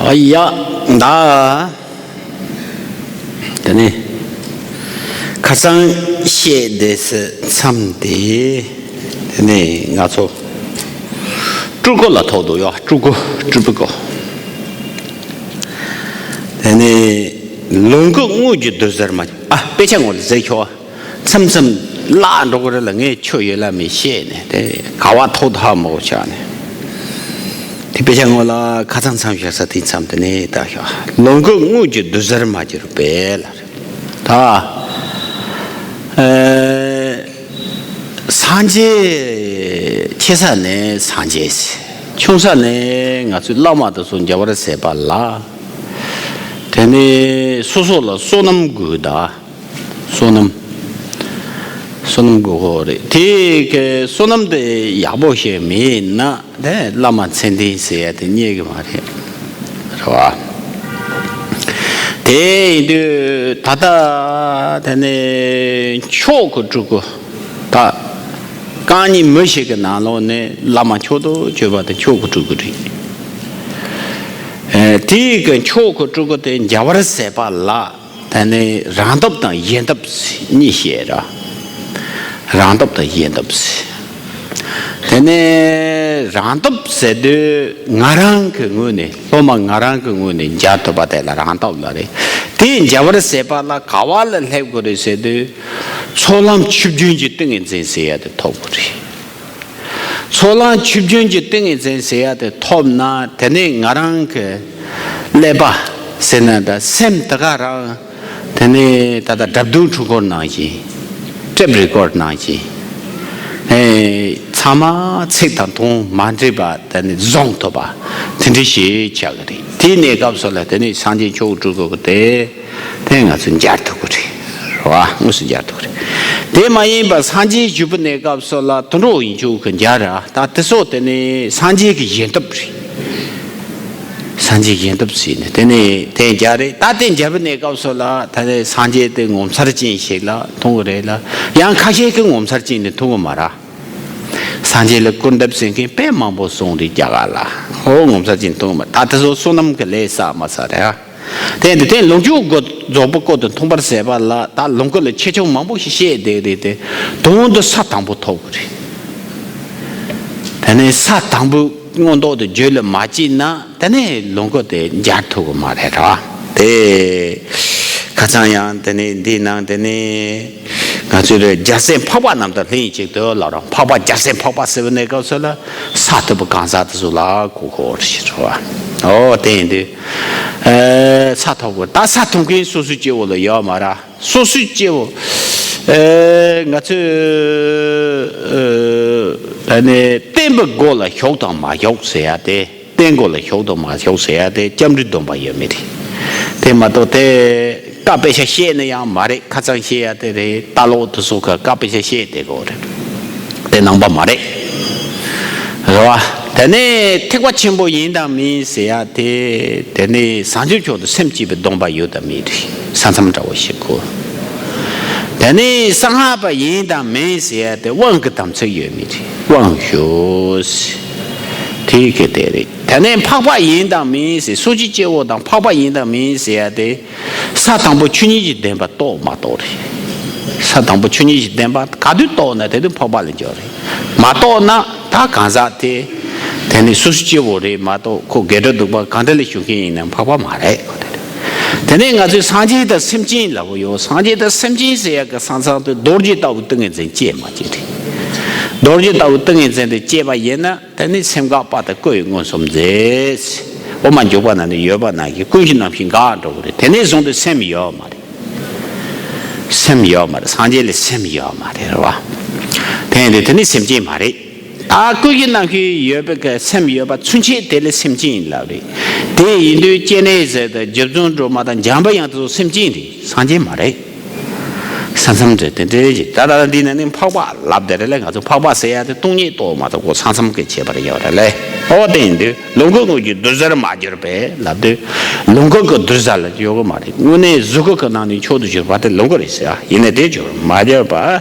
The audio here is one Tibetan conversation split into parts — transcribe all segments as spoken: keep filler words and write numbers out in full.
ཨ་ཡ། ད། དེ་ནས་ཁ་སང་བཤད་དེ་སི་མཚམས་དེ། དེ་ནས་ང་ཚོ་སྤྲུལ་སྐུ་ལ་ཐོགས་འདུག་ཡ། སྤྲུལ་སྐུ། སྤྲུལ་པའི་སྐུ། དེ་ནས་ལོངས་སྐུ་དངོས་ཀྱི་བདུད་རྩིར་མ། ཨ། དཔེ་ཆ་ངོ་ལ་ཟེར་ཁྱོ། མཚམས་མཚམས་བརླག་འགྲོ་གི་རེད་ལ། ངས་ཁྱོད་ཡོད་ལ་མི་ཤེས་ནས་དེ་ག་བ་ཐོག་ཐག་མོ་ཆགས་ནས། དེ་དཔེ་ཆ་ངོ་ལ་ཁ་སང་མཚམས་བཞག་ས་དེ་མཚམས་དེ་ནས་ད་ཤོག། ལོངས་སྐུ་དངོས་ཀྱི་བདུད་རྩིར་མ་གྱུར་པས་ལ་རེད། ད། ཨེ། སངས་རྒྱས་ཆེ་ས་ནས་སངས་རྒྱས། ཆུང་ས་ནས་ང་ཚོའི་བླ་མ་དེ་ཚོ་རྒྱལ་བར་མཛད་པ་ལ། དེ་ནས་སོ་སོ་ལ་བསོད་ནམས་དགོས་ད། བསོད་ནམས། བསོད་ནམས་དགོས་ཀྱི་རེད། དེ་གི་བསོད་ནམས་དེ་ཡག་པོ་ཞིག་མེད་ན་དེ་བླ་མ་མཚན་ལྡན་ཟེར་ཡ་དེ་རྙེད་ཀྱི་མ་རེད། རེད་བ། དེ་ཡིན་དུས་ད་ལྟ་དེ་ནས་མཆོག་གི་སྤྲུལ་སྐུ། ད་རྐང་གཉིས་མི་ཞིག་གི་ནང་ལོགས་ནས་བླ་མ་མཆོག་ཏུ་གྱུར་པ་དེ་མཆོག་གི་སྤྲུལ་སྐུ་རེད། ཨེ། དེ་གི་མཆོག་གི་སྤྲུལ་སྐུ་དེ་རྒྱལ་བར་མཛད་པ་ལ། དེ་ནས་རང་སྟོབས་དང་གཞན་སྟོབས་གཉིས་བཤད་ར། རང་སྟོབས་དང་གཞན་སྟོབས། དེ་ནས་རང་སྟོབས་ཟེར་དུས་ང་རང་གི་ངོས་ནས། སློབ་མ་ང་རང་གི་ངོས་ནས་མཇལ་ཐུབ་པ་དེ་ལ་རང་སྟོབས་ལ་རེད། དེ་མཇལ་བར་མཛད་པ་ལ་ག་བ་ལ་སླེབས་དགོས་རེད་ཟེར་དུས། ཚོགས་ལམ་ཆིབས་བསྒྱུར་གྱི་ཏིང་ངེ་འཛིན་ཟེར་ཡ་དེ་ཐོབ་དགོས་རེད། ཚོགས་ལམ་ཆིབས་བསྒྱུར་གྱི་ཏིང་ངེ་འཛིན་ཟེར་ཡ་དེ་ཐོབ་ན། དེ་ནས་ང་རང་གི་ཀླད་པ་ཟེར་ན་ད་སེམས་དེ་ག་རང་། དེ་ནས་ད་ལྟ་སྒྲ་བརྡུང་འཕྲུལ་འཁོར་ནང་བཞིན། ཊེབ་རི་ཀོཌ་ནང་བཞིན། ཨེ། ཚང་མ་ཚིག་དང་དོན་མ་འདྲེས་པ་དེ་ནས་བཟུང་ཐུབ་པ་དེ་འདྲ་ཞིག་ཆགས་ཀྱི་རེད། དེའི་གནས་སྐབས་སུ་ལ་དེ་ནས་སངས་རྒྱས་མཆོག་སྤྲུལ་སྐུ་དེ། དེ་ང་ཚོ་མཇལ་ཐུབ་ཀྱི་རེད། རེད་བ། དངོས་སུ་མཇལ་ཐུབ་ཀྱི་རེད། དེ་མ་ཡིན་པ་སངས་རྒྱས་བཞུགས་པའི་གནས་སྐབས་སུ་ལ་དུད་འགྲོ་ཡིན་ཆོག་གི་མཇལ་ར། ད་དེ་སོགས་དེ་ནི་སངས་རྒྱས་ཀྱི་བཞེངས་སྟོབས་རེད། སངས་རྒྱས་བཞེངས་སྟོབས་ཟེར་ནས་དེ་ནི་དེ་མཇལ་རེད། ད་དེ་མཇལ་བའི་གནས་སྐབས་སུ་ལ་ད་ནི་སངས་རྒྱས་དེ་ངོ་མཚར་ཅན་ཞིག་ལ་མཐོང་གི་རེད་ལ། ཡང་ཁ་ཤས་ཀྱིས་ངོ་མཚར་ཅན་ནི་མཐོང་གི་མ་ར། སངས་རྒྱས་ལ་སྐུར་འདེབས་ཟེར་མཁན་དཔེ་མང་པོ་སོང་རེད་རྒྱ་གར་ལ། ཨོ། ངོ་མཚར་ཅན་མཐོང་གི་མ། ད་དེ་ཚོ་བསོད་ནམས་ཀྱི་ལས་བསགས་མ་བསགས་རེད་ཨ། དེ་འདི་དེ་ལོངས་སྤྱོད་སྐུ་རྫོགས་པའི་སྐུ་དེ་མཐོང་བར་མཛད་པ་ལ། ད་ལོངས་སྐུ་ལ་ཆེ་ཆུང་མང་པོ་ཞིག་བཤད་བསྡད་རེད་དེ། དོན་དུ་ས་དང་པོ་ཐོབ་དགོས་རེད། དེ་ནས་ས་དང་པོ་མངོན་རྟོགས་དེ་རྒྱུད་ལ་མ་སྐྱེས་ན་དེ་ནས་ལོངས་སྐུ་དེ་མཇལ་ཐུབ་ཀྱི་མ་རེད་ར། དེ་ཁ་སང་ཡང་དེ་ནས་འདི་ནང་དེ་ནས། ང་ཚོས་རྒྱལ་སྲས་འཕགས་པ་རྣམས་དང་ལྷན་ཅིག་ཏུ་ལབ་ར། འཕགས་པ་རྒྱལ་སྲས་འཕགས་པ་ཟེར་བའི་གནས་སྐབས་སུ་ལ་ས་ཐོབ་པའི་གང་ཟག་དེ་ཚོ་ལ་གོ་དགོས་རེད་ཟེར་བ། ཨོ། དེ་ཡིན་དུས། ཨེ། ས་ཐོབ་དགོས། ད་ས་ཐོབ་མཁན་སོ་སོའི་སྐྱེ་བོ་ལ་ཡོད་མ་ར། སོ་སོའི་སྐྱེ་བོ། ཨེ། ང་ཚོས། ཨེ། ད་ནི་བསྟན་པའི་སྒོ་ལ་ཞུགས་དང་མ་ཞུགས་ཟེར་ཡ་དེ། བསྟན་སྒོ་ལ་ཞུགས་དང་མ་ཞུགས་ཟེར་ཡ་དེ་སྐྱབས་འགྲོའི་སྡོམ་པ་ཡོད་མེད་རེད། དེ་མ་གཏོགས་དེ་བཀའ་དཔེ་ཆ་བཤད་ན་ཡང་མ་རེད། ཁ་སང་བཤད་ཡ་དེ་རེད། ལྟ་ལོག་དེ་ཚོ་ག་བཀའ་དཔེ་ཆ་བཤད་བསྡད་དགོས་རེད། དེ་ནང་པ་མ་རེད། རེད་བ། དེ་ནས་ཐེག་པ་ཆེན་པོ་ཡིན་དང་མིན་ཟེར་ཡ་དེ། དེ་ནས་བྱང་ཆུབ་མཆོག་ཏུ་སེམས་བསྐྱེད་པའི་སྡོམ་པ་ཡོད་དང་མེད་རེད། ས་མཚམས་འདྲ་བོ་ཞིག་གོ། དེ་ནས་གསང་སྔགས་པ་ཡིན་དང་མིན་ཟེར་ཡ་དེ་དབང་གི་དམ་ཚིག་ཡོད་མེད་རེད། དབང་ཞུ། དེ་གི་དེ་རེད། དེ་ནས་འཕགས་པ་ཡིན་དང་མིན་ཟེར། སོ་སོའི་སྐྱེ་བོ་དང་འཕགས་པ་ཡིན་དང་མིན་ཟེར་ཡ་དེ། ས་དང་པོ་ཆོས་ཉིད་ཀྱི་བདེན་པ་རྟོགས་མ་རྟོགས་རེད། ས་དང་པོ་ཆོས་ཉིད་ཀྱི་བདེན་པ་ག་དུས་རྟོགས་ན་དེ་དུས་འཕགས་པ་ལ་འགྱུར་རེད། མ་རྟོགས་ན་ད་གང་ཟག་དེ། དེ་ནི་སོ་སོའི་སྐྱེ་བོ་རེད་མ་གཏོགས། ཁོ་དགེ་སྒྲུབ་སྡིག་པ་གང་འདྲ་ལ་ཞུགས་མཁན་ཡིན་ན་འཕགས་པ་མ་རེད། ཁོ་དེ་རེད། དེ་ནས་ང་ཚོས་སངས་རྒྱས་དང་སེམས་ཅན་ལབ་ཡོད། སངས་རྒྱས་དང་སེམས་ཅན་ཟེར་ཡ་གི་ས་མཚམས་དེ་རྡོ་རྗེ་ལྟ་བུ་ཏིང་ངེ་འཛིན་སྐྱེས་མ་སྐྱེས་རེད། རྡོ་རྗེ་ལྟ་བུ་ཏིང་ངེ་འཛིན་དེ་སྐྱེས་པ་ཡིན་ན། དེ་ནི་སེམས་འགག་པ་དང་སྐུ་ཡི་མངོན་སུམ་མཛད། འོག་མ་འཇུག་པ་ན་ནི་ཡོད་པ་ན་གི་ཀུན་གཞི་རྣམ་ཤེས་འགག་འགྲོ་གི་རེད། དེ་ནས་བཟུང་སྟེ་སེམས་ཡོད་མ་རེད། སེམས་ཡོད་མ་རེད། སངས་རྒྱས་ལ་སེམས་ཡོད་མ་རེད། རེད་བ། དེ་ཡིན་དུས་དེ་ནི་སེམས་ཅན་མ་རེད། ད་ཀུན་གཞི་རྣམ་ཤེས་ཡོད་པའི་གི་སེམས་ཡོད་པ་ཚུན་ཆད་དེ་ལ་སེམས་ཅན་ཡིན་ལབ་རེད། དེ་ཡིན་དུས་སྐྱེ་གནས་ཟེར་དང་རྗེ་བཙུན་སྒྲོལ་མ་དང་འཇམ་པའི་དབྱངས་དེ་ཚོ་སེམས་ཅན་རེད། སངས་རྒྱས་མ་རེད། ས་མཚམས་དེ་དེ་འདྲའི་ཞིག་ད་ལྟ་འདི་ནས་ནི་འཕགས་པ་ལབ་བསྡད་རེད་ལ། ང་ཚོ་འཕགས་པ་ཟེར་ཡ་དེ་སྟོང་ཉིད་རྟོགས་མ་ཐུབ་ཁོ་ས་མཚམས་ཀྱི་ཁྱད་པར་ཡོད་རེད་ལ། ཨོ་དེ་ཡིན་དུས་ལོངས་སྐུ་དངོས་ཀྱི་བདུད་རྩིར་མ་གྱུར་པས་ལབ་དུས། ལོངས་སྐུ་གི་བདུད་རྩི་ལ་ཡོད་གི་མ་རེད། དངོས་གནས་གཟུགས་སྐུ་གི་ནང་ནས་མཆོག་ཏུ་གྱུར་པ་དེ་ལོངས་སྐུ་རེད་ཟེར། ཡིན་ནའི་དེ་གྱུར་མ་གྱུར་པ་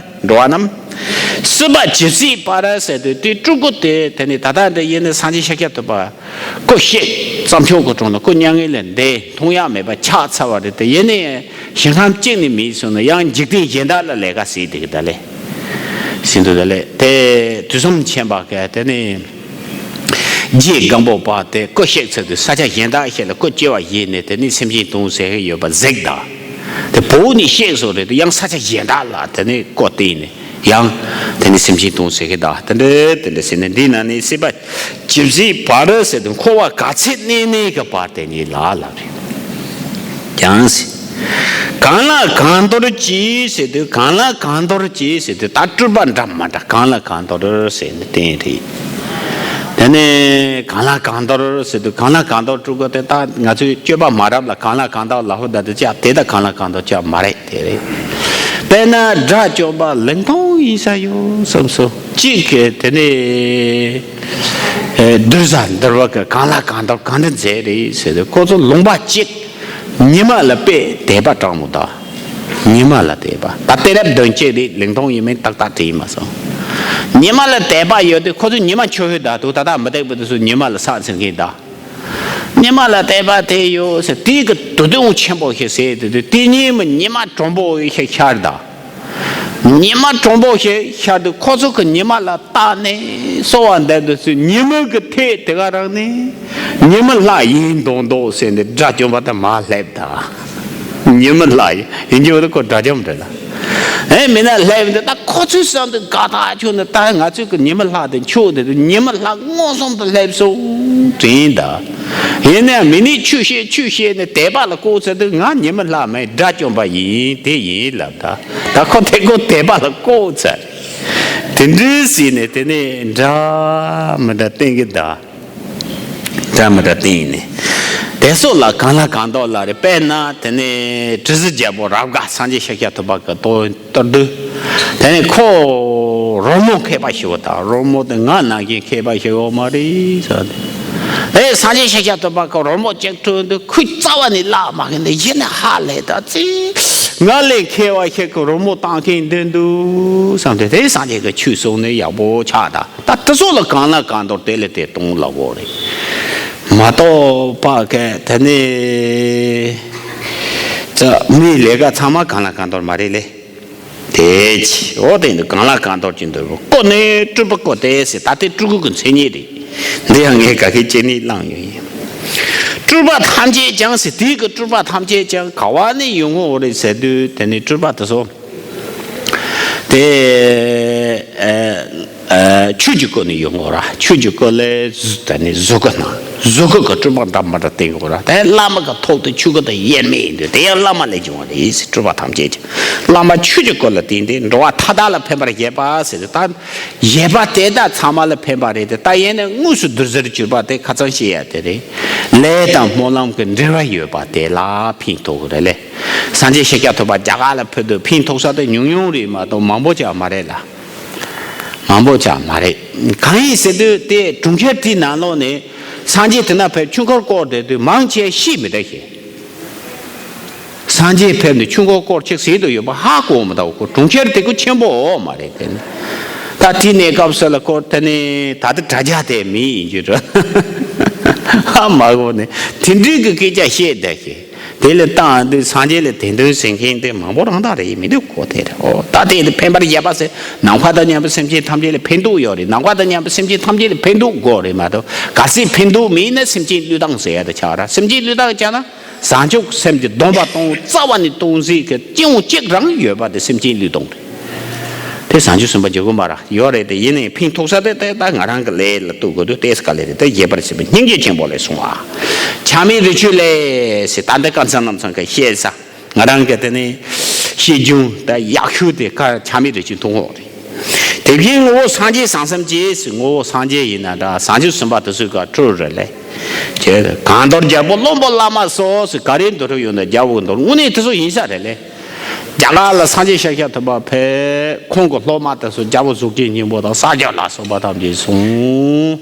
འགྲོ་བ་རྣམས། སྲིད་པ་ཇི་སྲིད་བར་ཟེར་དུས་དེ་སྤྲུལ་སྐུ་དེ་དེ་ནི་ད་ལྟ་འདི་ཡིན་ནི་སངས་རྒྱས་ཤཱཀྱ་ཐུབ་པ། སྐུ་གཤེགས། བསམ་ཤོག་གི་དྲུང་ལ་སྐུ་མྱ་ངན་ལས་འདས། མཐོང་ཡག་མེད་པ་ཆགས་ཚར་བ་རེད་དེ། ཡིན་ནའི་ཞིང་ཁམས་གཅིག་ནས་མིན་སོང་ན་ཡང་འཇིག་རྟེན་གཞན་དག་ལ་ལས་ཀ་བྱེད་དེ་གི་ད་ལས་ཟིན་འདུག་ད་ལས་དེ་དུས་གསུམ་མཁྱེན་པ་གི་དེ་ནི་རྗེ་སྒམ་པོ་པ་དེ་སྐུ་གཤེགས་ཚར་དུས་ས་ཆ་གཞན་དག་ཞིག་ལ་སྐུ་སྐྱེ་བ་བཞེས་ནས་དེ་ནི་སེམས་ཅན་དོན་ཟེར་གི་ཡོད་པ་གཟིགས་དང་། དེ་བོད་ནས་གཤེགས་སོང་རེད་དེ་ཡང་ས་ཆ་གཞན་དག་ལ་དེ་ནི་སྐུ་བསྟན་ནས། ཡང་དེ་ནི་སེམས་ཅན་དོན་ཟེར་གི་ད་དེ་འདྲ་དེ་འདྲ་ཟེར་ནས། འདི་ན་ནི་སྲིད་པ་ཇི་སྲིད་བར་ཟེར་དུས་འཁོར་བ་ག་ཚོད་གནས་གནས་ཀྱི་བར་དེ་ཉིད་ལ་ལབ་རེད། ཀྱང་སྲིད། གང་ལ་གང་འདོར་གྱིས་ཟེར་དུས། གང་ལ་གང་འདོར་གྱིས་ཟེར་དུས་ད་སྤྲུལ་པ་འདྲ་མི་འདྲ་གང་ལ་གང་འདོར་ཟེར་ནས་བསྟན་རེད། དེ་ནས་གང་ལ་གང་འདོར་ཟེར་དུས་གང་ལ་གང་འདོར་སྤྲུལ་སྐུ་དེ་ད་ང་ཚོའི་སྤྱོད་པ་མ་རབས་ལ་གང་ལ་གང་འདོར་ལབ་ཧོ་ད་དེ་ཅག་དེ་ད་གང་ལ་གང་འདོར་ཅག་མ་རེད། དེ་རེད། དཔེར་ན་དགྲ་བཅོམ་པ་ལིང་ཏོང་ཡིན་ས་ཡོད་བསམ་སོང་། གཅིག་གིས་དེ་ནས་ཨེ་གདུལ་བྱ་འདུལ་བ་གི་གང་ལ་གང་འདོར་གང་འདྲ་མཛད་རེད་ཟེར་དུས། ཁོ་ཚོ་ལུང་པ་གཅིག་ཉི་མ་ལ་དཔེ་དད་པ་དྲང་མོ་དང་། ཉི་མ་ལ་དད་པ་ད་དེ་རབས་དོན་གཅིག་རེད། ལིང་ཏོང་ཡིན་མིན་ཏག་ཏག་དྲིས་མ་སོང་། ཉི་མ་ལ་དད་པ་ཡོད་དུས་ཁོ་ཚོ་ཉི་མ་ཆུ་ཧོད་ད་དུ་ད་ལྟ་མི་དད་པ་དེ་ཚོ་ཉི་མ་ལ་ས་ཟེར་མཁན་ད། ཉི་མ་ལ་དད་པ་དེ་ཡོད་ཟེར་དེའི་གི་དུ་དུང་ཆེན་པོ་ཞིག་ཟེར་དེ་དུས་དེ་ཉིན་མོ་ཉི་མ་དྲོན་པོ་ཞིག་ཤར་ད། ཉི་མ་དྲོན་པོ་ཞིག་ཤར་དུས་ཁོ་ཚོ་གི་ཉི་མ་ལ་བལྟས་ནས་གསོལ་བ་འདེབས་དུས་སུ་ཉི་མ་གི་ཐད་དེ་ག་རང་ནས་ཉི་མ་ལྷ་ཡིན་མདོག་མདོག་ཟེར་ནས་དགྲ་བཅོམ་པ་དེ་མར་སླེབས་ད། ཉི་མ་ལྷ་ཡིན་ཡིན་གྱི་འོ་དེ་ཁོ་དགྲ་བཅོམ་རེད་ལ། ཨེ་མིན་ན་སླེབས་འདི་ད་ཁོ་ཚོའི་བསམ་དུ་དགའ་ཐག་ཆོད་ནས་ད་ང་ཚོས་གི་ཉི་མ་ལྷ་དེ་མཆོད་དེ་དུས་ཉི་མ་ལྷ་མངོན་སུམ་དུ་སླེབས་སོང་དྲན་ད། ཡིན་ནའང་མི་ནི་ཆུ་བཤད་ཆུ་བཤད་ནས་དད་པ་ལ་བཀོད་ཚར་དུས་ང་ཉི་མ་ལྷ་མིན་དགྲ་བཅོམ་པ་ཡིན་དེ་ཡིན་ལབ་ད། ད་ཁོ་དེ་ཁོ་དད་པ་ལ་བཀོད་ཚར། དེ་འདྲའི་ཟིན་ནས་དེ་ནས་འདྲ་མི་འདྲ་བསྟན་གི་ད། འདྲ་མི་འདྲ་བསྟན་ནས། དེ་སོགས་ལ་གང་ལ་གང་འདོར་ལ་རེ། དཔེར་ན་དེ་ནས་དྲི་ཟའི་རྒྱལ་པོ་རབ་དགའ་སངས་རྒྱས་ཤཱཀྱ་ཐུབ་པ་གི་དོན་བསྟོད་དུས། དེ་ནས་ཁོ་རོལ་མོ་མཁས་པ་ཞིག་ཡོད་ད། རོལ་མོ་དེ་ང་ནང་བཞིན་མཁས་པ་ཞིག་ཡོད་མ་རེད་ཟེར་ཏེ། ཨེ་སངས་རྒྱས་ཤཱཀྱ་ཐུབ་པ་གི་རོལ་མོ་གཅིག་དཀྲོལ་དུས་ཁོས་རྩ་བ་ནས་བརླག་མ་ཤེས་ནས་ཡིན་ནས་ཧ་ལས་ད་ཙི། ང་ལས་མཁས་པ་ཞིག་གི་རོལ་མོ་བཏང་མཁན་འདི་འདུག་བསམ་སྟེ་དེ་སངས་རྒྱས་ཀྱི་ཆོས་གསུངས་ནས་ཡག་པོ་ཆགས་ད། ད་དེ་ཚོ་ལ་གང་ལ་གང་འདོར་དེ་ལས་དེ་གཏོང་ལ་གོ་རེད། མ་གཏོགས་པ་གི་དེ་ནས་ཙི་མིའི་ལས་ཀ་ཚང་མ་གང་ལ་གང་འདོར་མ་རེད་ལེ། དེ་ཅི་འོ་དེ་འདི་གང་ལ་གང་འདོར་གྱི་འདོར་བ་ཀོ་ནས་སྤྲུལ་པ་ཀོ་དེ་ཟེར། ད་དེ་སྤྲུལ་སྐུ་གི་མཚན་ཉིད་རེད། འདི་ཡང་ངས་ག་གེ་ཅི་ནས་བླངས་ཡོད་ཡིན། སྤྲུལ་པ་ཐམས་ཅད་ཀྱང་ཟེར། དེའི་གི་སྤྲུལ་པ་ཐམས་ཅད་ཀྱང་ག་བ་ནས་ཡོང་ངོ་རེད་ཟེར་དུས་དེ་ནས་སྤྲུལ་པ་དེ་ཚོ། དེ་ཨ་ཨ་ཆོས་ཀྱི་སྐུ་ནས་ཡོང་གོ་ར། ཆོས་ཀྱི་སྐུ་ལས་གཟུ་དེ་ནས་གཟུགས་སྐུ་སྣང་། གཟུགས་སྐུ་གི་སྤྲུལ་པ་འདྲ་མི་འདྲ་བསྟན་གོ་ར། དེ་བླ་མ་གི་ཐུགས་དེ་ཆོས་སྐུ་དང་དབྱེར་མེད་ཡིན་དུས་དེ་ཡང་བླ་མ་ལས་བྱུང་བ་རེད་ཟེར། སྤྲུལ་པ་ཐམས་ཅད་ཀྱི་བླ་མ་ཆོས་ཀྱི་སྐུ་ལ་བརྟེན་ཏེ་འགྲོ་བ་མཐའ་དག་ལ་ཕན་པར་བཞེད་པ་ཟེར་ཏེ། ད་བཞེད་པ་དེ་དག་ཚང་མ་ལ་ཕན་པ་རེད་དེ། ད་ཡིན་ནས་དངོས་སུ་བསྡུར་ཟེར་གྱུར་པ་དེ་ཁ་ཚང་བཤད་ཡ་དེ་རེད། ལས་དང་སྨོན་ལམ་གྱི་འབྲེལ་བ་ཡོད་པ་དེ་ལ་ཕན་ཐོགས་རེད་ལེ། སངས་རྒྱས་ཤཱཀྱ་ཐུབ་པ་རྒྱ་གར་ལ་ཕེབས་དུས་ཕན་ཐོགས་ས་དེ་ཉུང་ཉུང་རེད་མ་གཏོགས་མང་པོ་ཅིག་མ་རེད་ལ། མང་པོ་ཅིག་མ་རེད། གང་ཡིན་ཟེར་དུས་དེ་གྲོང་ཁྱེར་དེའི་ནང་ལོགས་ནས་སངས་རྒྱས་དེ་ན་ཕེབས་ཆོས་འཁོར་བསྐོར་བསྡད་དུས་མང་ཆེ་ཤེས་མི་འདུག་ཤེས། སངས་རྒྱས་ཕེབས་ནས་ཆོས་འཁོར་བསྐོར་ཅིག་ཟེར་དུ་ཡོད་པ་ཧ་གོ་མི་འདུག་ཁོ་གྲོང་ཁྱེར་དེ་ཁོ་ཆེན་པོ་འོ་མ་རེད་དེ་ནི། ད་དེ་གནས་སྐབས་སུ་ལ་ཁོ་དེ་ནི་ད་ལྟ་དྲ་རྒྱ་དེ་མི་ཡིན་རྒྱུ་རེད། ཧ་མ་གོ་ནས་དེ་འདྲའི་གི་སྐད་ཆ་བཤད་བསྡད་ཤེས། དེ་ལས་བཏང་དུས་སངས་རྒྱས་ལ་དེ་འདོན་ཟེར་མཁན་དེ་མང་པོ་རང་དག་རེད་མི་འདུག་གོ་དེ་རེད། ཨོ་ད་དེ་ཕན་པར་བཞེད་པ་ཟེར་ནམ་མཁའ་དང་མཉམ་པའི་སེམས་ཅན་ཐམས་ཅད་ལ་ཕན་ཐོགས་ཡོད་རེད། ནམ་མཁའ་དང་མཉམ་པའི་སེམས་ཅན་ཐམས་ཅད་ལ་ཕན་ཐོགས་དགོས་རེད་མ་གཏོགས་གལ་སྲིད་ཕན་ཐོགས་མེད་ན་སེམས་ཅན་བློས་བཏང་ཟེར་ཡ་དེ་ཆགས་ར། སེམས་ཅན་བློས་བཏང་བྱས་ན་བྱང་ཆུབ་སེམས་ཀྱི་སྡོམ་པ་གཏོང་རྩ་བ་ནས་གཏོང་ཟིག་གི་སྤྱི་ཡོངས་གཅིག་རང་ཡོད་པ་དེ་སེམས་ཅན་བློས་གཏོང་རེད། དེ་བྱང་ཆུབ་སེམས་དཔའ་འཇུག་གི་མ་ར་ཡོད་རེད་དེ། ཡིན་ནའི་ཕན་ཐོགས་ས་དེ་དེ་ད་ང་རང་གི་ལས་ལ་གཏུག་དགོས་དུས་ཏེས་ག་ལས་རེད་དེ། རྒྱས་པར་བྱས་པའི་སྙིང་རྗེ་ཆེན་པོ་ལས་གསུངས་པ། ཆགས་མེད་རི་ཆུ་ལས་ཟེར། ད་འདི་ཀ་མཚན་ནམ་ཚང་གི་བཤད་ས། ང་རང་གི་དེ་ནི་ཤེས་རྒྱུན་ད་ཡག་ཤོས་དེ་ཀ་ཆགས་མེད་རི་ཆུ་མཐོང་འོག་རེད། དེ་བཞིན་ངོ་བོ་སངས་རྒྱས་བྱང་སེམས་ཀྱི་ཟེར། ངོ་བོ་སངས་རྒྱས་ཡིན་ན་འདྲ་བྱང་ཆུབ་སེམས་དཔའ་དེ་ཚོའི་ཀ་སྤྲུལ་རེད་ལས། ཁྱེད་གང་འདོར་རྒྱལ་པོ་བློན་པོ་བླ་མ་སོགས་ཟེར། ག་རེ་འདོར་ཡོད་ན་རྒྱལ་པོ་འདོར། དངོས་གནས་དེ་ཚོ་ཡིན་ས་རེད་ལས། རྒྱ་གར་ལ་སངས་རྒྱས་ཤཱཀྱ་ཐུབ་པ་ཕེབས། ཁོང་གི་སློབ་མ་དེ་ཚོ་རྒྱལ་པོ་གཟུགས་ཅན་སྙིང་པོ་དང་ས་སྐྱ་ལ་སོགས་པ་ཐམས་ཅད་གསུངས།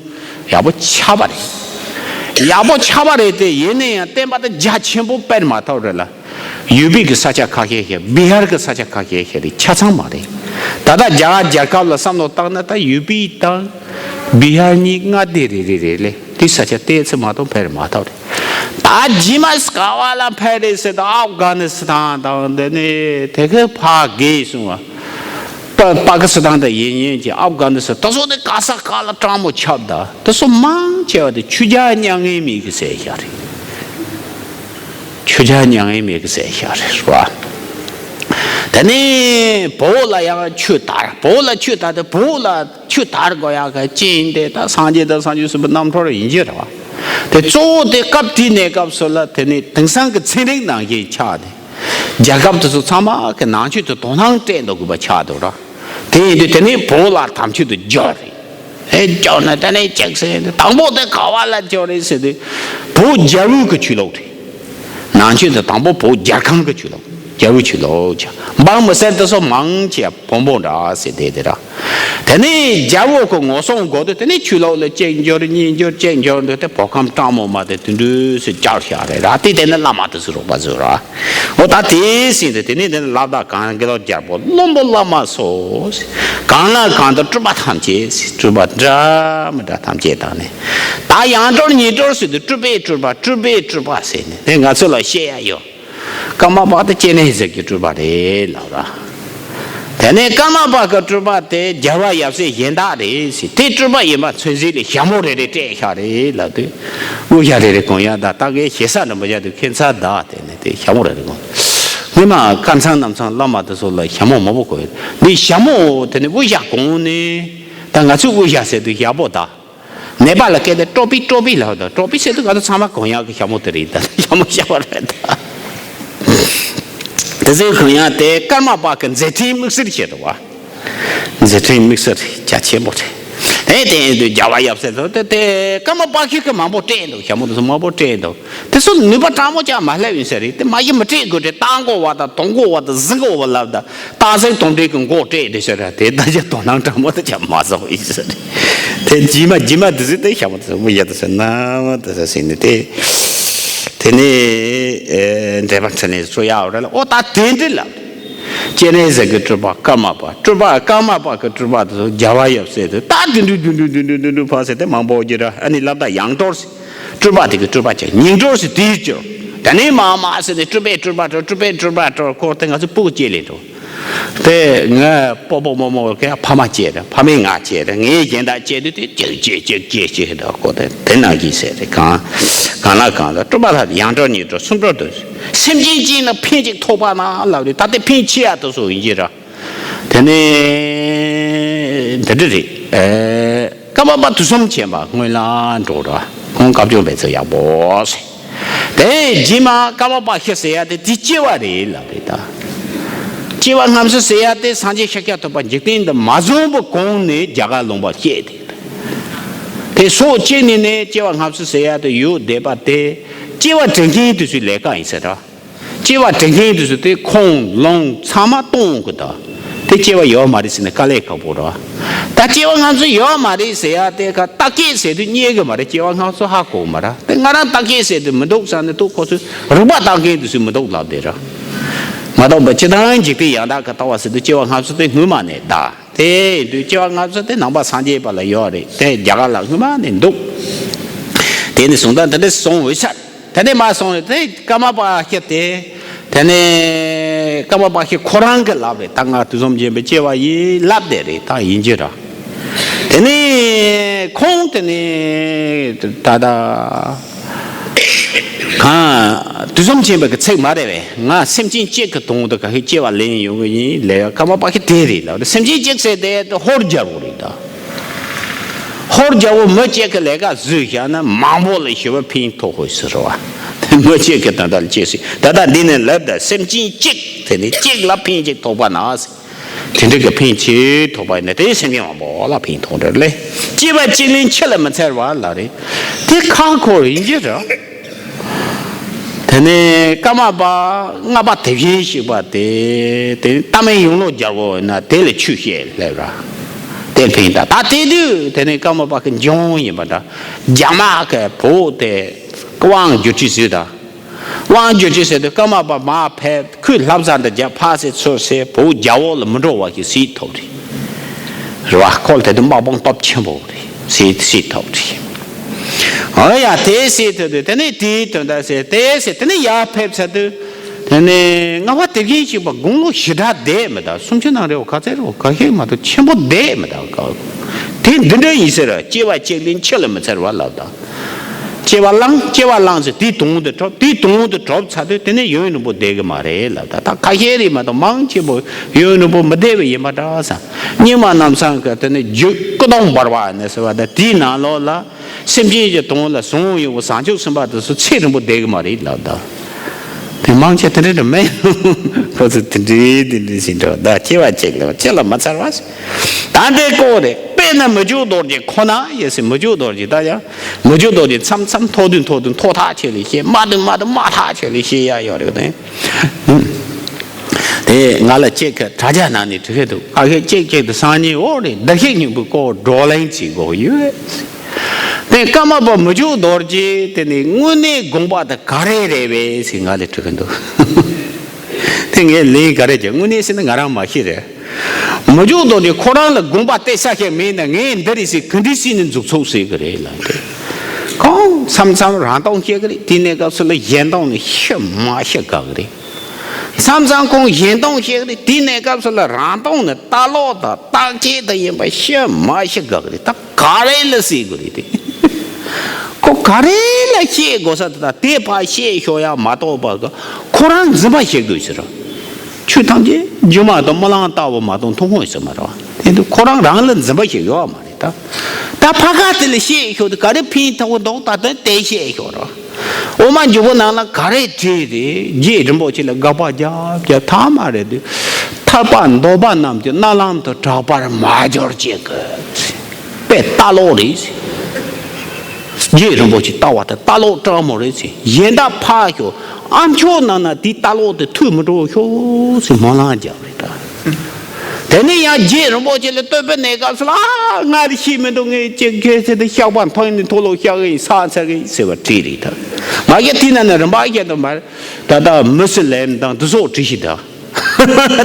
ཡག་པོ་ཆགས་པ་རེད། ཡག་པོ་ཆགས་པ་རེད་དེ། ཡིན་ན་ཡང་བསྟན་པ་དེ་རྒྱ་ཆེན་པོ་དཔེར་མ་ཐོབ་རེད་ལ། ཡུ་པི་གི་ས་ཆ་ཁ་ཤས་ཤིག་བི་ཧར་གི་ས་ཆ་ཁ་ཤས་ཤིག་རེད། ཆ་ཚང་མ་རེད། ད་ལྟ་རྒྱ་གར་རྒྱལ་ཁབ་ལ་བསམ་བློ་བཏང་ན་ད་ཡུ་པི་དང་བི་ཧར་གཉིས་མངའ་སྡེ་རེ་རེ་རེད་ལེ། དེ་ས་ཆ་བལྟས་ཚེ་མ་གཏོགས་ཕེབས་མ་ཐུབ་རེད། ད་རྗེས་མ་ག་བ་ལ་ཕེབས་རེད་ཟེར་ད་ཨབ་གྷ་ནི་སི་ཐན་དང་དེ་ནས་དེ་གའི་ཕར་རྒས་སོང་བ། པ་པ་ཀི་སི་ཐན་དང་ཡིན་ཡིན་གྱི་ཨབ་གྷ་ནི་སི་ཐན་དེ་ཚོ་དེ་ག་ས་ག་ལ་གྲང་མོ་ཁྱབ་ད་དེ་ཚོ་མང་ཆེ་བ་དེ་ཆོས་རྒྱལ་མྱ་ངན་མེད་ཀྱི་ཟེར་ཤག་རེད། ཆོས་རྒྱལ་མྱ་ངན་མེད་ཀྱི་ཟེར་ཤག་རེད་བ། དེ་ནས་བོད་ལ་ཡང་ཆོས་དར། བོད་ལ་ཆོས་དར་དེ་བོད་ལ་ཆོས་དར་དགོས་ཡག་གི་རྐྱེན་དེ་ད་སངས་རྒྱས་དང་སངས་རྒྱས་སུ་བའི་རྣམ་ཐར་ཡིན་གྱི་རེད་བ། དེ་གཙོ་བོ་དེ་སྐབས་དེའི་གནས་སྐབས་སུ་ལ་དེ་ནས་དེང་སང་གི་ཚན་རིག་ནང་བཞིན་ཆགས་ཏེ། རྒྱལ་ཁབ་དེ་ཚོ་ཚང་མ་གི་ནང་ཆོས་དེ་དོ་སྣང་སྤྲད་འདུག་དགོས་པ་ཆགས་འདུག་ར། དེ་ཡིན་དུས་དེ་ནས་བོད་ལ་དམ་ཆོས་དེ་འབྱོར་རེད། ཨེ་འབྱོར་ན་དེ་ནས་ཅིག་ཟེར་དུས་དང་པོ་དེ་ག་བ་ལ་འབྱོར་རེད་ཟེར་དུས་བོད་རྒྱལ་པོའི་གི་ཆོས་ལུགས་རེད། ནང་ཆོས་དེ་དང་པོ་བོད་རྒྱལ་ཁམས་ཀྱི་ཆོས་ལུགས། རྒྱལ་པོའི་ཆོས་ལུགས་ཆ་འབངས་མི་སེར་དེ་ཚོ་མང་ཆེ་བོན་པོ་འདྲ་ཟེར་དེ་དེ་ར། དེ་ནས་རྒྱལ་པོ་གི་ངོ་སྲུང་དགོས་དུས་དེ་ནས་ཆོས་ལུགས་ལ་གཅིག་འབྱོར་གཉིས་འབྱོར་གཅིག་འབྱོར་འདུག་དེ་བོད་ཁམས་གྲང་མོ་མ་དེ་དུད་འགྲོ་སུ་བཅར་བཞག་རེད་ར། དེ་དེ་ནས་བླ་མ་དེ་ཚོ་རོགས་པ་བཟོས་ར། འོ་ད་དེ་ཟིན་ཏེ་དེ་ནས་དེ་ནས་ལབ་ད་གང་དགེ་ལོ་རྒྱལ་པོ་བློན་པོ་བླ་མ་སོགས། གང་ལ་གང་དུ་སྤྲུལ་པ་ཐམས་ཅད་སྤྲུལ་པ་འདྲ་མི་འདྲ་ཐམས་ཅད་དང་ནི། ད་ཡང་སྤྲུལ་ཉིས་སྤྲུལ་ཟེར་དུས་སྤྲུལ་པའི་སྤྲུལ་པ་སྤྲུལ་པའི་སྤྲུལ་པ་ཟེར་ནས་དེ་ང་ཚོ་ལ་བཤད་ཡ་ཡོད། ཀརྨ་པ་དེ་སྤྱན་རས་གཟིགས་ཀྱི་སྤྲུལ་པ་རེད་ལབ་ར། དེ་ནས་ཀརྨ་པ་གི་སྤྲུལ་པ་དེ་རྒྱལ་བ་ཡབ་སྲས་གཞན་དག་རེད་ཟེར། དེ་སྤྲུལ་པ་ཡིན་པ་མཚོན་བྱེད་ལ་ཞྭ་མོ་རེ་རེ་སྤྲད་ཤག་རེད་ལབ་དུས། དབུ་ཞྭ་རེ་རེ་གོན་ཡ་ད་ད་གའི་ཞེ་ས་འདྲ་མི་བྱ་དུས་ཁྱད་མཚར་ད་དེ་ནས་དེ་ཞྭ་མོ་རེ་རེ་གོན། སྔོན་མ་སྐལ་བཟང་རྣམ་ཚང་བླ་མ་དེ་ཚོ་ལ་ཞྭ་མོ་མང་པོ་གོན་ཡོད། འདི་ཞྭ་མོ་དེ་ནི་དབུ་ཞྭ་གོན་ནས་ད་ང་ཚོས་དབུ་ཞྭ་ཟེར་དུས་ཞྭ་པོ་ད། ནེ་པ་ལ་སྐད་དེ་ཀྲོ་པི་ཀྲོ་པི་ལབ་ད། ཀྲོ་པི་ཟེར་དུས་ང་ཚོ་ཚང་མ་གོན་ཡག་གི་ཞྭ་མོ་དེ་རེད་ད། ཞྭ་མོ་ཞྭ་པ་རེད་ད། དེ་ཚོའི་གོན་ཡག་དེ་ཀརྨ་པ་གི་མཛད་འཕྲིན་དམིགས་བསལ་བྱེད་རེད་བ། མཛད་འཕྲིན་དམིགས་བསལ་རྒྱ་ཆེན་པོ་རེད། དེ་དེ་ཡིན་དུས་རྒྱལ་བ་ཡབ་སྲས་ཚོ་དེ་དེ་ཀརྨ་པ་ཁྱེད་ཀྱི་མང་པོ་སྤྲད་འདུག་ཞྭ་མོ་དེ་ཚོ་མང་པོ་སྤྲད་འདུག་དེ་ཚོ་ནུས་པ་སྤྲང་མོ་ཅང་མ་སླེབས་ཡིན་ས་རེད། དེ་མ་གཞི་མི་སྤྲད་དགོས་རེད། རྟ་མགོ་བ་དང་དོམ་མགོ་བ་དང་གཟིག་མགོ་བ་ལབ་ད། སྟག་གཟིག་དོམ་དྲེད་ཀྱི་མགོ་སྤྲད་དེ་ཟེར་ར། དེ་ད་ཅི་དོ་སྣང་སྤྲང་མོ་དེ་ཅང་མ་བཟོ་ཡིན་ས་རེད། དེ་རྗེས་མ་རྗེས་མ་དེ་ཚོས་དེ་ཞྭ་མོ་དེ་ཚོ་དབུ་ཞྭ་དེ་ཚོ་ན་མ་དེ་ཚོ་ཟིན་ནས་དེ། དེ་ནས་ཨེ་འགྲེལ་པ་འཕྲིན་ལས་སུ་ཡག་རེད་ལ། ཨོ་ད་དེ་འདྲ་ལ། སྤྱན་རས་གཟིགས་ཀྱི་སྤྲུལ་པ་ཀརྨ་པ། སྤྲུལ་པ་ཀརྨ་པ་གི་སྤྲུལ་པ་དེ་ཚོ་རྒྱལ་བ་ཡབ་སྲས་དེ་ད་དུད་འགྲོ་དུད་འགྲོ་དུད་འགྲོ་དུད་འགྲོ་ཕར་ཟེར་དེ་མང་པོ་གྱི་ར། ཨ་ནི་ལབ་ད་ཡང་སྤྲུལ། སྤྲུལ་པ་དེ་གི་སྤྲུལ་པ་ཅིག་ཉིང་སྤྲུལ་ཟེར་དེའི་སྤྲུལ། དེ་ནས་མ་མ་ཟེར་ནས་སྤྲུལ་པའི་སྤྲུལ་པ་སྤྲུལ། སྤྲུལ་པའི་སྤྲུལ་པ་སྤྲུལ། ཁོ་དེ་ང་ཚོ་སྤུ་གུ་སྐྱེས་ལེ་འགྲོ། དེ་ང་སྤོ་སྤོ་རྨོ་རྨོ་གི་ཕ་མ་སྐྱེས་རེད། ཕ་མས་ང་སྐྱེས་རེད། ངས་གཞན་དག་སྐྱེས་དུས་དེ་ཅིག་ཅིག་ཅིག་ཅིག་ཅིག་འདྲ་ཁོ་དེ་དེ་ནང་གི་ཟེར་རེད། གང་གང་ལ་གང་ལ་སྤྲུལ་པ་ལ་ཡང་སྤྲུལ་ཉིང་སྤྲུལ་སུམ་སྤྲུལ་དུ། སེམས་ཅན་གཅིག་ན་ཕན་ཅིག་ཐོགས་པ་ན་ལབ་རེད། ད་དེ་ཕན་ཆེ་ཡ་དེ་ཚོ་ཡིན་གྱི་ར། དེ་ནས་འདི་འདྲ་རེད། ཨེ། ཀརྨ་པ་དུས་གསུམ་མཁྱེན་པ་སྔོན་ལ་འགྲོ་ར། ཁོང་བཀའ་བརྒྱུད་པའི་ཚོ་ཡག་པོ་ཟེར། དེ་རྗེས་མ་ཀརྨ་པ་ཤི་ཟེར་ཡ་དེ་དེ་སྐྱེ་བ་རེད་ལབ་རེད་ད། སྐྱེ་བ་སྔ་མ་ཟེར་ཡ་དེ་སངས་རྒྱས་ཤཱཀྱ་ཐུབ་པ་འཇིག་རྟེན་འདི་མ་བཟུང་བའི་གོང་ནས་རྒྱ་གར་ལུང་པ་སྐྱེས་ཏེ། དེ་སྲོག་བཅད་ནས་ནས་སྐྱེ་བ་སྔ་མ་ཟེར་ཡ་དེ་ཡོད་བསྡད་པ་དེ་སྐྱེ་བ་དྲན་མཁན་དུས་སུའི་ལས་ཀ་ཡིན་ཟེར་ར། སྐྱེ་བ་དྲན་མཁན་དེ་ཚོ་དེ་ཁོང་ལོང་ཚང་མ་གཏོང་གི་ད། དེ་སྐྱེ་བ་ཡོད་མ་རེད་ཟེར་ནས་དཀའ་ལས་ཁག་པོ་རེད། ད་སྐྱེ་བ་སྔ་མ་ཡོད་མ་རེད་ཟེར་ཡ་དེ་ཁ་བརྟག་དཔྱད་ཟེར་དུས་རྙེད་གི་མ་རེད། སྐྱེ་བ་སྔ་མ་ཧ་གོ་མ་རེད། དེ་ང་རང་བརྟག་དཔྱད་ཟེར་དུས་མི་འདུག་བསམ་ནས་ཏུ་ཁོ་ཚོས་རིག་པ་བརྟག་མཁན་དེ་ཚོས་མི་འདུག་ལབ་བསྡད་ར། མ་གཏོགས་པ་སྤྱིར་བཏང་འཇིག་རྟེན་ཡང་དག་གི་ལྟ་བ་ཟེར་དུས་སྐྱེ་བ་སྔ་མ་དེ་སྔོན་མ་ནས་ད། དེ་ཡིན་དུས་སྐྱེ་བ་སྔ་མ་དེ་ནང་པ་སངས་རྒྱས་པ་ལ་ཡོད་རེད། དེ་རྒྱ་གར་ལ་སྔོན་མ་ནས་འདུག་དེ་ནས་བཟུང་ད་དེ་འདྲ་སོང་འོས་ཤག་དེ་ནས་མ་སོང་དེ་ཀརྨ་པ་ཤི་དེ། དེ་ནས་ཀརྨ་པ་ཤི་ཁོ་རང་གི་ལབ་རེད། ད་ང་དུས་གསུམ་མཁྱེན་པའི་སྐྱེ་བ་ཡིན་ལབ་བསྡད་རེད། ད་ཡིན་གྱི་ར། དེ་ནས་ཁོང་དེ་ནས་ད་ལྟ་གང་དུས་གསུམ་མཁྱེན་པའི་གི་ཚིག་མ་རེད་པས། ང་སེམས་ཅན་གཅིག་གི་དོན་དུ་ག་ཤེད་སྐྱེ་བ་ལེན་ཡོང་གི་ཡིན་ལབ་ཡ་ཀརྨ་པ་ཤི་དེ་རེད་ལབ་རེད། སེམས་ཅན་གཅིག་ཟེར་དེ་ཧོར་རྒྱལ་པོ་རེད་ད། ཧོར་རྒྱལ་པོ་མི་གཅིག་གི་ལས་ཀ་བཟོས་བཞག་ན་མང་པོ་ལ་ཞི་བ་ཕན་ཐོགས་ཧོས་ཟེར་བ། དེ་མི་གཅིག་གི་དོན་དག་ལ་གཅེས་སྲིད་ད་ལྟ་འདི་ནས་ལབ་ད་སེམས་ཅན་གཅིག་དེ་ནི་གཅིག་ལ་ཕན་གཅིག་ཐོགས་པ་ན་ཟེར། དེ་འདྲ་གི་ཕན་ཆེ་ཐོགས་པ་ཡིན་ན་དེ་སེམས་ཅན་མང་པོ་ལ་ཕན་ཐོགས་འདྲ་ལེ། སྐྱེ་བ་གཅིག་ལན་ཆེ་ལ་མི་འཚེར་བ་ལ་རེད། དེ་ཁག་ཁོར་ཡིན་གྱི་ར། དེ་ནས་ཀརྨ་པ་ལྔ་པ་དེ་བཞིན་གཤེགས་པ་དེ་དེ་ལྟ་མིན་ཡོངས་ལོག་རྒྱལ་པོ་ཡིན་ན་དེ་ལ་ཆོས་བཤད་ལབ་ར། དེ་ཕན་ད་ད་དེ་དུས་དེ་ནས་ཀརྨ་པ་གི་འབྱུང་ཡིན་པ་འདྲ། རྒྱ་དམག་གི་བོད་དེ་དབང་བསྒྱུར་ཅི་ཟེར་ད། དབང་བསྒྱུར་ཅི་ཟེར་དུས་ཀརྨ་པ་མར་ཕེབས། ཁོས་ལྷ་བསངས་འདི་རྒྱ་ཕར་ཟེར་ཚུར་ཟེར་བོད་རྒྱ་བོད་ལ་མི་འགྲོ་བ་ཞིག་སྲིད་ཐོབ་རེད། རེད་བ། ཁོ་ལ་དེ་དུས་དམག་དཔུང་སྟོབས་ཆེན་པོ་རེད། སྲིད་སྲིད་ཐོབ་རེད། ཨོ་ཡ་དེ་ཟེར་ཐུབ་དུས་དེ་ནས་དེའི་དོན་དག་ཟེར་དེ་ཟེར་དེ་ནས་ཡར་ཕེབས་ཚར་དུས། དེ་ནས་ལྔ་པ་དེ་རྒན་གཅིག་པ་དགུང་ལོ་ཞེ་དྲག་བསྡད་མི་འདུག་སུམ་ཅུ་ནང་རེད་བ། ག་ཚད་རེད་བ། ག་ཤེད་མ་གཏོགས་ཆེན་པོ་བསྡད་མི་འདུག་དེ་འདི་འདྲ་ཡིན་ཟེར། སྐྱེ་བ་གཅིག་ལས་འཆི་ལ་མི་ཚར་བ་ལབ་ད། སྐྱེ་བ་བླངས། སྐྱེ་བ་བླངས་ཟེར་དེའི་དོན་དུ་གྲུབ། དེའི་དོན་དུ་གྲུབ་ཚར་དུས་དེ་ནས་ཡུན་རིང་པོ་བསྡད་གི་མ་རེད་ལབ་ད། ད་ཁ་ཤས་རེད་མ་གཏོགས་མང་ཆེན་པོ་ཡུན་རིང་པོ་མི་བསྡད་པ་ཡིན་པ་འདྲ་བསམ། རྙིང་མ་རྣམ་གསུམ་གི་དེ་ནས་རྒྱུད་སྐུ་གདུང་འབར་བ་ནས་ཟེར་བ་དང་དེའི་ནང་ལོགས་ལ། སེམས་ཅན་གྱི་དོན་ལ་བཟང་ཡོང་བའི་བྱང་ཆུབ་སེམས་དཔའ་དེ་ཚོ་ཚེ་རིང་པོ་བསྡད་ཀྱི་མ་རེད་ལབ་ད། དེ་མང་ཆེ་དེ་འདྲ་འདྲ་མེད། ཁོ་ཚོ་དེ་འདྲའི་དེ་འདྲའི་ཞིག་འགྲོ་ད་སྐྱེ་བ་གཅིག་ལ་འཆི་ལ་མ་ཚར་བ་ཞིག་ད་འདི་ཀོ་རེད། དཔེར་ན་མི་འཇུག་རྡོ་རྗེ་ཁོ་ན་ཡོད་ཟེར། མི་འཇུག་རྡོ་རྗེ་ད་ཡང་མི་འཇུག་རྡོ་རྗེ་མཚམས་མཚམས་མཐོ་དུས་མཐོ་དུས་མཐོ་ཐག་ཆོད་ལས་བཤད། དམའ་དུས་དམའ་དུས་དམའ་ཐག་ཆོད་ལས་བཤད་ཡ་ཡོད་རེད་དེ། དེ་ང་ལ་གཅིག་གིས་དྲ་རྒྱ་ནང་ནས་འབྲི་གི་འདུག་ཨ་ཁེ་གཅིག་གཅིག་ཏུ་སང་ཉིན་འོ་རེད། འདིར་ཤེས་སྙིང་པོའི་སྐོར་བགྲོ་གླེང་བྱེད་དགོས་ཡོད། དེ་ཀརྨ་པ་མི་འཇུག་རྡོ་རྗེ་དེ་ནི་དངོས་གནས་དགོངས་པ་དེ་ག་རེ་རེད་པས་ཟེར་ང་ལ་དྲི་གི་འདུག་དེ་ངས་ལན་ག་རེ་བྱས། དངོས་གནས་ཟེར་ན་ང་རང་མ་ཤེས་རེད། མི་འཇུག་རྡོ་རྗེ་ཁོ་རང་ལ་དགོངས་པ་གཏད་ས་ཞིག་མེད་ན་ངས་འདི་རེད་ཟེར་ག་འདྲ་ཟེར་ནས་འཛུགས་ཚུགས་ཟེར་གི་རེད་ལབ་དེ། ཁོང་མཚམས་མཚམས་རང་སྟོང་བཤད་གི་རེད། དེ་གནས་སྐབས་སུ་ལ་གཞན་སྟོང་ནས་ཤི་མ་ཤི་དགའ་གི་རེད། མཚམས་མཚམས་ཁོང་གཞན་སྟོང་བཤད་གི་རེད། དེ་གནས་སྐབས་སུ་ལ་རང་སྟོང་ནས་ལྟ་ལོག་དང་རྟག་ཆད་དང་ཡིན་པ་ཤི་མ་ཤི་དགའ་གི་རེད། ད་ག་རེ་ལ་ཟེར་གི་རེད་དེ། ཁོ་ག་རེ་ལ་བཤད་དགོས་ས་དེ་དང་དེ་ཕར་བཤད་ཤོག་ཡ་མ་གཏོགས་པ་གི་ཁོ་རང་འཛིན་པ་བྱེད་དགོས་ཟེར། ཆོས་ཐམས་ཅད་སྒྱུ་མ་དང་རྨི་ལམ་ལྟ་བུ་མ་གཏོགས་མཐོང་ཁུངས་ཡོད་ས་མ་རེད་བ། དེ་དུས་ཁོ་རང་རང་ལ་འཛིན་པ་ཞིག་ཡོད་མ་རེད་ད། ད་ཕ་ག་དེ་ལ་བཤད་ཤོག་དེ་ག་རེ་ཕན་ཐོགས་འདུག་ད་དོན་དེ་བཤད་ཤོག་ར། འོ་མ་འཇུག་པོ་ནང་ལ་ག་རེ་བྲིས་རེད། རྗེ་རིན་པོ་ཆེ་ལ་དགག་པ་རྒྱབ་རྒྱབ་ཐ་མ་རེད་དུས། ཐར་པ་འདོད་པ་རྣམས་ཀྱི་རྨི་ལམ་དུ་གྲགས་པར་མ་གྱུར་ཅིག་གི། དཔེ་ལྟ་ལོག་རེད། རྗེ་རིན་པོ་ཆེ་ལྟ་བ་དེ་ལྟ་ལོག་དྲང་མོ་རེད་ཟེར། གཞན་དག་ཕར་ཞོག་ཨ་མཆོག་རྣམས་ན་དེ་ལྟ་ལོག་དེ་ཐུག་མི་འགྲོ་ཤོག་ཟེར་སྨོན་ལམ་རྒྱབ་རེད་ད། དེ་ནས་ཡང་རྗེ་རིན་པོ་ཆེ་ལ་བསྟོད་པའི་གནས་སྐབས་སུ་ལ་ཨ་ང་རེ་ཤེས་མི་འདུག་ངས་ཅིག་གལ་སྲིད་དེ་བཤགས་པ་མཐོང་ནས་མཐོ་ལོག་བཤགས་ཡིན་ས་ཚ་གི་ཟེར་བ་བྲིས་རེད་ད། མ་གི་དེ་ན་ནི་རིན་པ་བཤད་དུ་མར་ད་ལྟ་མུ་སི་ལེམ་དང་དེ་སོགས་བྲིས་ཤིག་ད།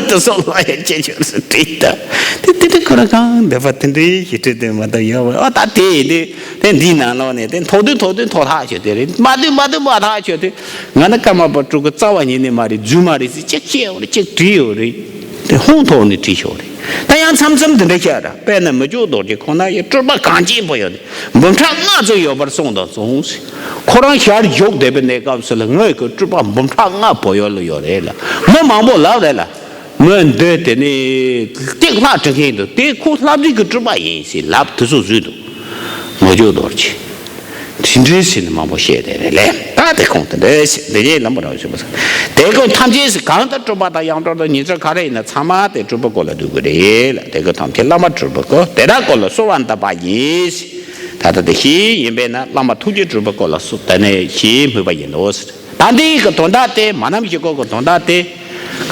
དེ་སོགས་ལ་ཡང་སྐྱེ་ཆོག་སུ་བྲིས་ད། དེ་དེ་དེ་ཁོ་ར་གང་འདོད་པ་དེ་འདྲའི་ཞིག་བྲིས་དེ་མ་གཏོགས་ཡོད་བ། ཨ་ད་དེ་ཡིན་དེ་དེ་འདིའི་ནང་ལོགས་ནས་དེ་མཐོ་དུས་མཐོ་དུས་མཐོ་ཐག་ཆོད་དེ་རེད། དམའ་དུས་དམའ་དུས་དམའ་ཐག་ཆོད་དེ། ང་ནི་ཀརྨ་པ་སྤྲུལ་སྐུ་རྩ་བ་ཉིད་ནས་མ་རེད། རྫུན་མ་རེད་ཟེར་ཅིག་བཤད་ཡོད་རེད། ཅིག་བྲིས་ཡོད་རེད། དེ་ཧོན་ཐོག་ནས་བྲིས་ཤོག་རེད། ད་ཡང་མཚམས་མཚམས་འདི་འདྲ་བཤད་ར། དཔེར་ན་མི་འཇུག་རྡོ་རྗེ་ཁོང་ན་ཡི་སྤྲུལ་པ་གངས་ཅན་བོད་ཡུལ་ནས་འབུམ་ཕྲག་ལྔ་ཙམ་ཡོད་པར་གསུངས་དང་གསུངས། ཁོ་རང་ཞལ་བཞུགས་བསྡད་པའི་གནས་སྐབས་སུ་ལ་ངོས་ཀྱི་སྤྲུལ་པ་འབུམ་ཕྲག་ལྔ་བོད་ཡུལ་ལ་ཡོད་རེད་ལ། མི་མང་པོ་ལབ་རེད་ལ། མི་འདི་དེ་ནི་གཅིག་ལྷ་འདྲེ་མཁན་འདུག་དེ་ཁོ་ལྷ་འདྲེ་གི་སྤྲུལ་པ་ཡིན་ཟེར་ལབ་དེ་ཚོ་བཟོས་འདུག་མི་འཇུག་རྡོ་རྗེ། དེ་འདྲའི་ཟེར་ནས་མང་པོ་བཤད་དེ་རེད་ལས། ད་དེ་ཁོང་དེ་འདྲའི་ཟེར་འདི་ཉིད་ལམ་པོ་རང་བཞིན་པ་ཟེར། དེ་ཁོང་ཐམས་ཅད་ཟེར་གང་ལྟར་སྤྲུལ་པ་དང་ཡང་སྤྲུལ་དང་ཉིན་མཚན་ག་རེ་ཡིན་ན་ཚང་མ་དེ་སྤྲུལ་པའི་སྐོར་ལ་འདུས་ཀྱི་རེད་ལ། དེ་ཁོ་ཐམས་ཅད་བླ་མ་སྤྲུལ་པའི་སྐོར་དེ་དག་སྐོར་ལ་གསོལ་བ་འདེབས་པ་ཡིན། ད་ལྟ་དེ་ཞེས་ཡིན་པས་ན་བླ་མ་ཐུགས་རྗེ་སྤྲུལ་པའི་སྐོར་ལ་གསོལ་དེ་ནས་ཞེས་སྨོས་པ་ཡིན་ནོ་ཟེར། ད་འདི་གི་དོན་དག་དེ་མ་ནམ་ཞིག་གོ་གི་དོན་དག་དེ་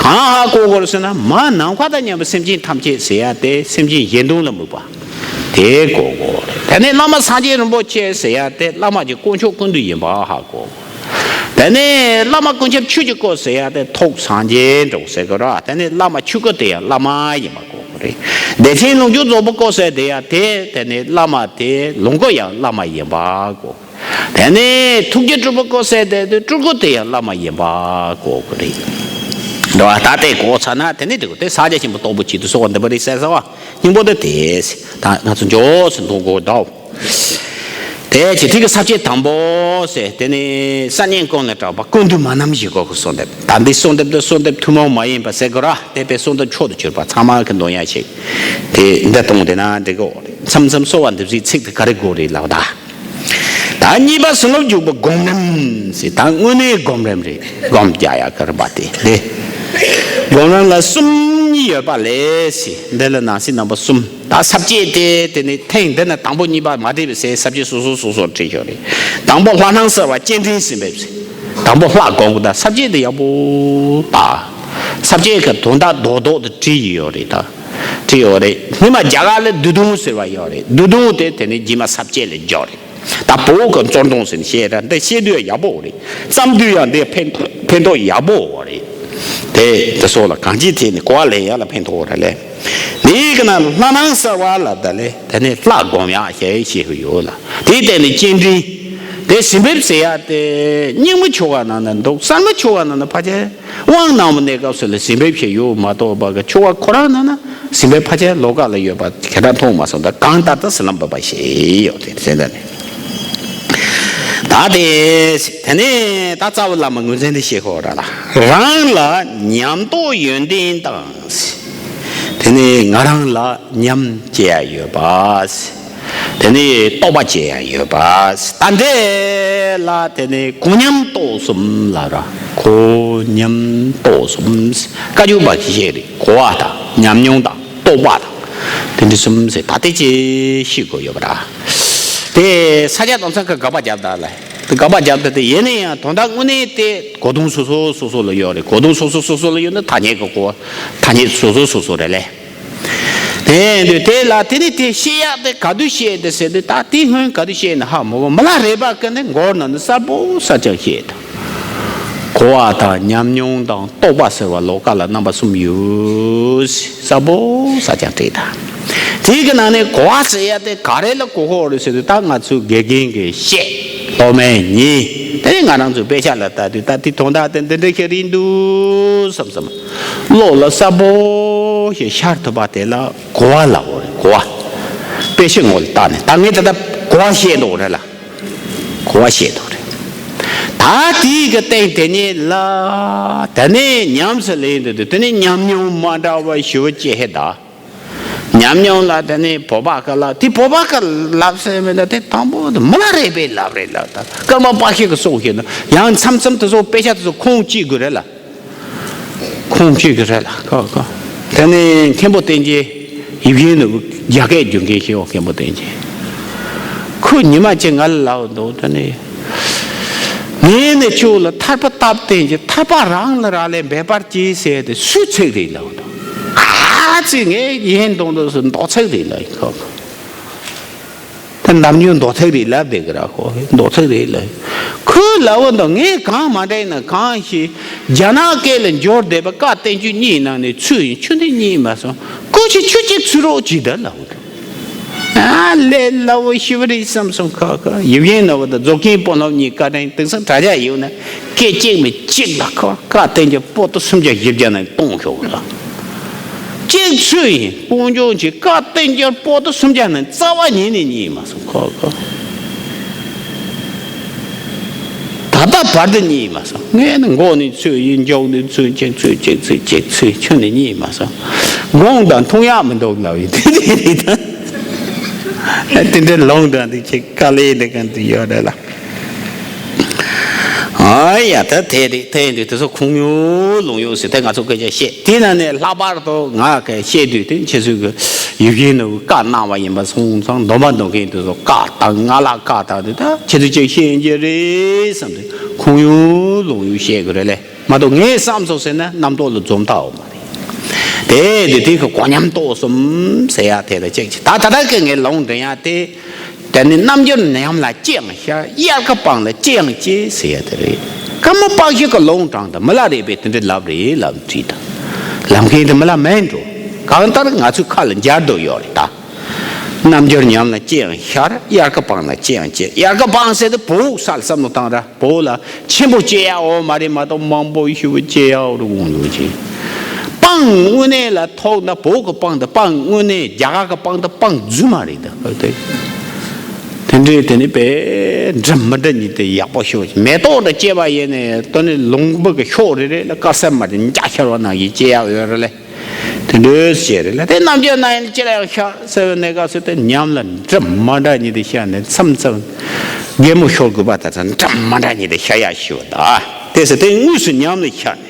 གང་ཧ་གོ་དགོས་ཟེར་ན། མ་ནམ་མཁའ་དང་མཉམ་པའི་སེམས་ཅན་ཐམས་ཅད་ཟེར་ཡ་དེ་སེམས་ཅན་གཞན་དོན་ལ་དམིགས་པ་དེ་གོ་དགོས་རེད། དེ་ནས་བླ་མ་སངས་རྒྱས་རིན་པོ་ཆེ་ཟེར་ཡ་དེ་བླ་མ་གི་དཀོན་མཆོག་ཀུན་འདུས་ཡིན་པ་ཧ་གོ། དེ་ནས་བླ་མ་ཀུན་ཁྱབ་ཆོས་ཀྱི་སྐུ་ཟེར་ཡ་དེ་ཐུགས་སངས་རྒྱས་འདྲ་བོ་ཟེར་གི་ར། དེ་ནས་བླ་མ་ཆོས་སྐུ་དེ་ཡང་བླ་མ་ཡིན་པ་གོ་དགོས་རེད། བདེ་ཆེན་ལོངས་སྤྱོད་རྫོགས་པའི་སྐུ་ཟེར་དེ་ཡང་དེ་དེ་ནས་བླ་མ་དེ་ལོངས་སྐུ་ཡང་བླ་མ་ཡིན་པ་གོ། དེ་ནས་ཐུགས་རྗེ་སྤྲུལ་པའི་སྐུ་ཟེར་དེ་དུས་སྤྲུལ་སྐུ་དེ་ཡང་བླ་མ་ཡིན་པ་གོ་དགོས་རེད། འདྲ་བ་ད་ལྟའི་གོ་ཚར་ན་དེ་ནས་དེ་གོ་དེ་ས་རྒྱ་ཆེན་པོ་སྟོབས་པོ་ཆེ་དུ་གསོལ་བ་འདེབས་པ་རེད་ཟེར་ས་བ་སྙིང་པོ་དེ་དེ་ད་ང་ཚོ་མགྱོགས་སུ་འདུག་གོ་འདྲ། དེ་ཇི་ཐིག་གི་ས་བཅད་དང་པོ་ཟེར་དེ་ནི་ས་སྙིང་ཀུན་ལས་གྲགས་པ་ཀུན་འདུས་མ་ནམ་ཞིག་གོ་གི་གསོལ་འདེབས། ད་འདི་གསོལ་འདེབས་དེ་གསོལ་འདེབས་ཐུན་མོང་མ་ཡིན་པ་ཟེར་གོ་ར། དེ་པའི་གསོལ་འདེབས་མཆོག་ཏུ་གྱུར་པ་ཚང་མ་གི་འདོན་ཡ་ཞིག་དེ་འདི་གཏོང་དེ་ན་འགྲིག་གོ་རེད། མཚམས་མཚམས་གསོལ་བ་འདེབས་སའི་ཚིག་དེ་ག་རེ་དགོས་རེད་ལབ་ད། ད་གཉིས་པ་བྱིན་རླབས་འཇུག་པའི་སྒོམ་རིམ་ཟེར། ད་དངོས་གནས་སྒོམ་རིམ་རེད། སྒོམ་རྒྱག་ཡ་གི་རིམ་པ་དེ་རེད། སྒོམ་རིམ་ལ་གསུམ་གཉིས་ཡོད་པ་ལས་ཟེར། འདི་ལ་ནང་གསེས་རྣམ་པ་གསུམ། ད་ས་བཅད་དེ་དེ་ནི་ཐེངས་འདི་ན་དང་པོ་གཉིས་པ་མ་བྲིས་པའི་ཟེར་ས་བཅད་སོ་སོ་སོ་སོར་བྲིས་ཡོད་རེད། དང་པོ་ལྷ་སྣང་གསལ་བ་སྤྱན་འདྲེན་ཟིན་པས་ཟེར། དང་པོ་ལྷ་སྒོམ་གི་ད་ས་བཅད་དེ་ཡག་པོ་ད། ས་བཅད་ཀྱི་དོན་དག་རྡོག་རྡོག་ཏུ་བྲིས་ཡོད་རེད་ད། བྲིས་ཡོད་རེད། སྔོན་མ་རྒྱ་གར་ལ་བསྡུས་དོན་ཟེར་བ་ཡོད་རེད། བསྡུས་དོན་དེ་དེ་ནི་རྗེས་མ་ས་བཅད་ལ་འཇོག་རེད། ད་བོད་ཀྱི་རྩོད་དོན་ཟེར་ནས་བཤད་ར། འདི་བཤད་དུས་ཡག་པོ་རེད། བརྩམས་དུས་ཡང་འདི་ཕན་ཕན་ཐོགས་ཡག་པོ་རེད། དེ་དེ་སོགས་ལ་གང་ཅིའི་ཐད་ནས་གོ་བ་ལེན་ཡག་ལ་ཕན་ཐོགས་ར་ལས། འདིའི་གི་ནང་ལྷ་སྣང་གསལ་བ་ལ་ད་ལས་དེ་ནས་ལྷ་སྒོམ་ཡག་ཞེས་བཤད་གི་ཡོད་ལ། དེའི་སྟེང་ནས་སྤྱན་འདྲེན། དེ་ཟིན་འབེབས་ཟེར་ཡ་དེ་རྙིང་མ་ཆོ་ག་ནང་ན་འདུག་གསར་མ་ཆོ་ག་ནང་ན་ཕལ་ཆེར་དབང་གནང་བའི་གནས་སྐབས་སུ་ལ་ཟིན་འབེབས་ཞིག་ཡོད་མ་གཏོགས་པ་གི་ཆོ་ག་ཁོ་རང་ནང་ན་ཟིན་འབེབས་ཕལ་ཆེར་ལོགས་ཀ་ལ་ཡོད་པ་དེ་འདྲ་མཐོང་མ་སོང་། ད་གང་ལྟར་ད་ཟི་ལིང་པ་པ་ཞིག་ཡོད་དེ་ཟེར་ད་ནི། ད་དེ་དེ་ནས་ད་རྩ་བའི་བླ་མ་ངོས་འཛིན་དེ་ཤེས་ཁོ་ར་ལ། རང་ལ་ཉམས་རྟོགས་ཡོན་ཏན་དང་། དེ་ནས་ང་རང་ལ་ཉམས་བྱེད་ཡ་ཡོད་པ། དེ་ནས་རྟོགས་པ་བྱེད་ཡ་ཡོད་པ། ད་འདི་ལ་དེ་ནས་གོ་ཉམས་རྟོགས་གསུམ་ལབ་ར། གོ་ཉམས་རྟོགས་གསུམ། བཀའ་བརྒྱུད་པ་གི་བཤད་རེད། གོ་བ་དང་ཉམས་མྱོང་དང་རྟོགས་པ་དང་། དེ་འདྲ་གསུམ་ཟེར་ད་ལྟའི་ཆེད་ཤེས་དགོས་ཡོད་པ་ར། དེ་ས་སྐྱ་དོམ་ཚང་གི་དགག་པ་རྒྱབ་ད་ལ། དགག་པ་རྒྱབ་ད་དེ་ཡིན་ན་ཡང་དོན་དག་དངོས་གནས་དེ་གོ་དོན་སོ་སོ་སོ་སོ་ལ་ཡོད་རེད། གོ་དོན་སོ་སོ་སོ་སོ་ལ་ཡོད་ན་ཐ་སྙད་ཀྱི་གོ་ཐ་སྙད་སོ་སོ་སོ་སོ་རེད་ལེ། དེ་འདུག་དེ་ལ་དེ་ནི་དེ་བཤད་ཡག་དེ་ག་དུས་བཤད་དེ་ཟེར་དུས་ད་དེ་སྔོན་ག་དུས་བཤད་ན་ཧ་མ་གོ། མི་ལ་རས་པ་ཀ་ནི་མགོར་ན་ནི་གསལ་པོ་གསལ་རྐྱང་བཤད་དོ། གོ་བ་དང་ཉམས་མྱོང་དང་རྟོགས་པ་ཟེར་བ་ལོགས་ཀ་ལ་རྣམ་པ་གསུམ་ཡོད། གསལ་པོ་གསལ་རྐྱང་བྲིས་ད། དེ་གི་ནང་ནས་གོ་བ་ཟེར་ཡ་དེ་ག་རེ་ལ་གོ་གོ་རེད་ཟེར་དུས་ད་ང་ཚོའི་དགེ་རྒན་གྱིས་བཤད། སློབ་མས་ཉན། དེ་ནས་ང་རང་ཚོའི་དཔེ་ཆ་ལ་ལྟ་དུས་ད་དེ་དོན་དག་དེ་འདི་འདྲ་ཞིག་རེད་འདུག་བསམ་བསམ། བློ་ལ་གསལ་པོ་ཞིག་ཤར་ཐུབ་པ་དེ་ལ་གོ་བ་ལབ་དགོས་རེད། གོ་བ། དཔེ་ཆའི་ངོ་ལ་བལྟས་ནས་ད་ངས་ད་ལྟ་གོ་བ་བཤད་འདུག་རེད་ལ། གོ་བ་བཤད་འདུག་རེད། ད་དེའི་གི་སྟེང་དེ་ཉིད་ལ་དེ་ནས་ཉམས་སུ་ལེན་འདུག་དེ་ནས་ཉམས་མྱོང་མ་འདྲ་བ་ཞུ་བ་ཅི་ཧེ་ད། ཉམས་མྱོང་ལ་དེ་ནས་བོད་པ་ཁ་ལ་དེ་བོད་པ་ཁ་ལབ་ཟེར་མེད་ན་དེ་དང་པོ་དེ་མི་ལ་རས་པའི་ལབ་རེད་ལབ། ད་ཀརྨ་པ་ཤི་གི་སོགས་ཤེས་ན་ཡང་མཚམས་མཚམས་དེ་ཚོ་དཔེ་ཆ་དེ་ཚོ་ཁུངས་གཅིག་དགོས་རེད་ལ། ཁུངས་གཅིག་གི་རེད་ལ་ཁོ་ཁོ། དེ་ནས་མཁན་པོ་བསྟན་འཛིན་ཡིད་བཞིན་ནོར་བུ་རྒྱ་སྐད་རྒྱུག་མཁན་ཤེས་འོ། མཁན་པོ་བསྟན་འཛིན། ཁོས་ཉི་མ་གཅིག་ང་ལ་ལབ་འདུག་དེ་ནས། ངས་ནི་ཁྱོད་ལ་ཐར་པ་བཏབ་བསྟན་གྱི་ཐར་པ་རང་ལ་རག་ལས་འབད་པར་གྱིས་ཟེར་ཏེ་སུའི་ཚིག་རེད་ལབ་འདུག་ཨ་ཙི་ངས་ཡིན་མདོག་མདོག་སུ་མདོག་ཚིག་རེད་ལབ་ཁོ། ད་ནམ་རྒྱུན་མདོག་ཚིག་རེད་ལབ་བསྡད་ཀྱི་ར་ཁོ། མདོག་ཚིག་རེད་ལབ། ཁོས་ལབ་འདུག་ངས་གང་མ་འདྲེན་ན་གང་ཞིག་རྒྱ་ནག་སྐད་ལ་འབྱོར་བསྡད་པ་བཀའ་བསྟན་བཅོས་གཉིས་ནང་ནས་ཚུར་ཡིན་ཆུ་འདི་གཉིས་མ་སོང་། ཀོ་ཆེ་ཆུ་གཅིག་ཚུར་རོགས་གྱིས་ད་ལབ་འདུག་ཨ་ལས་སླ་བོ་ཞེ་པོ་རེད་བསམ་སོང་། ཁ་ཁ་ཡིད་བཞིན་ནོར་བུ་དང་རྫོགས་ཆེན་དཔོན་སློབ་གཉིས་བཀའ་དྲིན་དེང་སང་དྲ་རྒྱ་ཡོད་ན་སྐད་ཅིག་མི་གཅིག་ལ་ཁ་བཀའ་བསྟན་གྱི་པོ་ཏི་སུམ་བརྒྱ་བཞི་བརྒྱ་ནས་གཏོང་ཤོག་ལ། གཅིག་ཚུར་ཡིན་དཔུང་འཇོག་གྱི་བཀའ་བསྟན་གྱི་པོ་ཏི་སུམ་བརྒྱ་ནས་རྩ་བ་ཉིད་ནས་རྙེད་མ་སོང་། ཁ་ཁ་ད་ལྟ་བར་དུ་རྙེད་མ་སོང་། ངས་ནི་མགོ་ནས་ཚུར་ཡིན་མཇུག་ནས་ཚུར་གཅིག་ཚུར་གཅིག་ཚུར་གཅིག་ཚུར་ཁྱོན་ནས་རྙེད་མ་སོང་། དགོངས་དང་མཐུན་ཡག་མི་འདུག་ལབ་ཡིན་དེ་འདྲ་རེད་ད། དེ་འདྲའི་ལུང་དྲངས་དེ་ཁྱེད་དཀའ་ལས་འདི་གང་དུ་ཡོད་རེད་ལ། ཨ་ཡ་ད་དེ་རེད། དེ་འདི་དེ་ཚོ་ཁུངས་ཡོད་ལུང་ཡོད་ཟེར་དེ་ང་ཚོ་སྐད་ཆ་བཤད། དེ་ན་ནས་ལྷག་པར་དུ་ང་གིས་བཤད་དུས་དེ་ཁྱེད་ཚོས་གི་ཡིད་བཞིན་ནོར་བུ་བཀའ་གནང་བ་ཡིན་པ་སོང་ཙང་སྡོམ་པ་འདོན་མཁན་དེ་ཚོ་བཀའ་བཏང་། ང་ལ་བཀའ་བཏང་དུས་ད་ཁྱེད་ཚོས་ཅིག་བཤད་རྒྱུ་རེད་བསམ་དུས་ཁུངས་ཡོད་ལུང་ཡོད་བཤད་དགོས་རེད་ལེ། མ་གཏོགས་ངས་བསམ་སོང་ཟེར་ན་རྣམ་རྟོག་ལ་འཛོམས་ཐག་ཡོད་མ་རེད། དེ་དེ་དེ་གི་གོ་ཉམས་རྟོགས་གསུམ་ཟེར་ཡ་དེ་ལ་གཅིག་བྱས། ད་ད་ལྟ་གི་ངས་ལུང་འདྲེན་ཡ་དེ། དེ་ནི་རྣལ་འབྱོར་ཉམས་ལ་ཅི་ཡང་ཤར། དབྱར་ཁ་སྤང་ལ་ཅི་ཡང་སྐྱེ་ཟེར་ཡ་དེ་རེད། ཀརྨ་པ་ཤི་གི་ལུང་དྲངས་དང་མི་ལ་རས་པས་དེ་འདྲའི་ལབ་རེད་ལབ་བྲིས་དང་། ལབ་མཁན་དེ་མི་ལ་མིན་འགྲོ། གང་ལྟར་ང་ཚོའི་ཁ་ལ་འབྱར་དུ་ཡོད་རེད་ད། རྣལ་འབྱོར་ཉམས་ལ་ཅི་ཡང་ཤར། དབྱར་ཁ་སྤང་ལ་ཅི་ཡང་སྐྱེ། དབྱར་ཁ་སྤང་ཟེར་དུས་བོད་ས་ལ་བསམ་བློ་བཏང་ར། བོད་ལ་ཆེན་པོ་སྐྱེ་ཡག་འོ་མ་རེད་མ་གཏོགས་མང་པོ་ཞེ་པོ་སྐྱེ་ཡག་འོ་རུ་དགོངས་ཡོད་ཅིང་། སྤང་དངོས་གནས་ལ་ཐོག་ན་བོད་ཀྱི་སྤང་དང་སྤང་དངོས་གནས་རྒྱ་གར་གྱི་སྤང་དང་སྤང་རྫུན་མ་རེད་ད། དེ་འདྲའི་དེ་ནི་དཔེ་འདྲ་མི་འདྲ་ཉིད་དེ་ཡག་པོ་ཤོད་ཅིང་མེ་ཏོག་འདྲ་སྐྱེས་པ་ཡིན་ནས་དོ་ནི་ལུང་པ་གི་ཤོག་རེ་རེ་ལ་དཀར་སེར་མ་དེ་འཇའ་ཤར་བ་ནང་བཞིན་སྐྱེ་ཡག་ཡོད་རེད་ལེ། དེ་འདྲའི་ཞིག་རེད་ལ། དེ་རྣལ་འབྱོར་རྣམས་ཡང་ཅི་ལ་ཡང་ཤར་ཟེར་བའི་གནས་སྐབས་སུ་དེ་ཉམས་ལ་འདྲ་མ་འདྲ་ཉིད་དུ་ཤར་ནས་མཚམས་མཚམས་གད་མོ་ཤོར་དགོས་པ་དང་འདྲ་མ་འདྲ་ཉིད་དུ་ཤར་ཡག་ཞུ་བ་དང་། དེ་ཟེར་དེ་དངོས་སུ་ཉམས་ལ་ཤར་ནས།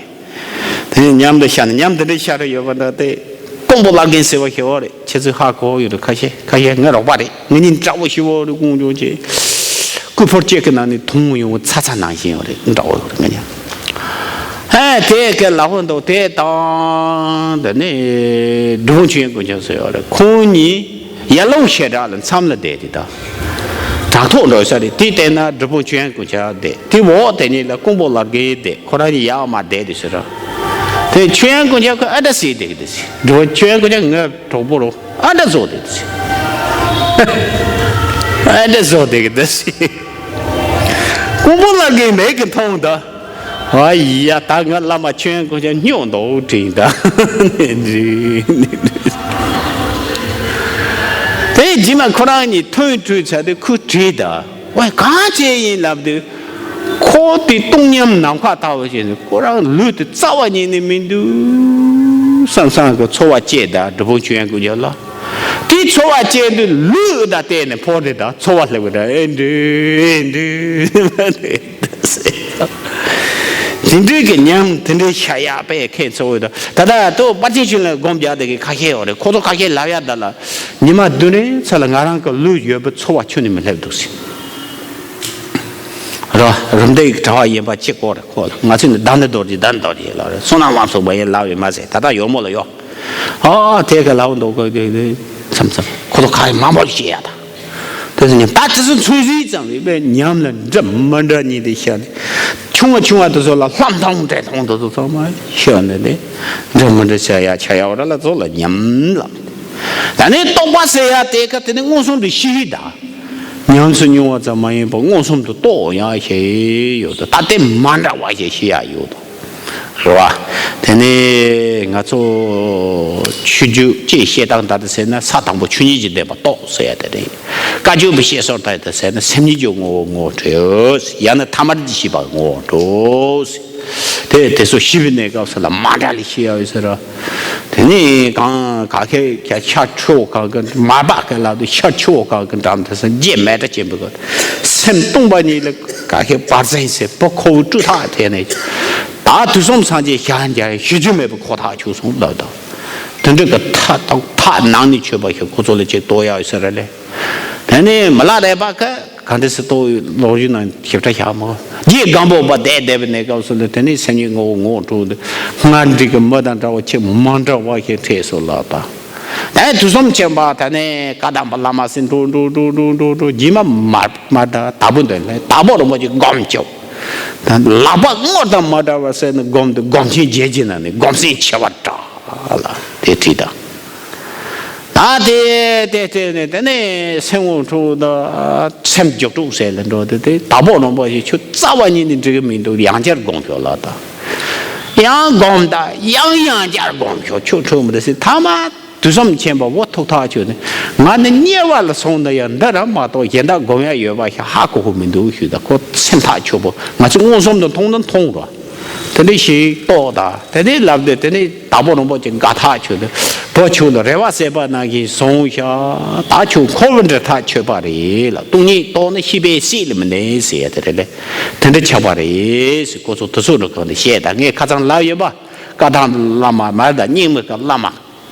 དེ་ཉམས་ལ་ཤར་ནས་ཉམས་དེ་འདྲ་ཤར་ཡོད་པ་འདྲ་དེ་ཀོང་པོ་བླ་རྒན་ཟེར་བ་ཞིག་ཡོད་རེད། ཁྱེད་ཚོས་ཧ་གོ་ཡོད་རེད། ཁ་ཤས་ཁ་ཤས་ངའི་རོགས་པ་རེད། ངེད་གཉིས་འདྲ་བོ་ཞིག་ཡོད་རེད། ཀོང་ཇོ་ཅེ། སྐུ་ཕོར་གཅིག་གི་ནང་ནས་འཐུང་ཡོང་ཚ་ཚ་ནང་བཞིན་ཡོད་རེད། འདྲ་བོ་ཡོད་རེད་ང་གཉིས། ཨ་དེ་ག་ལ་ཧོ་འདུག་དེ་དང་དེ་ནས་འབྲི་གུང་ཆོས་དབྱིངས་ཀུན་ཁྱབ་ཟེར་ཡོད་རེད། ཁོང་གཉིས་ཡར་ཀླུང་བྱེ་བྲག་ལ་མཚམས་ལ་བསྡད་དེ་ད་བྲག་ཐོག་འགྲོ་ས་རེད། དེ་བལྟས་ན་འབྲི་གུང་ཆོས་དབྱིངས་ཀུན་ཁྱབ་བསྡད། དེ་འོག་དེ་ནས་ལ་ཀོང་པོ་བླ་རྒན་བསྡད། ཁོ་རང་གཉིས་ཡར་མར་བསྡད་དེ་ཟེར་ར། དེ་ཆོས་དབྱིངས་ཀུན་ཁྱབ་ཁོ་ཨ་འདྲ་ཟེར་བསྡད་ཀྱི་འདུག་ཟེར། འབྲི་གུང་ཆོས་དབྱིངས་ཀུན་ཁྱབ་ངའི་གྲོགས་པོ་རོ། ཨ་འདྲ་བཟོ་བསྡད་ཀྱི་འདུག་ཟེར། ཨ་འདྲ་བཟོ་བསྡད་ཀྱི་འདུག་ཟེར། ཁོང་པོ་ལ་གི་མེད་གི་མཐོང་ད། ཨ་ཡ་ད་ང་བླ་མ་ཆོས་དབྱིངས་དཀོན་མཆོག་སྨྱོ་འདུག་དྲན་ད། ནི་འདྲི་ནི་འདྲི། དེ་རྗེས་མ་ཁོ་རང་གཉིས་ཐུག་འཕྲད་ཚར་དུས་ཁོས་དྲིས་ད། ཝེ་གང་བྱས་ཡིན་ལབ་དུས། ཁོ་དེ་བཏང་སྙོམས་ནམ་མཁའ་ལྟ་བུ་བྱས་ནས་ཁོ་རང་ལུས་དེ་རྩ་བ་ཉིད་ནས་མི་འདུག་བསམ་བསམ་གི་ཚོར་བ་སྐྱེས་ད་སྒྲུབ་ཕུག་ཆོས་དབྱིངས་དཀོན་མཆོག་ལ། དེ་ཚོར་བ་སྐྱེས་དུས་ལུས་དང་བལྟས་ནས་ཕོ་དེ་དང་ཚོར་བ་སླེབས་གི་ད་ཨེ་འདྲི་ཨེ་འདྲི། དེ་འདྲའི་གི་ཉམས་དེ་འདྲའི་ཤ་ཡག་པས་ཁྱེད་ཚོ་འོས་དང་ད་ལྟ་ཏོ་པར་ཆེན་ཆུན་ལ་སྒོམ་རྒྱག་དེ་གི་ཁ་ཤས་ཡོད་རེད། ཁོ་ཚོ་ཁ་ཤས་ལབ་ཡག་ད་ལ་ཉི་མ་བདུན་རེ་ཚ་ལ་ང་རང་གི་ལུས་ཡོད་པའི་ཚོར་བ་ཁྱོན་ནས་མི་སླེབས་འདུག་ཟེར། རོ་རུམ་བཏེག་གྲྭ་བ་ཡིན་པ་གཅིག་སྐོར་ཁོ་ལ་ང་ཚོས་ནི་བདག་ནི་རྡོ་རྗེ་བདག་ནི་རྡོ་རྗེ་ལ་རེད། བསོད་ནམས་དབང་ཕྱུག་པ་ཡིན་ལབ་ཡིན་མ་ཟེར། ད་ལྟ་ཡོད་མོ་ལ་ཡོད། ཨ་དེ་ག་ལབ་འདུག་གོ་དེ་དེ་མཚམས་མཚམས་ཁོ་ཚོ་ཁ་ཡི་མང་པོ་ཞིག་བཤད་ཡ་ད། དེ་ཚོ་ཉམས་ད་དེ་ཚོ་ཚོད་རིག་ཙམ་རེད་པས་ཉམས་ལ་འདྲ་མི་འདྲ་གཉིས་དེ་བཤད་ནས་ཆུང་བ་ཆུང་བ་དེ་ཚོ་ལ་ལྷམ་ཐང་བྲེ་ཐོང་དེ་ཚོ་ཚང་མ་བཤད་ནས་དེ་འདྲ་མི་འདྲ་བྱ་ཡ་བྱ་ཡ་བ་ར་ལ་ཚོ་ལ་ཉམས་ལ། ད་ནི་རྟོགས་པ་ཟེར་ཡ་དེ་ག་དེ་ནི་མངོན་སུམ་དུ་ཤེས་ད། ཉམས་སུ་མྱོང་བ་ཙམ་མ་ཡིན་པར་མངོན་སུམ་དུ་རྟོགས་ཡང་ཤེས་ཡོད་དོ། ད་དེ་མ་འདྲ་བ་ཞིག་ཤེས་ཡ་ཡོད་དོ། རེད་བ། དེ་ནས་ང་ཚོ་ཆོས་བརྒྱུད་སྤྱིའི་བཤད་སྟངས་ལྟར་དུ་ཟེར་ན་ས་དང་པོ་ཆོས་ཉིད་ཀྱི་བདེན་པ་རྟོགས་ཟེར་ཡ་དེ་རེད། བཀའ་བརྒྱུད་པའི་བཤད་སྲོལ་ལྟར་དུ་ཟེར་ན་སེམས་ཉིད་ཀྱི་ངོ་བོ་ངོ་སྤྲོད། ཡང་ན་ཐ་མལ་གྱི་ཤེས་པ་ངོ་སྤྲོད། དེ་དེ་ཚོ་ཤེས་པའི་གནས་སྐབས་སུ་ལ་མ་འདྲ་ལས་ཤེས་ཡ་ཡོད་ཟེར་ར། དེ་ནས་གང་ག་ཁའི་ཤར་ཕྱོགས་གང་གི་མ་བག་གི་ལ་དུ་ཤར་ཕྱོགས་གང་གི་འགྲམ་དུ་སེམས་རྒྱས་མེད་དྲ་ཆེན་པོ་གི་སེམས་སྟོང་པ་ཉིད་ལ་ག་ཁའི་བར་ཟན་ཟེར་བུ་ཁོ་བོ་སྤྲུལ་ཐག་དེ་ནས་ད་དུས་གསུམ་སངས་རྒྱས་ཞལ་མཇལ་ཞི་རྒྱུ་མེད་པ་ཁོ་ཐག་ཆོད་སོང་ལབ་དང་། དེ་འདྲ་གི་ཐག་དང་ཐག་ནང་ནས་ཆོད་པ་ཞིག་ཁོ་ཚོ་ལ་ཅིག་རྟོགས་ཡག་ཡོད་ས་རེད་ལེ། དེ་ནས་མི་ལ་རས་པ་གི་ག་འདྲ་སེ་ཏོ་ལོག་ཡུལ་ནང་ཞིབ་ཕྲ་བཞག་མོ། རྗེ་སྒམ་པོ་པ་བསྡད་བསྡད་པའི་གནས་སྐབས་སུ་ལ་དེ་ནས་སེམས་ཉིད་ངོ་བོ་ངོ་སྤྲོད་དུ་སྔར་འདྲིས་ཀྱི་མི་དང་འདྲ་བ་ཆེས་མ་འདྲ་བ་ཞིག་འཕྲད་སོང་ལབ་དང་། དེ་དུས་གསུམ་མཁྱེན་པ་དེ་ནས་བཀའ་གདམས་པ་བླ་མ་སྲིན་འགྲོ་འགྲོ་འགྲོ་འགྲོ་འགྲོ་འགྲོ་རྗེས་མ་མར་མར་དང་དྭགས་པོ་འདོན་ལས་དྭགས་པོ་རིན་པོ་ཆེ་སྒོམ་སྐྱོབ། ད་ལག་པ་དངོས་དང་མ་འདྲ་བ་ཟེར་ནས་སྒོམ་དུ་སྒོམ་ཆེན་རྒྱལ་གྱི་ནང་ནས་སྒོམ་སེམས་ཆེ་བ་འདྲ་ལ་དེ་བྲིས་དང་། ད་དེ་དེ་དེ་ནས་དེ་ནས་སེམས་དབང་འཁྲུག་དང་སེམས་རྒྱུད་དཀྲུག་ཟེར་ལ་འགྲོ་དེ་དེ་དྭགས་པོ་རིན་པོ་ཆེ་ཁྱོད་རྩ་བ་ཉིད་ནས་འགྲིག་གི་མི་འདུག་ཡང་བསྐྱར་སྒོམ་ཤོག་ལབ་དང་། ཡང་སྒོམ་དང་ཡང་ཡང་བསྐྱར་སྒོམ་ཤོག་ཁྱོད་འཁྲུག་མི་འདུག་ཟེར་ཐ་མ་དུས་གསུམ་མཁྱེན་པ་འོ་ཐུགས་ཐག་ཆོད་ནས་ང་ནི་དམྱལ་བ་ལ་སོང་ན་ཡང་འདི་ར་མ་གཏོགས་གཞན་དག་སྒོམ་ཡ་ཡོད་པ་ཞིག་ཧ་གོ་གི་མི་འདུག་ཞུས་དང་ཁོ་སེམས་ཐག་ཆོད་པོ་ང་ཚོ་མངོན་སུམ་དུ་མཐོང་ན་མཐོང་རོགས། དེ་འདྲ་ཞིག་རྟོགས་དང་དེ་འདྲའི་ལབ་དེ་དེ་ནས་དྭགས་པོ་རིན་པོ་ཆེ་དགའ་ཐག་ཆོད་དེ་བུ་ཁྱོད་ལ་རེ་བ་ཟད་པ་ནང་བཞིན་བཟུང་ཤག་ད་ཁྱོད་འཁོར་བའི་འདྲེ་ཐག་ཆོད་པ་རེད་ལ་སྟོང་ཉིད་རྟོགས་ན་ཤེས་པས་སྲིད་ལ་མི་གནས་ཟེར་ཡ་དེ་རེད་ལེ། དེ་འདྲ་ཆགས་པ་རེད་ཟེར་ཁོ་ཚོ་དུས་ཚོད་རུ་གང་ནས་བཤད་དང་ངས་ཁ་སང་ལབ་ཡོད་པ་བཀའ་ཐང་བླ་མ་མར་དང་རྙིང་མའི་སྐབས་བླ་མ།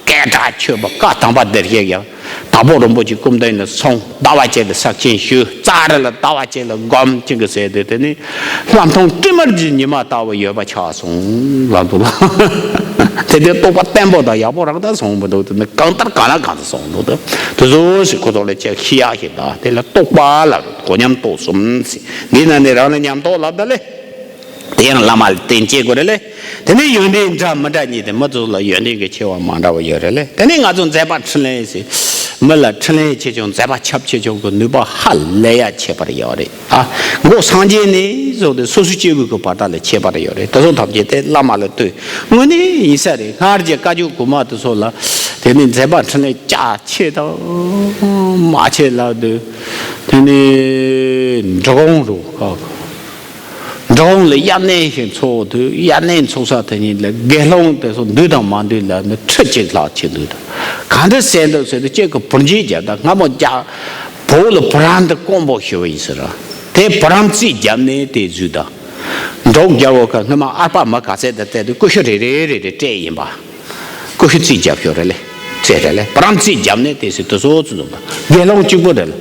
སྐད་གྲགས་ཆོད་པ་བཀའ་དམ་པ་འདིར་བཤད་ཡང་། དྭགས་པོ་རིན་པོ་ཆེ་སྐུ་མདུན་ནས་སོང་ཟླ་བ་གཅིག་ལ་ས་ཆེན་ཞུས་ཙཱ་རི་ལ་ཟླ་བ་གཅིག་ལ་སྒོམ་གཅིག་གི་ཟེར་དུས་དེ་ནི་ལྷ་མཐོང་སྤྲིན་དམར་གྱི་ཉི་མ་ལྟ་བུ་ཡོད་པ་ཆགས་སོང་ལབ་འདུག་ལ། དེ་དེ་རྟོགས་པ་བརྟན་པོ་དང་ཡག་པོ་རང་དང་སོང་མི་འདུག་དེ་ནི་གང་ལྟར་གང་ལ་གང་དུ་སོང་འདུག་དེ་དེ་བཟོ་ཞིག་ཁོ་ཚོ་ལ་ཅིག་ཤི་ཡག་ཞིག་དང་དེ་ལ་རྟོགས་པ་ལ་གོ་ཉམས་རྟོགས་གསུམ་ཟེར་འདི་ན་ནི་རང་ལ་ཉམས་རྟོགས་ལབ་ད་ལེ། དེ་ཡང་བླ་མ་ལ་བརྟེན་བྱེད་དགོས་རེད་ལེ། དེ་ནས་ཡོན་ཏན་འདྲ་མི་འདྲ་གཉིས་དེ་མི་ཚོ་ལ་ཡོན་ཏན་གྱི་ཆེ་བ་མ་འདྲ་བ་ཡོད་རེད་ལེ། དེ་ནས་ང་ཚོ་མཛད་པ་འཕྲིན་ལས་ཟེར། མི་ལ་འཕྲིན་ལས་ཆེ་ཆུང་མཛད་པ་ཁྱབ་ཆེ་ཆུང་གི་ནུས་པ་ཧ་ལས་ཡ་ཁྱད་པར་ཡོད་རེད། ཨ། མགོ་སངས་རྒྱས་ནས་བཟུང་སྟེ་སོ་སོ་སྐྱེ་བོའི་གི་བར་དག་ལ་ཁྱད་པར་ཡོད་རེད། དེ་ཚོ་ཐམས་ཅད་དེ་བླ་མ་ལ་ལྟོས། དངོས་གནས་ཡིན་ས་རེད། སྔར་གྱི་བཀའ་བརྒྱུད་གོང་མ་དེ་ཚོ་ལ་དེ་ནས་མཛད་པ་འཕྲིན་ལས་རྒྱ་ཆེ་དང་མ་ཆེ་ལབ་དུས་དེ་ནས་འབྲི་གུང་རུ་ཁག་འབྲི་གུང་ལ་དབྱར་གནས་ཤིག་འཚོགས་དུས་དབྱར་གནས་འཚོགས་ས་དེ་ཉིད་ལ་དགེ་སློང་དེ་ཚོ་འདུས་དང་མ་འདུས་ལ་ནི་ཁྲི་གཅིག་ལྷག་ཅིག་འདུས་དང་གང་འདྲ་བསད་འདུག་ཟེར་དུས་གཅིག་གི་བུར་འཇིགས་བརྒྱབ་དང་སྔ་མོ་རྒྱ་བོད་ལ་བུ་རམ་དེ་དཀོན་པོ་ཞུ་བ་ཡིན་ཟེར་ར་དེ་བུ་རམ་རྩིས་བརྒྱབ་ནས་དེ་བཟོས་དང་འབྲོག་རྒྱལ་པོ་ཁ་སྔ་མ་ཨར་པ་མི་ག་ཚད་དེ་བལྟས་དུས་ཀུ་ཤུ་རེ་རེ་རེ་རེ་སྤྲད་ཡིན་པ། ཀུ་ཤུ་རྩིས་རྒྱབ་ཤོག་རེད་ལེ། རྩེ་རེད་ལེ། བུ་རམ་རྩིས་རྒྱབ་ནས་དེ་སྲིད་དུ་བཟོ་ཚུལ་འཛོམས་པ། དགེ་སློང་གཅིག་པུ་རེད་ལེ།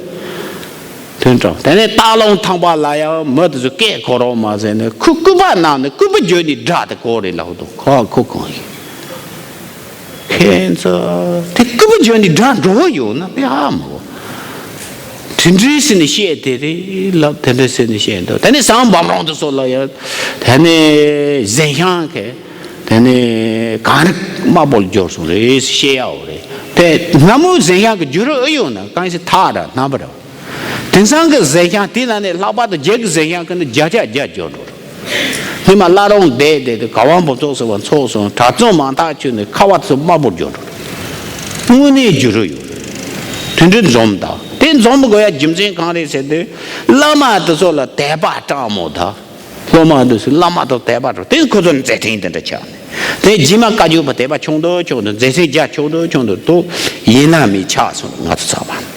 དོན་དྲང་། དེ་ནས་སྟག་ལུང་ཐང་པ་ལ་ཡང་མི་དེ་ཚོ་སྐད་གོ་རོགས་མ་ཟེར་ནས་ཁོ་སྐུད་པ་གནང་ནས་སྐུད་པ་བརྗོད་ནས་སྒྲ་དེ་གོ་རེད་ལབ་འདུག་ཁོ་ཁོ་གང་ཡིན། ཁྱེད་ཚོ་དེ་སྐུད་པ་བརྗོད་ནས་སྒྲ་འགྲོ་ཡོང་ན་དཔེ་ཧ་མ་གོ། དེ་འདྲའི་ཟེར་ནས་བཤད་དེ་རེད་ལབ་དེ་འདྲའི་ཟེར་ནས་བཤད་འདུག་དེ་ནས་ཟམ་འབམ་རོང་དུ་སོགས་ལ་ཡང་དེ་ནས་གཟན་ཤང་གི་དེ་ནས་གངས་རི་དམར་པོར་འགྱུར་སོང་རེད་བཤད་ཡག་རེད། དེ་སྔ་མོ་གཟན་ཤང་གི་འགྱུར་ཨེ་ཡོང་ན་གང་ཞིག་ཐག་ར་རྣམ་པ་ར། དེང་སང་གི་གཟན་ཤམ་དེ་ན་ནས་ལྷག་པར་དུ་རྒྱ་གི་གཟན་ཤམ་གི་ནི་བརྒྱ་ཆ་བརྒྱ་འཇོག་འགྲོ། སྔོན་མ་བླ་རུང་བསྡད་བསྡད་དུས་ག་བ་འབུམ་ཚོགས་ཟེར་བ་ཚོགས་སོང་། གྲྭ་བཙུན་མང་ཐག་ཆོད་ནས་ཁ་བ་ཚོ་དམར་པོར་འགྱུར་འགྲོ། དངོས་གནས་འགྱུར་རོ་ཡོད། དེ་འདྲའི་འཛོམས་དང་དེ་འཛོམས་དགོས་ཡ་རྒྱུ་མཚན་གང་རེད་ཟེར་དུས། བླ་མ་དེ་ཚོ་ལ་དད་པ་དྲག་མོ་དང་། སློབ་མ་དེ་ཚོ་བླ་མ་དང་དད་པ་དྲག་དེ་ཁོ་ཚོ་མཛད་འཕྲིན་དེ་འདྲ་ཆགས་ནས། དེ་རྗེས་མ་བཀའ་བརྒྱུད་པ་དད་པ་ཆུང་དུ་ཆུང་དུ་མཛད་འཕྲིན་རྒྱ་ཆུང་དུ་ཆུང་དུ་འདུག་ཡིན་ན་མི་ཆགས་སོང་ང་ཚོ་ཚང་མ།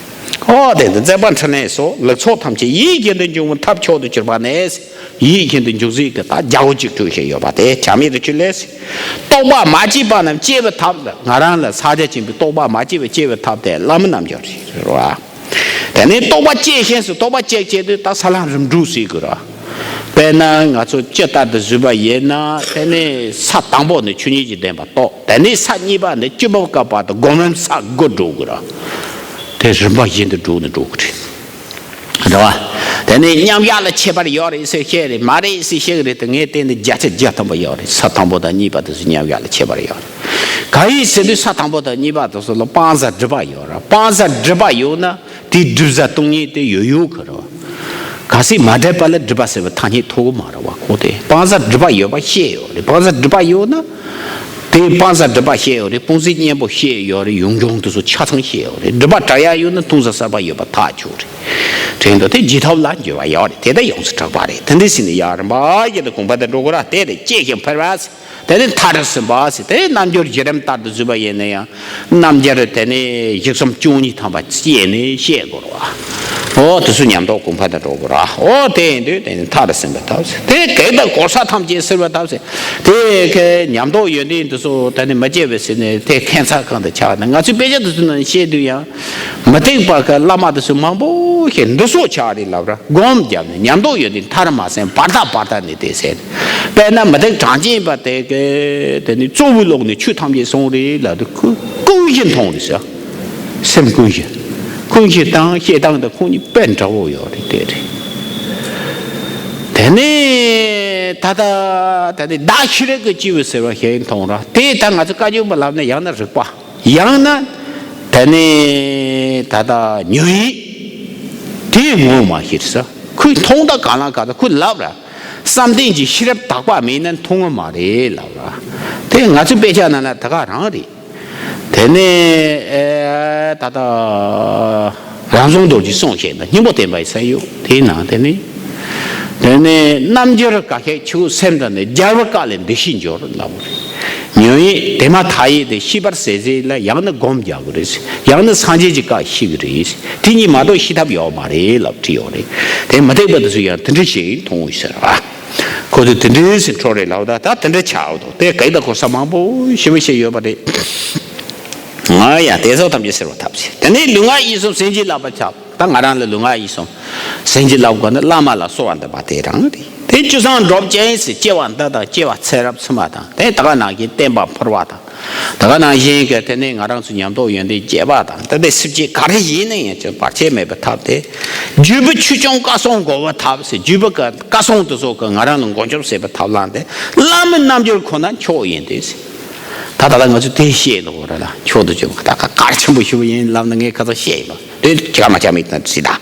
ཨོ་དེ་འདི་མཛད་པ་འཕྲིན་ལས་སོགས་ལེགས་ཚོགས་ཐམས་ཅད་ཡིད་བཞིན་དུ་འབྱུང་བའི་ཐབས་མཆོག་ཏུ་གྱུར་པ་ནས། ཡིད་བཞིན་དུ་འཇུག་ཚུལ་གྱི་ད་རྒྱ་བོ་གཅིག་གྲོས་བཤད་ཡོད་པ་དེ་བྱ་མེད་དུ་གྱུར་ལས། རྟོགས་པ་མ་སྐྱེས་པ་རྣམས་སྐྱེ་བའི་ཐབས་ལ་ང་རང་ལ་ཕྱག་རྒྱ་ཆེན་པོའི་རྟོགས་པ་མ་སྐྱེས་པ་སྐྱེ་བའི་ཐབས་དེ་བླ་མའི་རྣལ་འབྱོར་རེད་རོ། དེ་ནས་རྟོགས་པ་སྐྱེས་ཤིང་སུ་རྟོགས་པ་སྐྱེས་སྐྱེས་དུས་ད་ས་ལམ་རིམ་གྲོ་ཟེར་དགོས་རོ། དཔེར་ན་ང་ཚོ་ཇི་ལྟར་དུ་བཟོས་པ་ཡིན་ན་དེ་ནས་ས་དང་པོ་ནས་ཆོས་ཉིད་ཀྱི་བདེན་པ་རྟོགས། དེ་ནས་ས་གཉིས་པ་ནས་བཅུ་པ་བཀབ་པ་དང་སྒོམ་རིམ་ས་དགུ་འགྲོ་དགོས་ར། དེ་རིམ་པ་བཞིན་དུ་འགྲོ་ནས་འགྲོ་གི་རེད། རེད་བ། དེ་ནས་མཉམ་གཞག་ལ་ཁྱད་པར་ཡོད་རེད་ཟེར་བཤད་རེད། མ་རེད་ཟེར་བཤད་གི་རེད་དེ་ངས་བལྟས་ན་བརྒྱ་ཆ་བརྒྱ་ཐམ་པ་ཡོད་རེད། ས་དང་པོ་དང་གཉིས་པ་དེ་ཚོ་མཉམ་གཞག་ལ་ཁྱད་པར་ཡོད་རེད། གང་ཡིན་ཟེར་དུས་ས་དང་པོ་དང་གཉིས་པ་དེ་ཚོ་ལ་སྤང་བྱ་སྒྲིབ་པ་ཡོད་ར། སྤང་བྱ་སྒྲིབ་པ་ཡོད་ན། དེའི་སྒྲིབ་བྱ་སྟོང་ཉིད་དེ་ཡོད་ཡོད་གི་རེད་བ། གལ་སྲིད་མ་འདྲེས་པ་ལ་སྒྲིབ་པ་ཟེར་བའི་ཐ་སྙད་ཐོགས་གི་མ་རེད་བ། ཁོ་དེ་སྤང་བྱ་སྒྲིབ་པ་ཡོད་པ་ཤེས་ཡོད་རེད། སྤང་བྱ་སྒྲིབ་པ་ཡོད་ན། དེ་སྤང་བྱ་སྒྲིབ་པ་ཤེས་ཡོད་རེད། སྤོང་བྱེད་གཉེན་པོ་ཤེས་ཡོད་རེད། ཡོངས་གྱོང་དེ་ཚོ་ཆ་ཚང་ཤེས་ཡོད་རེད། སྒྲིབ་པ་དྲག་ཡ་ཡོད་ན་ལྟུང་བྱ་གསར་པ་ཡོད་པ་ཐག་ཆོད་རེད། དྲན་འདུག་དེ་བརྗེད་ཐབས་ལ་འགྱུར་བ་ཡོད་རེད། དེ་ལྟ་ཡོངས་སུ་གྲགས་པ་རེད། དེ་འདྲ་ཟིན་ནས་ཡ་རིམ་པ་བཞིན་དུ་གོམས་པ་དང་འགྲོ་དགོས་ར། དེ་ལས་སྐྱེ་ཞིང་འཕེལ་བ། དེ་ནས་མཐར་ཕྱིན་པ་ཟེར་དེ་རྣལ་འབྱོར་བཞི་རིམ་ལྟར་དུ་བཟོས་པ་ཡིན་ན་ཡང་རྣལ་འབྱོར་དེ་ནས་བཞི་གསུམ་བཅུ་གཉིས་ཐམ་པ་སྐྱེས་ནས་བཤད་དགོས་རེད་བ། ཨོ་དེ་ཚོ་ཉམས་རྟོགས་གོམས་པ་དང་འགྲོ་དགོས་ར། ཨོ་དེ་ཡིན་དུས་དེ་ནས་མཐར་ཕྱིན་པ་ཐབས་ཟེར་དེ་གེགས་དང་གོལ་ས་ཐམས་ཅད་སེལ་བ་ཐབས་ཟེར་དེ་གེགས་ཉམས་རྟོགས་ཡོན་ཏན་དེ་ཚོ་དེ་ནས་མི་སྐྱེ་བའི་ཟེར་ནས་དེ་ཁྱད་མཚར་གང་དུ་ཆགས་ནས་ང་ཚོའི་དཔེ་ཆ་དེ་ཚོ་ནང་བཤད་དུས་ཡང་། མུ་སྟེགས་པ་གི་བླ་མ་དེ་ཚོ་མང་པོ་ཞིག་འདི་སོགས་ཆགས་རེད་ལབ་ར། སྒོམ་བརྒྱབ་ནས་ཉམས་རྟོགས་ཡོད་དེ་མཐར་མ་སོན་བར་ཐག་བར་ཐག་ནས་དེ་ཟེར། དཔེར་ན་མུ་སྟེགས་གྲངས་ཅན་པ་དེ་གི་དེ་ནི་གཙོ་བོའི་ལོག་ནས་ཆོས་ཐམས་ཅད་གསུངས་རེད་ལབ་དུས་ཁོས་ཀུན་གཞི་མཐོང་རེད་ཟེར། སེམས་ཀུན་གཞི། ཀུན་གཞི་དང་བཤད་སྟངས་དེ་ཁོང་གཉིས་དཔེ་འདྲ་བོ་ཡོད་རེད་དེ་རེད། དེ་ནས་ད་ལྟ་དེ་ནི་བདག་ཤེས་རབ་ཀྱི་སྐྱེས་བུ་ཟེར་བ་ཞིག་མཐོང་ར། དེ་ད་ང་ཚོ་བཀའ་བརྒྱུད་པ་ལབ་ན་ཡང་ན་རིག་པ། ཡང་ན། དེ་ནས་ད་ལྟ་ཉོན་ཡིད། དེ་ངོ་མ་ཤེས་ས། ཁོས་མཐོང་ད་གང་ལ་ག་ད་ཁོས་ལབ་ར། བསམ་གཏན་གྱི་ཤེས་རབ་དག་པ་མེད་ན་མཐོང་གི་མ་རེད་ལབ་ར། དེ་ང་ཚོའི་དཔེ་ཆ་ནང་ལ་ད་ག་རང་རེད། དེ་ནས་ཨེ་ད་ལྟ་རང་བྱུང་རྡོ་རྗེ་གསུངས་བཤད་ན་སྙིང་པོ་བསྟན་པའི་ས་ཡོད་དེའི་ནང་དེ་ནས། དེ་ནས་རྣལ་འབྱོར་ག་ཤེད་ཆུ་སེམས་དང་ནི་རྒྱལ་བའི་བཀའ་ལས་འདི་ཤེས་འབྱོར་ལབ་པ་རེད། ཉོན་ཡིད་དེ་མ་ཐག་ཡིད་དེ་ཤེས་པར་ཟད་ཟད་ལ་ཡང་ན་སྒོམ་རྒྱག་གི་རེད། ཡང་ན་སངས་རྒྱས་ཀྱི་བཀའ་ཤེས་ཀྱི་རེད། དེ་གཉིས་མ་གཏོགས་ཤེས་ཐབས་ཡོད་མ་རེད་ལབ་བྲིས་ཡོད་རེད། དེ་མུ་སྟེགས་པ་དེ་ཚོ་ཡང་དེ་འདྲ་ཞིག་མཐོང་ཡོད་ཟེར་བ། ཁོ་ཚོས་དེ་འདྲའི་ཟེར་འཕྲོ་རེད་ལབ་ད་ད་དེ་འདྲ་ཆགས་འདུག་དེ་གེགས་དང་གོལ་ས་མང་པོ་ཞེ་པོ་ཞིག་ཡོད་པ་རེད། ང་ཡང་དེ་ཚོ་ཐམས་ཅད་སེལ་བ་ཐབས་ཤེས། དེ་ནས་ལུས་ངག་ཡིད་གསུམ་ཟིལ་གྱིས་བརླབ་པ་ཆགས། ད་ང་རང་ལ་ལུས་ངག་ཡིད་གསུམ་ཟིལ་གྱིས་བརླབ་དགོས་ན་བླ་མ་ལ་གསོལ་བ་འདེབས་པ་དེ་རང་རེད། དེ་བཅུ་ཚང་སྒྲུབ་ཅེས་སུ་སྐྱེ་བ་འདི་དང་སྐྱེ་བ་ཚེ་རབས་ཕྱི་མ་དང་དེ་ད་ག་ནང་བཞིན་བསྟན་པ་འཕུར་བ་དང་། ད་ག་ནང་བཞིན་གྱི་དེ་ནས་ང་རང་ཚོ་ཉམས་རྟོགས་ཡོན་ཏན་རྒྱས་པ་དང་ད་ལྟའི་སྲིད་སྐྱེས་ག་རེ་ཡིན་ན་ཡང་ཅི་བར་ཆད་མེད་པའི་ཐབས་དེ། བརྒྱུད་པའི་ཆོས་སྐྱོང་བཀའ་སྲུང་འགོག་པའི་ཐབས་ཟེར། བརྒྱུད་པའི་བཀའ་སྲུང་དེ་ཚོ་གི་ང་རང་ལ་མགོན་སྐྱོབ་བྱེད་པའི་ཐབས་ལམ་དེ་བླ་མའི་རྣལ་འབྱོར་ཁོ་ན་མཆོག་ཡིན་ཏེ། ད་ད་ལྟ་ང་ཚོས་དེ་བཤད་འདུག་ར་ལ། མཆོག་ཏུ་གྱུར་པ་ད་ག་གལ་ཆེན་པོ་ཞིག་ཡིན་ལབ་ན་ངས་ཁ་ཚ་བཤད་ཡིན་པ་དེ་ཅི་ག་མ་ཅང་མེད་ན་སྲིད་ད།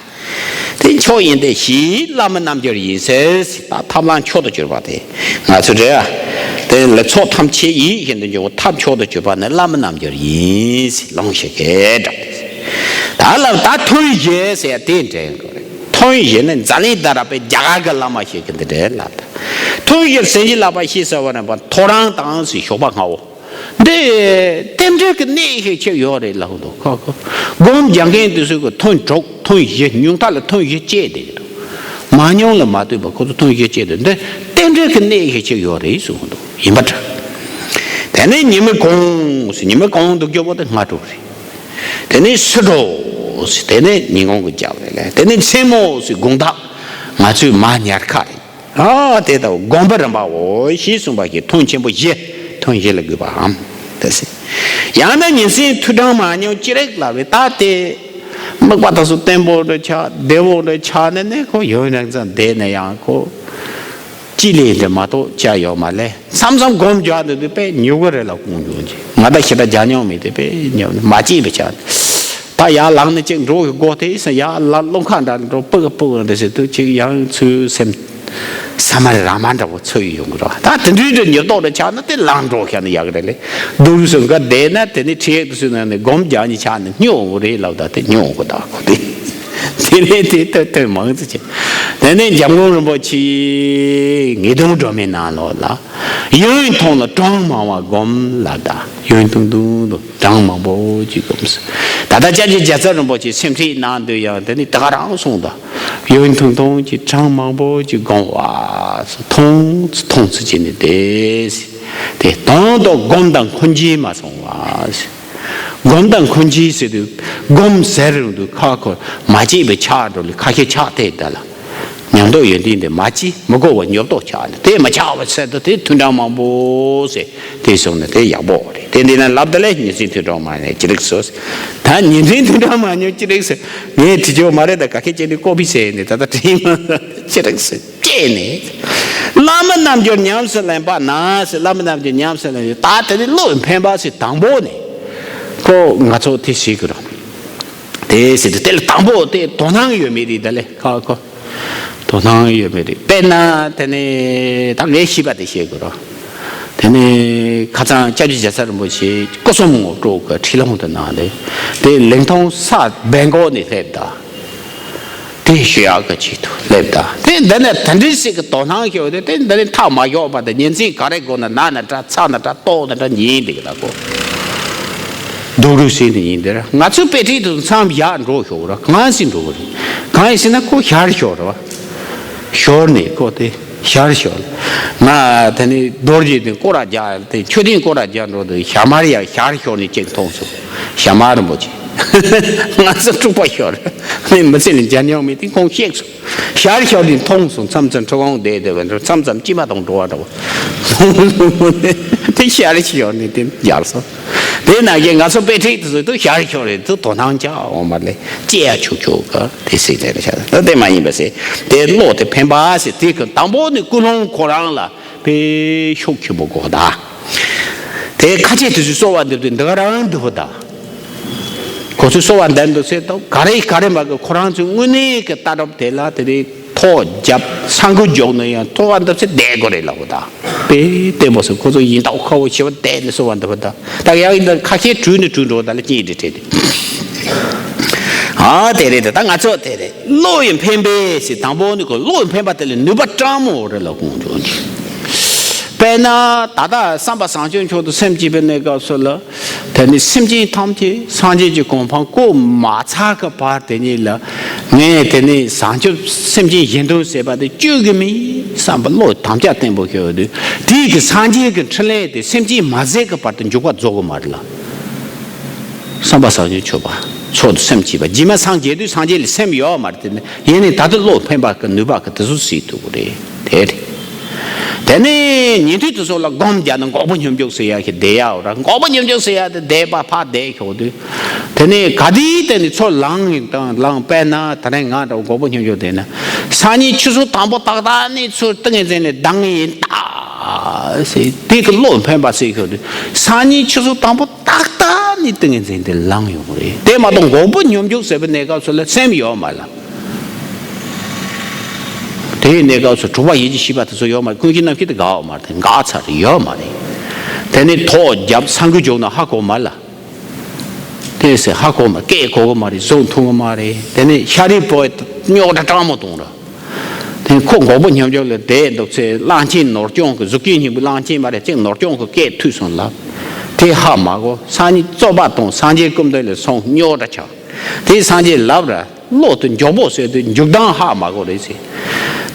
དེ་མཆོག་ཡིན་ཏེ་ཞེས་བླ་མའི་རྣལ་འབྱོར་ཡིན་ཟེར། ད་ཐབས་ལམ་མཆོག་ཏུ་གྱུར་པ་དེ་ང་ཚོས་རེད། དེ་ལ་ཚོགས་ཐམས་ཅད་ཡིད་བཞིན་དུ་འཇོག་ཐབས་མཆོག་ཏུ་གྱུར་པ་ནི་བླ་མའི་རྣལ་འབྱོར་ཡིན་ཟེར་ལུང་ཞིག་གིས་གྲགས་ཏེ། ད་ལ་ད་ཐུན་བཞི་ཟེར་དེ་འདྲ་གི་རེད། ཐུན་བཞི་ནི་ཛཱ་ལན་དྷ་ར་པའི་རྒྱ་གར་གྱི་བླ་མ་ཞིག་གིས་འདི་འདྲ་ལབ། ཐུན་བཞི་ཟིལ་གྱིས་བརླབས་པ་ཞེས་ཟེར་བ་ནི་ཐོ་རངས་དང་ཟེར་ཞོགས་པ་སྔ་བོ། འདི་རྟེན་འབྲེལ་གྱི་གནད་ཤིག་ཅིག་ཡོད་རེད་ལབ་འདུག་ཁོ་ཁོ། སྒོམ་རྒྱག་མཁན་དེ་ཚོས་ཀྱི་ཐུན་དྲུག་ཐུན་བཞི་ཉུང་མཐའ་ལ་ཐུན་བཞི་བཅད་བསྡད་ཀྱི་འདུག་མང་ཉུང་ལ་མ་ལྟོས་པར་ཁོ་ཚོ་ཐུན་བཞི་བཅད་དེ་འདི་རྟེན་འབྲེལ་གྱི་གནད་ཤིག་ཅིག་ཡོད་རེད་གསུངས་འདུག་ཡིན་པ་འདྲ། དེ་ནས་ཉི་མའི་གུང་ཟེར་ཉི་མའི་གུང་འདུག་རྒྱུ་བོ་དེ་སྔ་དྲོ་རེད། དེ་ནས་སྲིད་དྲོ་ཟེར་དེ་ནས་ཉིན་གུང་གི་རྒྱབ་རེད་ལ། དེ་ནས་མཚན་མོ་ཟེར་དགོང་དག་ང་ཚོའི་མ་ཉལ་ཁ་རེད། ཨ་དེ་ལྟ་བུ་སྒོམ་པའི་རིམ་པའོ་ཞེས་གསུངས་པ་ཞིག་ཐུན་ཆེན་པོ་བཞི། ཐུན་བཞི་ལ་དགོས་པའམ། དེ་ཟེར། ཡང་ན་ཉིན་མཚན་ཐུན་གྲངས་མང་ཉུང་ཅི་རིགས་ལབ་པའི་ད་དེ། དམིགས་པ་དེ་ཚོ་བརྟན་པོ་འདྲ་ཆགས་བདེ་བོ་འདྲ་ཆགས་ནས་ནས་ཁོ་ཡུན་རིང་ཙམ་བསྡད་ན་ཡང་ཁོ། ཅི་ལས་འདྲ་མ་གཏོགས་བྱ་ཡོད་མ་ལས་མཚམས་མཚམས་སྒོམ་རྒྱག་འདུག་དུས་དཔེ་ཉུག་གི་རེད་ལ་ཁོང་ཡོང་གི་ང་ད་ཞེ་དྲག་རྒྱག་མྱོང་མེད་དུས་དཔེ་ཉོབ་ནས་མ་སྐྱིད་པའི་ཆ། ད་ཡར་ལངས་ནས་ཅིག་འགྲོ་གི་སྒོ་དེ་ཡིན་ས་ཡར་ལ་རླུང་ཁ་འདྲ་འགྲོ་སྤུ་གི་སྤུ་གི་འདྲ་ཟེར་དུས་ཅིག་ཡང་ཚུར་སེམས་ས་མ་རི་ར་མ་འདྲ་བོ་ཚོར་ཡོང་གི་རེད་བ། ད་དེ་འདྲའི་འདྲ་ཉེར་བསྡོགས་འདྲ་ཆགས་ན་དེ་ལངས་འགྲོ་ཤག་ན་ཡག་གི་རེད་ལེ། སྡུག་རུས་སུ་འགའ་བསྡད་ན་དེ་ནི་ཁྲིད་ཡིག་ཏུ་སུ་ན་ནི་སྒོམ་རྒྱག་ཉི་ཆགས་ནི་སྨྱོ་འོ་རེད་ལབ། ད་དེ་སྨྱོ་གི་ད་ཁོ་དེ་དེ་ནས་དེ་ལྟ་དོན་མང་ཙི་ཆེ། དེ་ནས་འཇམ་མགོན་རིན་པོ་ཆེ་ངེས་དོན་སྒྲོན་མེའི་ནང་ལོགས་ལ་ཡུན་ཐུང་ལ་གྲངས་མང་བ་སྒོམ་ལབ། ད་ཡུན་ཐུང་ཐུང་དུ། གྲངས་མང་པོ་ཅིག་སྒོམས། ད་ལྟ་སྐྱབས་རྗེ་རྒྱལ་ཚབ་རིན་པོ་ཆེ་སེམས་ཁྲིད་ནང་དུ་ཡང་དེ་ནི་ད་ག་རང་གསུངས་དང་། ཡུན་ཐུང་ཐུང་ཅིག་གྲངས་མང་པོ་ཅིག་སྒོམ་པ། ཐུང་ཙི་ཐུང་ཙི་བྱས་ནས་བསྡད། དེ་དོན་དུ་སྒོམ་དང་འཁོན་འགྱེལ་མ་སོང་བ། སྒོམ་དང་འཁོན་འགྱེལ་ཟེར་དུས་སྒོམ་ཟེར་རུང་དུ་ཁ་ཁོ་མ་སྐྱེས་པའི་ཆགས་འགྲོ་ལས་ཁ་ཤས་ཆགས་བསྡད་ད་ལ། ཉམས་རྟོགས་ཡོན་ཏན་དེ་མ་སྐྱེས་མི་གོ་བ་ཉོབ་ཏོ་ཆགས་ནས་དེ་མ་ཆགས་པ་ཚད་དུ་དེ་ཐུན་གྲངས་མང་པོ་ཟེར་དེ་སོང་ནས་དེ་ཡག་པོ་རེད། དེ་འདི་ན་ལབ་ད་ལས་ཉིན་མཚན་ཐུན་གྲངས་མང་ནས་ཅི་རིགས་སོ། ད་ཉིན་མཚན་ཐུན་གྲངས་མང་ཉོ་ཅི་རིགས་སོ། ངས་དྲི་ཆོག་མ་རེད། ད་ག་ཁེ་ཅེ་ནི་ཀོ་པི་ཟེར་ནས་ད་ལྟ་དྲིས་མ་ཅི་རིགས་སོ་ཅེ་ནས། བླ་མ་རྣམས་ཀྱིས་ཉམས་སུ་ལེན་པ་ན་ཟེར། བླ་མ་རྣམས་ཀྱིས་ཉམས་སུ་ལེན་ད་དེ་ནི་བློ་འཕེན་པ་ཟེར་དང་པོ་ནས་ཁོ་ང་ཚོ་དེ་ཤེས་དགོས་རོགས། དེ་ཟེར་དུས་དེ་ལ་དང་པོ་དེ་དོ་སྣང་ཡོད་མེད་རེད། ད་ལས་ཁ་ཁོ་དོ་སྣང་ཡོད་མེད་རེད། དཔེར་ན་དེ་ནས་ད་ངས་ཤེས་པ་དེ་བཤད་དགོས་རོགས། དེ་ནས་ཁ་སང་སྐྱབས་རྗེ་རྒྱལ་ཚབ་རིན་པོ་ཆེ་སྐུ་གསུམ་ངོ་སྤྲོད་ཀྱི་ཁྲིད་ལུང་དུ་གནང་སྟེ་དེ་ལིང་ཐང་ས་སྦས་འགོག་ནས་སླེབས་ད། དེ་ཞུ་ཡག་གི་ཆེད་དུ་སླེབས་ད། དེ་འདི་ནས་ད་འདྲི་ཞིག་གི་དོ་སྣང་ཞུ་དེ་དེ་འདི་ནས་ཐག་མ་ཞོག་པ་དང་ཉིན་མཚན་ག་རེ་དགོས་ན་ན་ན་དྲ་ཚ་ན་དྲ་ལྟོགས་ན་དྲ་ཉིན་འདི་གི་ལ་གོ། སྡུག་རུས་ཟིན་ནས་ཡིན་འདིར་ང་ཚོའི་དཔེ་ཁྲིད་དུ་མཚམས་བཞག་འགྲོ་ཤོག་ར། གང་ཞིག་འགྲོ་གི་རེད། གང་ཡིན་ཟེར་ན་ཁོ་ཞར་ཤོར་ར་བ། ཤོར་ནས་ཁོ་དེ་ཞར་ཤོར། ང་དེ་ནི་རྡོ་རྗེ་དེ་སྐོར་ར་རྒྱག་དེ་མཆོད་རྟེན་སྐོར་ར་རྒྱག་འགྲོ་དུས་ཞྭ་དམར་ཡང་ཞར་ཤོར་ནས་ཅིག་མཐོང་སོང་། ཞྭ་དམར་རིན་པོ་ཆེ། ང་ཚོ་དཀྲུག་པ་ཤོར། ནི་མི་ཚེ་ནི་འཇམ་ཉམས་མེད་དེ་ཁོང་གཤེགས་སོང་། ཞར་ཞོར་ནས་མཐོང་སོང་། མཚམས་མཚམས་ཁྲི་གོང་བསྡད་བསྡད་པ་འགྲོ། མཚམས་མཚམས་སྐྱིད་མ་དང་འགྲོ་བ་འགྲོ། དེ་ཞར་ཞོར་ནས་དེ་རྒྱག་སོང་། དེ་ན་གི་ང་ཚོ་དཔེ་ཁྲིད་དུ་ཟེར་དུས་ཞར་ཞོར་རེད་དུ་དོ་སྣང་བྱ་འོང་མ་ལས་ཅི་ཡ་ཆོག་ཆོག་ག་དེ་སྲིད་དེ་རེད་ཤག་དེ་མ་ཡིན་པ་ཟེར། དེ་བློ་དེ་འཕེན་པ་ཟེར་དེ་གི་དང་པོ་ནི་ཀུན་སློང་ཁོ་རང་ལ་དཔེ་ཤུགས་ཆེན་པོ་དགོས་ད། དེ་ཁ་ཆེ་དུས་སུ་གསོལ་བ་འདེབས་དུས་འདི་ག་རང་འདུག་ད། ཁོ་ཚོས་གསོལ་བ་འདེབས་འདུག་ཟེར་དང་ག་རེ་ག་རེ་མ་གི་ཁོ་རང་ཚོའི་དངོས་གནས་ཀྱི་ལྟ་གྲུབ་དེ་ལ་དེ་རིང་ཐོ་རྒྱབ་ས་འགུལ་འཇོག་ནས་ཡང་གསོལ་བ་འདེབས་ཚེ་བསྡད་དགོས་རེད་ལབ་གོ་ད། དཔེ་བརྟན་པོ་ཟེར་ཁོ་ཚོ་ཡིན་ཐག་ཁ་བོ་ཞེ་བ་བསྡད་ནས་གསོལ་བ་འདེབས་པ་ད། ད་ཡང་ཡིན་ད་ཁ་ཤས་བྲུས་ནས་བྲུས་འགྲོ་ད་ལ་སྐྱིད་འདྲི་བྲལ་ཏེ། ཨ་དེ་རེད་ད། ད་ང་ཚོ་དེ་རེད། བློ་ཡི་འཕེན་པས་ཟེར་དང་པོ་ནི་ཁོ་བློ་ཡི་འཕེན་པ་དེ་ལ་ནུས་པ་སྤྲང་མོ་རེད་ལ་དགོངས་འཇོག་གི། དཔེར་ན་ད་ལྟ་བསམ་པ་བཟང་སྤྱོད་མཆོག་ཏུ་སེམས་བསྐྱེད་པའི་གནས་སྐབས་སུ་ལ། དེ་ནི་སེམས་ཅན་ཐམས་ཅད་སངས་རྒྱས་ཀྱི་གོ་འཕང་བཀོད་མ་ཚར་གི་བར་དེ་ཉིད་ལ། ངས་དེ་ནི་བཟང་སྤྱོད་སེམས་ཅན་གཞན་དོན་ཟེར་བ་དེ་སྤྱོད་གི་མིན་བསམ་པ་བློ་དམ་བཅའ་བརྟན་པོ་ཞིག་ཡོད་དུས་དེའི་གི་སངས་རྒྱས་ཀྱི་འཕྲིན་ལས་དེ་སེམས་ཅན་མ་ཟད་གི་བར་དུ་འཇུག་པ་རྫོགས་གི་མ་རེད་ལ། བསམ་པ་བཟང་སྤྱོད་མཆོག་པ་མཆོག་ཏུ་སེམས་བསྐྱེད་པ་རྗེས་མ་སངས་རྒྱས་དུས་སངས་རྒྱས་ལ་སེམས་ཡོད་མ་རེད། དེ་ནི་ཡིན་ནའི་ད་དུང་བློ་འཕེན་པ་གི་ནུས་པ་གི་དེ་ཚོ་སྲིད་ཐུབ་གི་རེད། དེ་རེད། དེ་ནས་ཉན་ཐོས་དེ་ཚོ་ལ་སྒོམ་རྒྱག་ན་འགོག་པ་སྙོམས་འཇུག་ཟེར་ཡ་ཞིག་བསྡད་ཡ་འོ་ར། འགོག་པ་སྙོམས་འཇུག་ཟེར་ཡ་དེ་བསྡད་པ་ཕར་བསྡད་ཞོག་དུས། དེ་ནས་ག་དུས་དེ་ནས་ཚུར་ལངས་ཡིན་དང་ལངས། དཔེར་ན་ད་རེས་ང་འདྲ་བོ་འགོག་པ་སྙོམས་འཇུག་བསྡད་ན་སང་ཉིན་ཆུ་ཚོད་དང་པོ་ཏག་ཏག་ནས་ཚུར་ཏིང་ངེ་འཛིན་ནས་ལྡང་ངེས་ཡིན་ད་ཟེར་དེ་གི་བློ་འཕེན་པ་ཟེར་ཞོག་དུས་སང་ཉིན་ཆུ་ཚོད་དང་པོ་ཏག་ཏག་ནས་ཏིང་ངེ་འཛིན་དེ་ལངས་ཡོང་གི་རེད། དེ་མ་གཏོགས་འགོག་པ་སྙོམས་འཇུག་ཟེར་བའི་གནས་སྐབས་སུ་ལ་སེམས་ཡོད་མ་ལ། དེའི་གནས་སྐབས་སུ་དྲུག་པ་ཡིད་ཀྱི་ཤེས་པ་དེ་ཚོ་ཡོད་མ་རེད། ཀུན་གཞི་རྣམ་ཤེས་དེ་འགག་མ་རེད། འགག་ཚར་རེད། ཡོད་མ་རེད། དེ་ནས་ཐོ་རྒྱབ་ས་འགུལ་འཇོག་ན་ཧ་གོ་མ་ལ། དེ་ཟེར་ཧ་གོ་མ་སྐད་གོ་གི་མ་རེད། གཟུགས་མཐོང་གི་མ་རེད། དེ་ནས་ཤ་རུས་པོ་རྙོག་དྲ་སྤྲང་མོ་གཏོང་ར། དེ་ཁོ་འགོག་པ་སྙོམས་འཇུག་ལ་བསྡད་འདུག་ཚེ་གླང་ཆེན་ནོར་སྐྱོང་གི་གཟུགས་སྐྱེ་སྙིང་པོའི་གླང་ཆེན་མ་རེད། ཅིག་ནོར་སྐྱོང་གི་སྐད་ཐོས་སོང་ལབ། དེ་ཧ་མ་གོ། སང་ཉིན་རྩོད་པ་དང་སངས་རྒྱས་སྐུ་མདུན་ལ་སོང་རྙོག་དྲ་ཆགས། དེ་སངས་རྒྱས་ལབ་ར། བློ་དེ་མགྱོགས་པོ་ཟེར་དུས་འཇུག་ལྡང་ཧ་མ་གོ་རེད་ཟེར།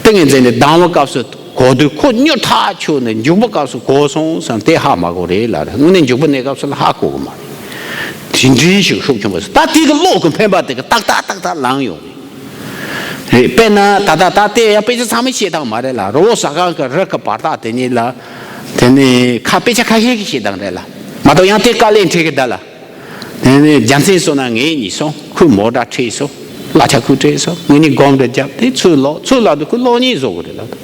ཏིང་ངེ་འཛིན་ནས་ལྡང་བའི་སྐབས་སུ་གོ་དུས་ཁོ་སྙོ་ཐག་ཆོད་ནས་འཇུག་པའི་སྐབས་སུ་གོ་སོང་བསམ་དེ་ཧ་མ་གོ་རེད་ལ། དངོས་གནས་འཇུག་པའི་གནས་སྐབས་སུ་ལ་ཧ་གོ་གི་མ་རེད། དེ་འདྲའི་ཞིག་ཤུགས་ཆེན་པོ་ཟེར། ད་དེ་གི་བློ་གི་འཕེན་པ་དེ་གི་ཏག་ཏག་ཏག་ཏག་ལངས་ཡོང་རེད། དཔེར་ན་ད་ལྟ་ད་ལྟའི་ཡང་དཔེ་ཆ་ཚང་མ་བཤད་སྟངས་མ་རེད་ལ། རི་བོ་ཟ་ཁང་གི་རི་གི་བར་ཐག་དེ་ཉིད་ལ། དེ་ནས་ཁ་དཔེ་ཆ་ཁ་ཤས་ཀྱི་བཤད་སྟངས་རེད་ལ། མ་གཏོགས་ཡང་དེ་དཀའ་ལས་འཕྲད་གི་ད་ལ། དེ་ནས་རྒྱལ་མཚན་སོང་ན་ངེད་གཉིས་སོང་། ཁོས་མོ་ཊ་ཁྲིད་སོང་། གླ་ཆ་ཁོས་སྤྲད་སོང་། ངེད་གཉིས་སྒོམ་རེ་བརྒྱབ་དེ་ཚུར་ལོག་ཚུར་ལོག་དུས་ཁོས་གློག་བརྙན་བཟོ་དགོས་རེད་ལབ་འདུག་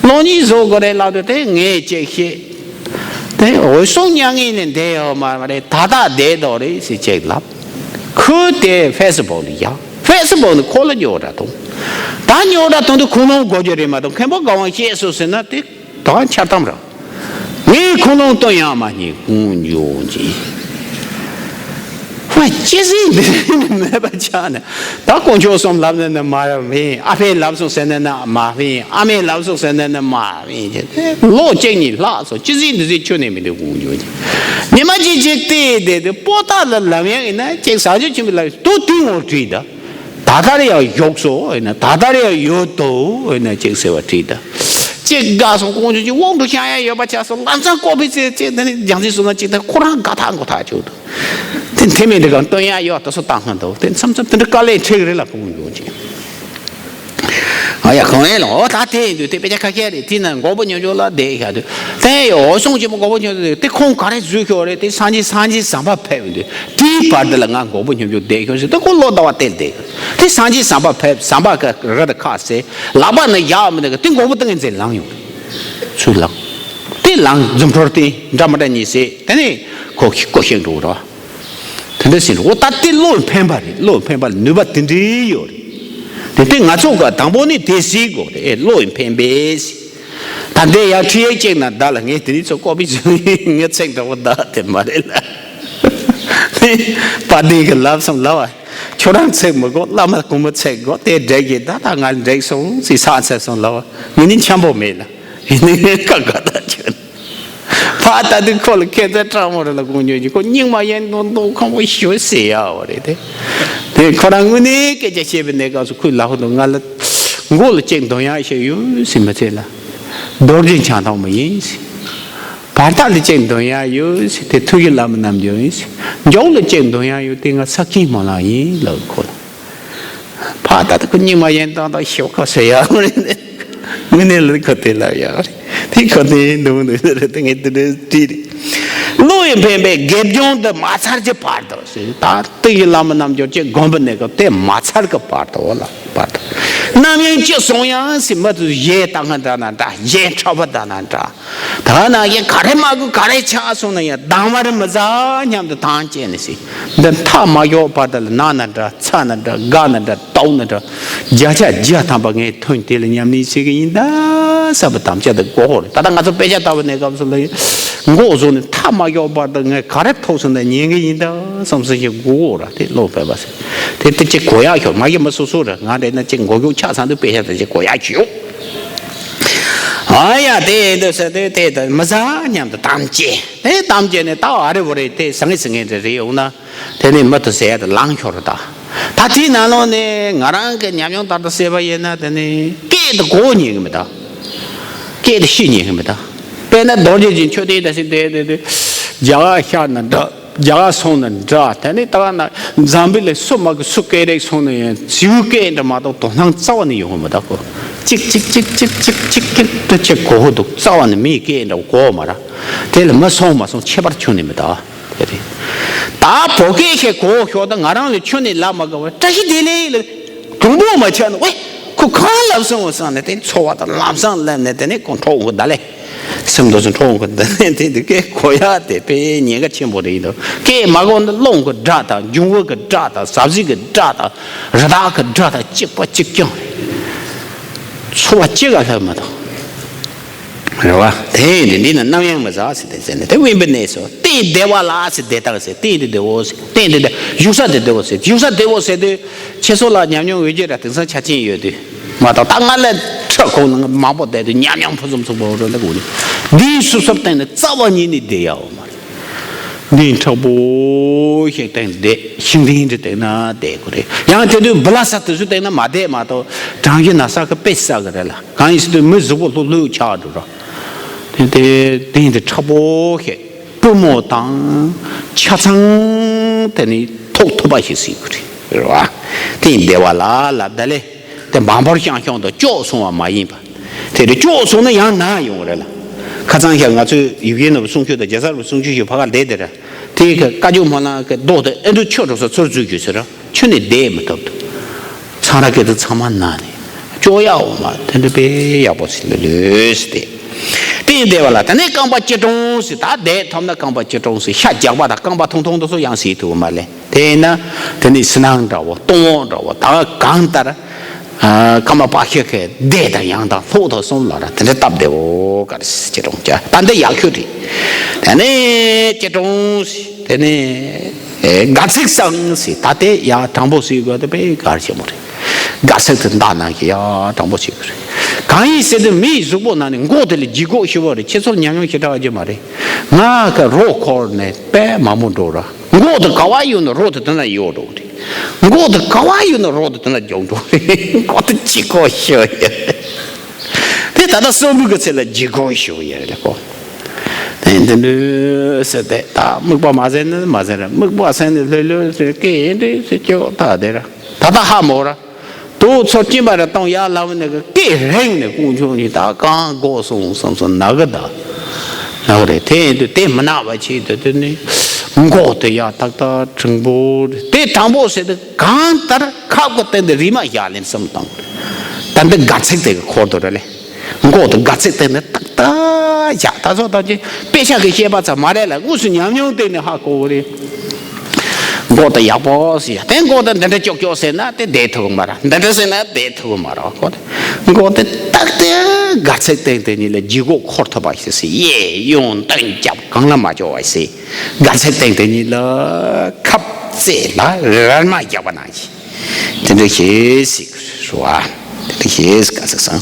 གློག་བརྙན་བཟོ་དགོས་རེད་ལབ་དུས་དེ་ངས་ཅིག་བཤད། དེ་འོད་སྲུང་མྱ་ངན་ལས་འདས་ཡོད་མ་རེད། ད་ལྟ་བསྡད་དོ་རེད་ཟེར་ཅིག་ལབ། ཁོས་དེ་ཕེ་སི་བུག་ལ་བཞག་ཕེ་སི་བུག་ནི་ཁོ་ལ་ཉོ་ར་དང་། ད་ཉོ་ར་དང་དུ་ཁུངས་ལུང་དགོས་རྒྱུ་རེད་མ་གཏོགས་མཁན་པོ་ག་བ་བཤད་སོང་ཟེར་ན་དེ་ད་འཆལ་གཏམ་རེད། ངས་ཁུངས་ལུང་སྟོན་ཡག་མ་རྙེད་ཀུན་འཇོག་གྱིས། ཧོ་ཅི་ཟིག་འདི་མེད་པ་ཆགས་ནས། ད་དཀོན་མཆོག་གསུམ་ལབ་ནས་ནི་མ་རེད། ཨ་ཕས་ལབ་སོང་ཟེར་ནས་ནི་མ་རེད། ཨ་མས་ལབ་སོང་ཟེར་ནས་ནི་མ་རེད། ལོ་གཅིག་གཉིས་ལྷག་སོང་། ཅི་ཟིག་འདི་ཟིག་ཁྱོན་ནས་མི་འདུག་ཀུན་འཇོག་གྱིས། ཉི་མ་གཅིག་གཅིག་བལྟས་བསྡད་དེ་པོ་ཏཱ་ལ་ལབ་ཡག་ཡིན་ན་ཅིག་ཟ་རྒྱུ་ཆེན་པོ་ལབ་དུ་དེ་ངོ་བྲིས་ད། ད་ལྟར་ཡང་བཞུགས་སོ་ཡིན་ན་ད་ལྟར་ཡང་ཡོད་དོ་ཡིན་ན་ཅིག་ཟེར་བ་བྲིས་ད། ཅིག་དགའ་སོང་། ཀོང་ཇོ་ཅིག་དབང་དུ་བྱ་ཡ་ཡོད་པ་ཆགས་སོང་། ལམ་སང་ཀོ་པི་ཚེ་ཅིག་དེ་ནི་རྒྱང་སྲིང་སོང་ན་ཅིག་དེ་ཁོ་རང་དགའ་ཐག་མགོ་ཐག་ཆོད་དོ། དེ་འཐེན་མེད་འདི་གང་སྟོན་ཡ་ཡོད་དོ་སོ་བཏང་ཁང་དོ། དེ་མཚམས་མཚམས་དེ་འདྲ་དཀའ་ལས་འཕྲད་གི་རེད་ལ་ཀོང་ཇོ་ཅིག་ཨ་ཡ་གང་ཡིན་ལ་ཨོ་ད་དེ་ཡིན་དུས་དེ་དཔེ་ཆ་ཁ་ཤས་རེད། དེ་ན་མགོ་པོ་ཉོ་ཆོག་ལ་བསྡད་ཤག་དུས་དེ་ཡོ་སོང་ཅི་མོ་མགོ་པོ་ཉོ་དུས་དེ་ཁོང་ག་རེ་བཟོས་ཤོག་རེད། དེ་སང་ཉིན་སང་ཉིན་ཟམ་པ་ཕེབས་དུས་དེའི་བར་དུ་ལ་ང་མགོ་པོ་ཉོ་ཆོག་བསྡད་ཤོག་ཟེར། དེ་ཁོ་ལོ་ཟླ་བ་བལྟས་བསྡད་ཤག་དེ་སང་ཉིན་ཟམ་པ་ཕེབས། ཟམ་པ་ག་ར་དེ་ཁ་ཟེར་ལག་པ་ན་ཡག་མི་འདུག་དེ་མགོ་པོ་ཏང་ངེ་འཛིན་ལངས་ཡོང་། ཚུར་ལངས། དེ་ལངས་འཛུམ་ཁྲོར་བསྟན་འདྲ་མི་འདྲ་གཉིས་ཟེར། དེ་ནས་ཁོ་ཁྱི་ཀོ་ཤེས་འགྲོ་རོགས། དེ་འདྲ་ཟེར་འོ་ད་དེ་བློ་ཕན་པ་རེད། བློ་ཕན་པ་ལ་ནུས་པ་དེ་འདྲའི་ཡོད་རེད། དེ་དེ་ང་ཚོ་ག་དང་པོ་ནས་དེ་ཟེར་དགོས་རེད། ཨེ་བློ་ཕན་པས་ཟེར། ད་འདྲའི་ཡང་ཁྲི་ཡའི་གཅིག་ན་བདག་ལ་ངས་དེ་རིང་ཚོ་ཀོ་པི་ཚོ་ངས་ཚེག་འདྲ་བོ་བདག་དེ་མ་རེད་ལ། དཔལ་ལྡན་གྱིས་ལབ་སོང་ལབ་པ། ཁྱོད་རང་ཚེག་མི་དགོས། བླ་མ་གུང་མོ་ཚེག་དགོས། དེ་འགྲིག་གི་ད་ད་ང་འགྲིག་སོང་ཟེར་ས་ཚེག་སོང་ལབ་པ། ངས་ནི་འཆམ་པོ་མེད་ལ། ཡིན་ནའི་ཁ་དགའ་ད་ཁྱོད། ཕ་ད་དུང་ཁོ་ལ་ཁེ་ཚ་དྲག་མོ་རེད་ལ་ཀོང་ཇོ་གྱིས་ཁོ་སྙིང་མ་ཡེངས་མདོག་མདོག་ཁམ་པོ་ཞུ་ཟེར་ཡ་བ་རེད་དེ། དེ་ཁོ་རང་དངོས་གནས་སྐད་ཆ་བཤད་པའི་གནས་སྐབས་སུ་ཁོས་ལབ་ཧོ་འདུག་ང་ལ་མགོ་ལ་གཅིག་འདོན་ཡ་ཞིག་ཡོད་ཟེར་མི་ཚད་ལ། རྡོ་རྗེ་འཆང་ཐང་མ་ཡིན་ཟེར། བར་ཐག་ལ་གཅིག་འདོན་ཡ་ཡོད་ཟེར། དེ་ཐུགས་ཀྱི་བླ་མ་རྣམ་འགྱུར་ཡིན་ཟེར། མགྱོགས་ལ་གཅིག་འདོན་ཡ་ཡོད། དེ་ང་ས་ཁྱིམ་སྨོན་ལམ་ཡིན་ལབ་ཁོ་ལ། ཕ་ད་ལྟ་ཁོ་སྙིང་མ་ཡེངས་དང་དང་ཞོག་ཁ་ཟེར་ཡག་རེད། དངོས་གནས་ལ་ཁོ་དེ་ལབ་ཡག་རེད། དེ་ཁོ་དེ་འདུག་འདུག་རེད་དེ་ངས་དེ་འདྲ་བྲིས་རེད། བློ་ཡི་འཕེན་པའི་དགེ་སྦྱོང་འདི་མ་ཚར་གྱི་བར་དུ་ཟེར། ད་ལྟ་ཡི་བླ་མ་རྣམ་འགྱུར་གྱི་དགོན་པ་ནས་ཀྱང་དེ་མ་ཚར་གྱི་བར་དུ་ལ་བར་དུ། རྣམ་གཡེང་ཅི་སོང་ཡང་ཟེར་མ་དུ་གཞས་བཏང་ང་འདྲ་ན་འདྲ། གཞས་འཁྲབ་པ་འདྲ་ན་འདྲ། ད་ན་ཡང་ག་རེ་མ་དགོས་ག་རེ་ཆགས་སོང་ན་ཡང་སྡང་བར་མི་བྱ་སྙམ་དུ་དམ་བཅས་ནས་ཟེར། འདི་མཐའ་མ་ཡོག་བར་དུ་ལ་ན་ན་འདྲ་ཚ་ན་འདྲ་དགའ་ན་འདྲ་དོགས་ན་འདྲ། བརྒྱ་ཆ་བརྒྱ་ཐམ་པ་ངས་ཐོན་དེ་ལ་ཉམས་ལེན་བྱེད་ཀྱི་ཡིན་ད་བསམ་པ་དམ་བཅའ་དེ་དགོས་ཧོར། ད་ལྟ་ང་ཚོ་དཔེ་ཆ་ལྟ་བ་ནས་སྐབས་སུ་ལ་མགོ་བཟུང་ནས་མཐའ་མ་ཡོག་བར་དུ་ངས་ག་རེ་ཐོབ་སོང་ན་ཉན་གྱི་ཡིན་ད་བསམ་སེམས་ཤིག་དགོས་ཧོར་དེ་བློ་ཕེབས་པ་ཟེར། དེ་དེ་ཅིག་གོ་ཡག་ཤོར་མ་གི་མི་སོ་སོ་རེད། ང་རེད་ན་ཅིག་མགོ་གཡོག་ཆགས་ཚང་དུ་དཔེ་ཆ་དེ་ཅིག་གོ་ཡག་ཤོར། ཨ་ཡ་དེ་འདི་ཟེར་དེ་དེ་དེ་མི་ཟ་སྙམ་དུ་དམ་བཅས་དེ་དམ་བཅས་ནས་ད་ཨ་རེ་བོ་རེ་དེ་ཟ་ངེ་ཟ་ངེ་རེ་རེ་ཡོང་ན་དེ་ནས་མི་དུ་ཟེར་ཡ་དེ་ལངས་ཤོར་རེ་ད། ད་དེའི་ནང་ལོགས་ནས་ང་རང་གི་ཉམས་མྱོང་ལྟར་དུ་བཤད་པ་ཡིན་ན་དེ་ནས་སྐད་དུ་གོ་ཉན་གི་མི་ད། སྐད་དུ་ཤེས་ཉན་གི་མི་ད། དཔེར་ན་རྡོ་རྗེ་འཆང་མཆོད་རྟེན་དེ་ཟེར་དེ་དེ་དེ་རྒྱ་གར་ཤར་ན་འདྲ། རྒྱ་གར་སོང་ན་འདྲ། དེ་ནས་ད་ན་འཛམ་བུ་གླིང་སུ་མ་གི་སུ་སྐད་རིགས་སོང་ན་ཡང་ཟེའུ་སྐད་འདྲ་མ་གཏོགས་དོ་སྣང་རྩ་བ་ནས་ཡོང་གི་མི་འདུག་གོ། ཅིག་ཅིག་ཅིག་ཅིག་ཅིག་ཅིག་ཅིག་ཏུ་ཅིག་གོ་འདུག་རྩ་བ་ནས་མིའི་སྐད་འདྲ་གོ་མ་ར། དེ་ལ་མི་སོང་མ་སོང་ཁྱད་པར་ཆུང་ནས་མི་འདུག་དེ་རེད། ད་བོད་སྐད་ཞིག་གོ་ཤོག་ད་ང་རང་ལ་ཁྱོན་ནས་ལབ་མ་དགོས་པར་བཀྲ་ཤིས་བདེ་ལེགས་ལ་དུང་པོ་མ་ཆགས་ན་ཝེ་ཁོ་གང་ལབ་སོང་བསམ་ནས་དེ་འཚོ་བ་དང་ལམ་སང་སླེབས་ནས་དེ་ནས་ཁོ་འཕྲོ་འོང་གི་ད་ལེ། སེམས་རྡོ་སེམས་ཁྲོ་འོང་གི་འདི་ནས་དེ་འདི་སྐད་གོ་ཡག་དེ་དཔེ་ཉེན་ཁ་ཆེན་པོ་རེད་འདུག་སྐད་མ་གོ་ན་རླུང་གི་སྒྲ་དང་འབྱུང་བོ་གི་སྒྲ་དང་ཟབ་ཟིབ་གི་སྒྲ་དང་རི་དྭགས་གི་སྒྲ་དང་གཅིག་པ་གཅིག་རྐྱང་། འཚོ་བ་གཅིག་ག་ལྷག་མ་གཏོགས། རེད་བ། དེ་ཡིན་དུས་འདི་ན་རྣམ་གཡེང་མི་ཟ་ཟེར་དེ་ཟེར་ནས་དེ་དབེན་པའི་གནས་སུ་རྟེན་བདེ་བ་ལ་ཟེར་བདེ་ཐང་ཟེར་རྟེན་དེ་བདེ་བོ་ཟེར་རྟེན་དེ་བདེ་བཞུགས་ས་དེ་བདེ་བོ་ཟེར་བཞུགས་ས་བདེ་བོ་ཟེར་དུས་ཁྱེད་ཚོ་ལ་ཉམས་མྱོང་ཡོད་ཀྱི་ར་དེང་སང་ཆ་རྐྱེན་ཡོད་དུས། མ་གཏོགས་ད་ང་ལ་ཁྲག་ཁོང་ནང་མང་པོ་བསྡད་དུས་ཉམས་མྱོང་ཕུན་སུམ་ཚོགས་པོ་རེད་ལ་གོ་ནི། འདིའི་སུབ་སུབ་སྟེང་ནས་རྩ་བ་ཉིད་ནས་བསྡད་ཡག་ཡོད་མ་རེད། འདི་མཁྲེགས་པོ་ཞིག་སྟེང་བསྡད་ཤིང་སྡོང་འདི་སྟེང་ན་བསྡད་དགོས་རེད། ཡང་དེ་དུས་འབུ་ལ་ས་དེ་ཚོའི་སྟེང་ན་མ་བསྡད་མ་གཏོགས་གྲང་གཞི་ན་ས་གི་དཔེ་ས་གི་རེད་ལ་གང་ཡིན་ཟེར་དུས་མི་གཟུགས་པོ་ལྷུག་ལྷུག་ཆགས་འགྲོ་ར། དེ་དེ་སྡོང་འདི་མཁྲེགས་པོ་ཞིག་པུས་མོ་དང་ཆ་ཚང་དེ་ནི་ཐོག་ཐུབ་པ་ཞིག་སྲིད་དགོས་རེད་རེད་བ། དེ་བདེ་བ་ལ་ལབ་ད་ལེ། དེ་འབའ་འབར་ཤང་ཤང་དང་སྐྱོ་སོང་བ་མ་ཡིན་པ། དེ་རེ་སྐྱོ་སོང་ན་ཡང་ན་ཡོང་རེད་ལ། ཁ་ཚང་ཤ་ང་ཚོས་ཡུལ་ཡུལ་ནོར་བུ་གསུང་ཆོས་དང་རྒྱལ་ས་རུ་གསུང་ཆོས་ཞུ་ཕ་ག་བསྡད་དེ་ར། དེའི་ཁ་བཀའ་བརྒྱུད་སྨོན་ལམ་གི་རྡོག་དེ་ཨེ་འདུ་ཆོས་གྲོགས་སུ་ཚུར་འཛུལ་རྒྱུ་ཟེར་ར་ཁྱོན་ནས་བསྡད་མི་ཐུབ་འདུག་ཚང་ར་སྐད་དུ་ཚང་མ་ན་ནས་སྐྱོ་ཡ་འོ་མ་དེ་འདྲ་དཔེ་ཡག་པོ་ཞིག་ལ་ལོས་ཏེ། དེ་ཡིན་བསྡད་པ་ལ་ད་ནས་རྐང་པ་སྐྱིལ་ཀྲུང་ཟེར་ད་བསྡད་ཐུབ་ན་རྐང་པ་སྐྱིལ་ཀྲུང་ཟེར་ཤ་རྒྱགས་པ་དང་རྐང་པ་ཐུང་ཐུང་དུ་སུ་ཡང་ཟེར་ཐུབ་མ་ལེ། དེས་ན་དེ་ནི་ཕྱི་ནང་འདྲ་བོ་སྟོང་འོག་འདྲ་བོ་ད་གང་ལྟར། ཨ། ཀརྨ་པ་ཤི་ཀའི་སྡེ་དང་ཡང་དང་ལྷོག་ཐོག་གསུམ་ལ་ར་དེ་འདྲ་སྟབས་བདེ་བོ་ག་རེ་ཟེར་གྱི་རུང་ཀྱ་ད་འདི་ཡག་ཤོས་རེད། དེ་ནས་སྐྱིད་གྲོང་ཟེར། དེ་ནས་ཨེ་དགའ་ཚིག་སང་ཟེར། ད་དེ་ཡག་དྲང་པོ་ཟེར་དགོས་དེ་དཔེ་གལ་ཆེན་པོ་རེད། དགའ་ཚིག་དེ་འདའ་ནང་གི་ཡག་དྲང་པོ་ཟེར་དགོས་རེད། གང་ཡིན་ཟེར་དུས་མིའི་གཟུགས་པོ་ནང་ནས་མགོ་དེ་ལ་ལྗིད་ཁོག་ཞེ་པོ་རེད། ཁྱེད་ཚོར་ཉམས་མྱོང་ཞེ་དྲག་ཡོད་མ་རེད། ང་གི་རོ་འཁོར་ནས་དཔེ་མང་པོ་འགྲོ་ར། མགོ་དེ་ག་བ་ཡོད་ན་རོ་དེ་དེ་ན་ཡོད་འགྲོ་གི་རེད། མགོ་དེ་ག་བ་ཡོད་ན་རོ་དེ་དེ་ན་རྒྱུག་འགྲོ་གི་རེད། མགོ་དེ་ལྗིད་ཁོག་ཞེ་པོ་ཡོད། དེ་ད་ལྟ་གསོན་པོ་གི་ཚེ་ལ་ལྗིད་ཁོག་ཞེ་པོ་ཡོད་རེད་ཁོ། དེ་འདི་འདྲ་ཟེར་ཏེ་ད་སྨུག་པ་མ་ཟེར་ན་མ་ཟེར་ར། སྨུག་པ་ཟེར་ནས་ལྷོད་ལྷོད་ཟེར་སྐད་ཡིན་འདྲ་ཟེར་སྐྱོ་ད་དེ་ར། ད་ལྟ་ཧ་མོ་ར། དུག་ཚོར་གཅིན་པ་ར་གཏོང་ཡ་ལ་བ་ནི་གི་སྐད་རེངས་ནས་ཀུན་འཁྱོངས་ཀྱིས་ད་གང་དགོས་སོང་བསམ་སོང་ན་གི་ད། ན་གི་རེད། དེ་ཡིན་དུས་དེ་མི་ན་བ་ཆེད་དུ་དེ་ནི་མགོ་དེ་ཡ་ཏག་ཏག་དྲང་པོ་རེད། དེ་དྲང་པོ་ཟེར་དུས་གང་ལྟར་ཁབ་ཀྱི་སྟེང་དུ་རིལ་མ་བཞག་ལེན་བསམ་བཏང་། ད་འདི་དགའ་ཚིག་དེ་གི་འཁོར་དུ་ར་ལེ། མགོ་དེ་དགའ་ཚིག་སྟེང་ནས་ཏག་ཏག་བཞག་ད་སོ་ད་ཅི་དཔེ་ཆ་གི་བཤད་པ་ཙམ་མ་རེད་ལ་དངོས་སུ་ཉམས་མྱོང་སྟེང་ནས་ཧ་གོ་གི་རེད། མགོ་དེ་ཡག་པོ་ཟེར་ཡ་དེ། མགོ་དེ་འདི་འདྲ་ཀྱོག་ཀྱོག་ཟེར་ན་དེ་བསྡད་ཐུབ་གི་མ་རེད། འདི་འདྲ་ཟེར་ན་བསྡད་ཐུབ་གི་མ་རེད། མགོ་དེ་མགོ་དེ་ཏག་ཏག་དགའ་ཚིག་སྟེང་དེ་གཉིས་ལ་ལྗིད་ཁོག་འཁོར་ཐུབ་པ་ཞིག་ཟེར། གཡས་གཡོན་མདུན་རྒྱབ་གང་ལ་མ་སྐྱོ་བ་ཞིག་ཟེར། དགའ་ཚིག་སྟེང་དེ་གཉིས་ལ་ཁབ་རྩེ་ལ་རལ་མ་རྒྱག་པ་ནང་བཞིན། དེ་འདྲ་ཞིག་ཟེར་རོ། དེ་འདྲ་ཞིག་ག་ཟེར་སང་།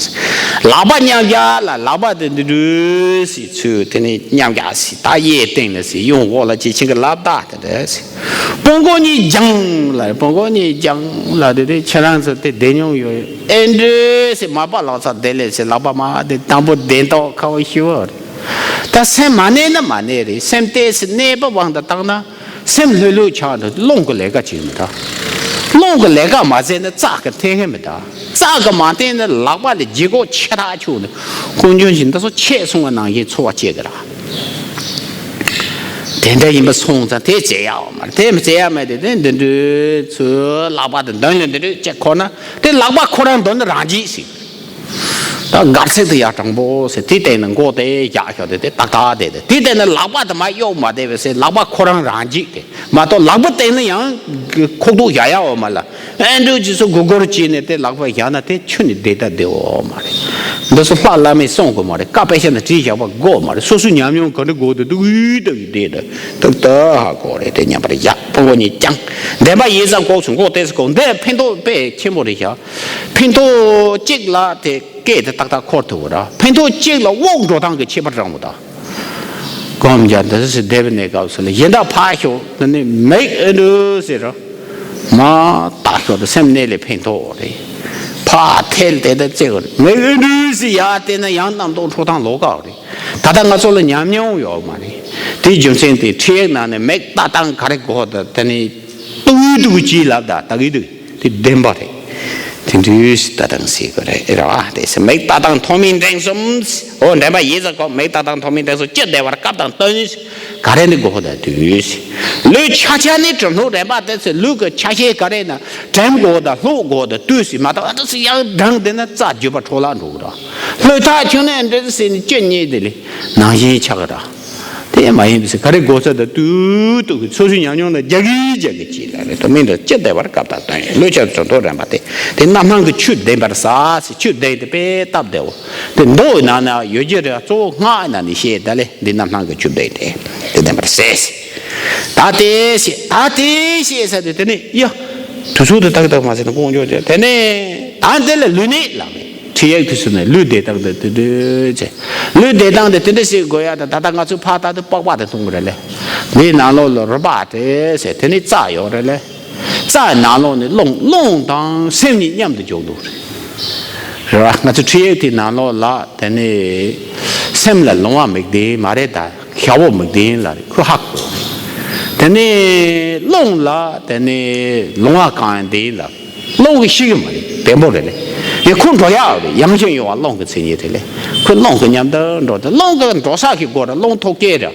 ལག་པ་མཉམ་བཞག་ལ་ལག་པ་དེ་འདི་འདྲ་ཞིག་ཚུར་དེ་ནས་མཉམ་བཞག་ཟེར། ད་གཡས་སྟེང་ལ་ཟེར། གཡོན་འོག་ལ་ཅིག་ཕྱིན་གི་ལབ་ད་དེ་འདྲ་ཟེར། པང་ཁོག་གཉིས་བརྒྱངས་ལ། པང་ཁོག་གཉིས་བརྒྱངས་ལ་དེ་དེ་ཁྱེད་རང་ཚོ་དེ་བསྡད་མྱོང་ཡོད་ཨེ་འདྲ་ཟེར། མ་པ་ལག་ཚ་དེ་ལས་ཟེར། ལག་པ་མ་དེ་དང་པོ་བསྡད་མདོག་ཁ་བོ་ཞུ་བ་རེད། ད་སེམས་མ་གནས་ན་མ་གནས་རེད། སེམས་ཏོག་ཙམ་གནས་པ་དབང་དུ་བཏང་ན། སེམས་ལྷོད་ལྷོད་ཆགས་འགྲོ། རླུང་གི་ལས་ཀ་བྱེད་མི་ད། རླུང་གི་ལས་ཀ་མ་བྱས་ན་རྩ་གི་འཐེན་མཁན་མི་ད། རྩ་གི་མ་འཐེན་ན་ལག་པ་ལ་ལྗིད་ཁོག་ཆེ་དྲགས་ཆུག་ནས་ཀུན་འབྱུང་བཞིན་ད་སོ་ཆད་སོང་བ་ནང་བཞིན་ཚོར་བ་སྐྱེ་གི་ར། དེ་འདྲ་ཡིན་པ་སོང་ཙང་དེ་བྱེད་ཡག་མ་རེད། དེ་མི་བྱེད་ཡག་མེད་དེ། དེ་འདི་འདྲའི་ཚུར་ལག་པ་དེ་མདུན་ལ་འདི་འདྲའི་བྱས་འཁོར་ན་དེ་ལག་པ་ཁོ་རང་མདུན་ན་རང་འཇིགས་ཤིག་ད་དགའ་ཚིག་དེ་ཡག་དྲང་པོ་ཟེར། དེ་སྟེང་ནས་མགོ་དེ་བཞག་ཤོག་དེ་དེ་ཏག་ཏག་དེ་དེ་དེ་སྟེང་ནས་ལག་པ་དེ་མར་གཡུག་མ་བསྡད་པས་ཟེར། ལག་པ་ཁོ་རང་རང་འཇིགས་དེ་མ་གཏོགས་ལག་པ་སྟེང་ནས་ཡང་ཁོག་ཐུག་བཞག་ཡག་འོ་མ་ལ། ཨེ་འདྲ་ཅིག་སོ་སྒུར་སྒུར་བྱས་ནས་དེ་ལག་པ་བཞག་ན་དེ་ཁྱོན་ནས་བསྡད་ད་བདེ་འོ་མ་རེད། འདི་སོ་ལྷ་བླ་མས་གསུང་དགོས་མ་རེད། བཀའ་དཔེ་ཆ་ན་བྲིས་བཞག་པ་དགོས་མ་རེད། སོ་སོའི་ཉམས་མྱོང་ག་འདྲ་དགོས་དེ་འདུག་ཡུད་ལྟ་བུ་བསྡད་ད་ཏག་ཏག་ཧ་གོ་རེད། དེ་མཉམ་པར་བཞག་པང་ཁོག་གཉིས་བརྐྱང་། འདྲེན་པ་ཡིད་བཟང་ལྐོག་སུ་མགོ་ཏོག་ཙམ་བསྐོར། འདི་ཕན་ཐོགས་དཔེ་ཆེན་པོ་རེད་ཤག་ཕན་ཐོགས་གཅིག་ལ་དེ་སྐད་དེ་ཏག་ཏག་འཁོར་ཐུབ་པ་ར། ཕན་ཐོགས་གཅིག་ལ་དབུགས་འགྲོ་སྟངས་ཀྱི་ཁྱད་པར་རང་བ་དང་། སྒོམ་རྒྱག་འདི་སུ་བསྡད་པའི་གནས་སྐབས་སུ་ལ་གཞན་དག་ཕར་ཞོག་དེ་ནས་མིག་ཨེ་འདྲ་ཟེར་ར། མ་ལྟ་ཞོག་དེ་སེམས་གནས་ལས་ཕན་ཐོགས་རེད། ཕར་ཐལ་དེ་ལྟ་བརྩེ་བ་རེད། མིག་ཨེ་འདྲ་ཟེར་ཡ་དེ་ན་ཡང་རྣམ་རྟོག་འཕྲོ་སྟངས་ལོག་ག་རེད། ད་ལྟ་ང་ཚོ་ལ་ཉམས་མྱོང་ཡོད་མ་རེད། དེའི་རྒྱུ་མཚན་དེ་ཁྲིད་ཡིག་ནང་ནས་མིག་ལྟ་སྟངས་ག་རེ་དགོས་ད་དེ་ནས། ཏུའུ་ཏུའུ་ཅི་ལབ་ད་ད་གི་དུ་དེ་བདེན་པ་རེད། དེ་འདྲའི་ལྟ་སྟངས་ཟེར་གི་རེད་ར་བ། དེ་སེ་མིག་ལྟ་སྟངས་ཐོགས་མེད་འབྲིང་གསུམ། འོ་འདྲེན་པ་ཡིད་བཟང་ལྐོག་མིག་ལྟ་སྟངས་ཐོགས་མེད་འབྲིང་གསུམ་ཅི་བདེ་བར་སྐབས་དང་བསྟུན། ག་རེ་ནི་དགོས་ད་དུས། ལུས་ཆ་ཆ་ནི་གྲུབ་སྣང་རེད་པ། དེ་ཚེ་ལུས་ཀྱི་ཆ་ཤས་ག་རེ་ན་དྲན་དགོས་ད་ལྷོད་དགོས་ད་དུས་སི་མ་གཏོགས་ཨ་ད་སི་ཡང་འབྲང་དེ་ན་རྩ་རྒྱུད་པ་འཕྲོ་བརླག་འགྲོ་གི་ར། ལྷོད་ཐག་ཆོད་ནས་འདྲེན་སི་ནི་ཅི་རྙེད་དེ་ལི་ནང་བཞིན་ཆགས་གི་ར། དེ་མ་ཡིན་པའི་ག་རེ་དགོས་ས་དང་ཏུ་ཏུ་གི་སོ་སོའི་ཉམས་མྱོང་ལ་རྒྱ་གི་རྒྱ་གི་ཅི་ལ་རེ་དོ་མིན་དུ་ཅི་བདེ་བར་སྐབས་དང་བསྟུན་ཡོད། ལུས་ཆགས་གྲུབ་མཐོང་རན་པ་དེ་དེ་རྣམ་སྣང་གི་ཆུ་བདེན་པར་ཟ་སི་ཆུ་བདེ་དེ་དཔེ་སྟབས་བདེའོ། དེ་མདོ་ཡི་ནང་ན་ཡོད་ཀྱི་རེད། གཙོ་བོ་སྔགས་ནང་ནས་བཤད་ད་ལེ་འདི་རྣམ་སྣང་གི་ཆུ་བདེ་དེ་དེ་བདེན་པར་ཟས། ད་དེ་ཤེས་ད་དེ་ཤེས་ས་དེ་དེ་ནི་ཡ་དུས་ཚོད་དུ་ཏག་ཏག་མ་ཟེར་ན་ཀོང་ཀྱོག་ཅེ་དེ་ནི་ད་འདི་ལ་ལུས་ནི་ལ་མེད། ཁྲིད་ཡིག་དུས་སུ་ནས་ལུས་བདེ་སྟངས་དེ་དེ་འདྲ་བྱས། ལུས་བདེ་སྟངས་དེ་དེ་འདྲ་ཞིག་དགོས་ཡ་དང་ད་ལྟ་ང་ཚོས་ཕར་ལྟ་དུས་པགས་པ་དེ་མཐོང་གི་རེད་ལེ། འདིའི་ནང་ལོགས་ལ་རུས་པ་དེ་ཟེར་དེ་ནི་རྩ་ཡོད་རེད་ལེ། རྩའི་ནང་ལོགས་ནས་རླུང་རླུང་དང་སེམས་གཉིས་མཉམ་དུ་འཇོག་འདུག་རེད། རེད་བ། ང་ཚོ་ཁྲིད་ཡིག་དེའི་ནང་ལོགས་ལ་དེ་ནི་སེམས་ལ་ལོང་བ་མིག་ལྡན་མ་རེད་ད། ཤ་བོ་མིག་ལྡན་ལ་རེད་ཁོ་ཧ་གོ། དེ་ནས་རླུང་ལ་དེ་ནས་ལོང་བ་གང་ཡང་ལྡན་ལ། རླུང་གི་ཤི་གི་མ་རེད་བེམ་པོ་རེད་ལེ། ཡང་ཁོ་འགྲོ་ཡག་རེད། ཡང་ཞིང་གཡོ་བ་རླུང་གི་མཚན་ཉིད་རེད་ལེ། ཁོ་རླུང་གི་མཉམ་དུ་འགྲོ་དེ་རླུང་གི་འགྲོ་ས་གི་སྒོ་རེད་རླུང་ཐོག་སྐྱེས་རེད།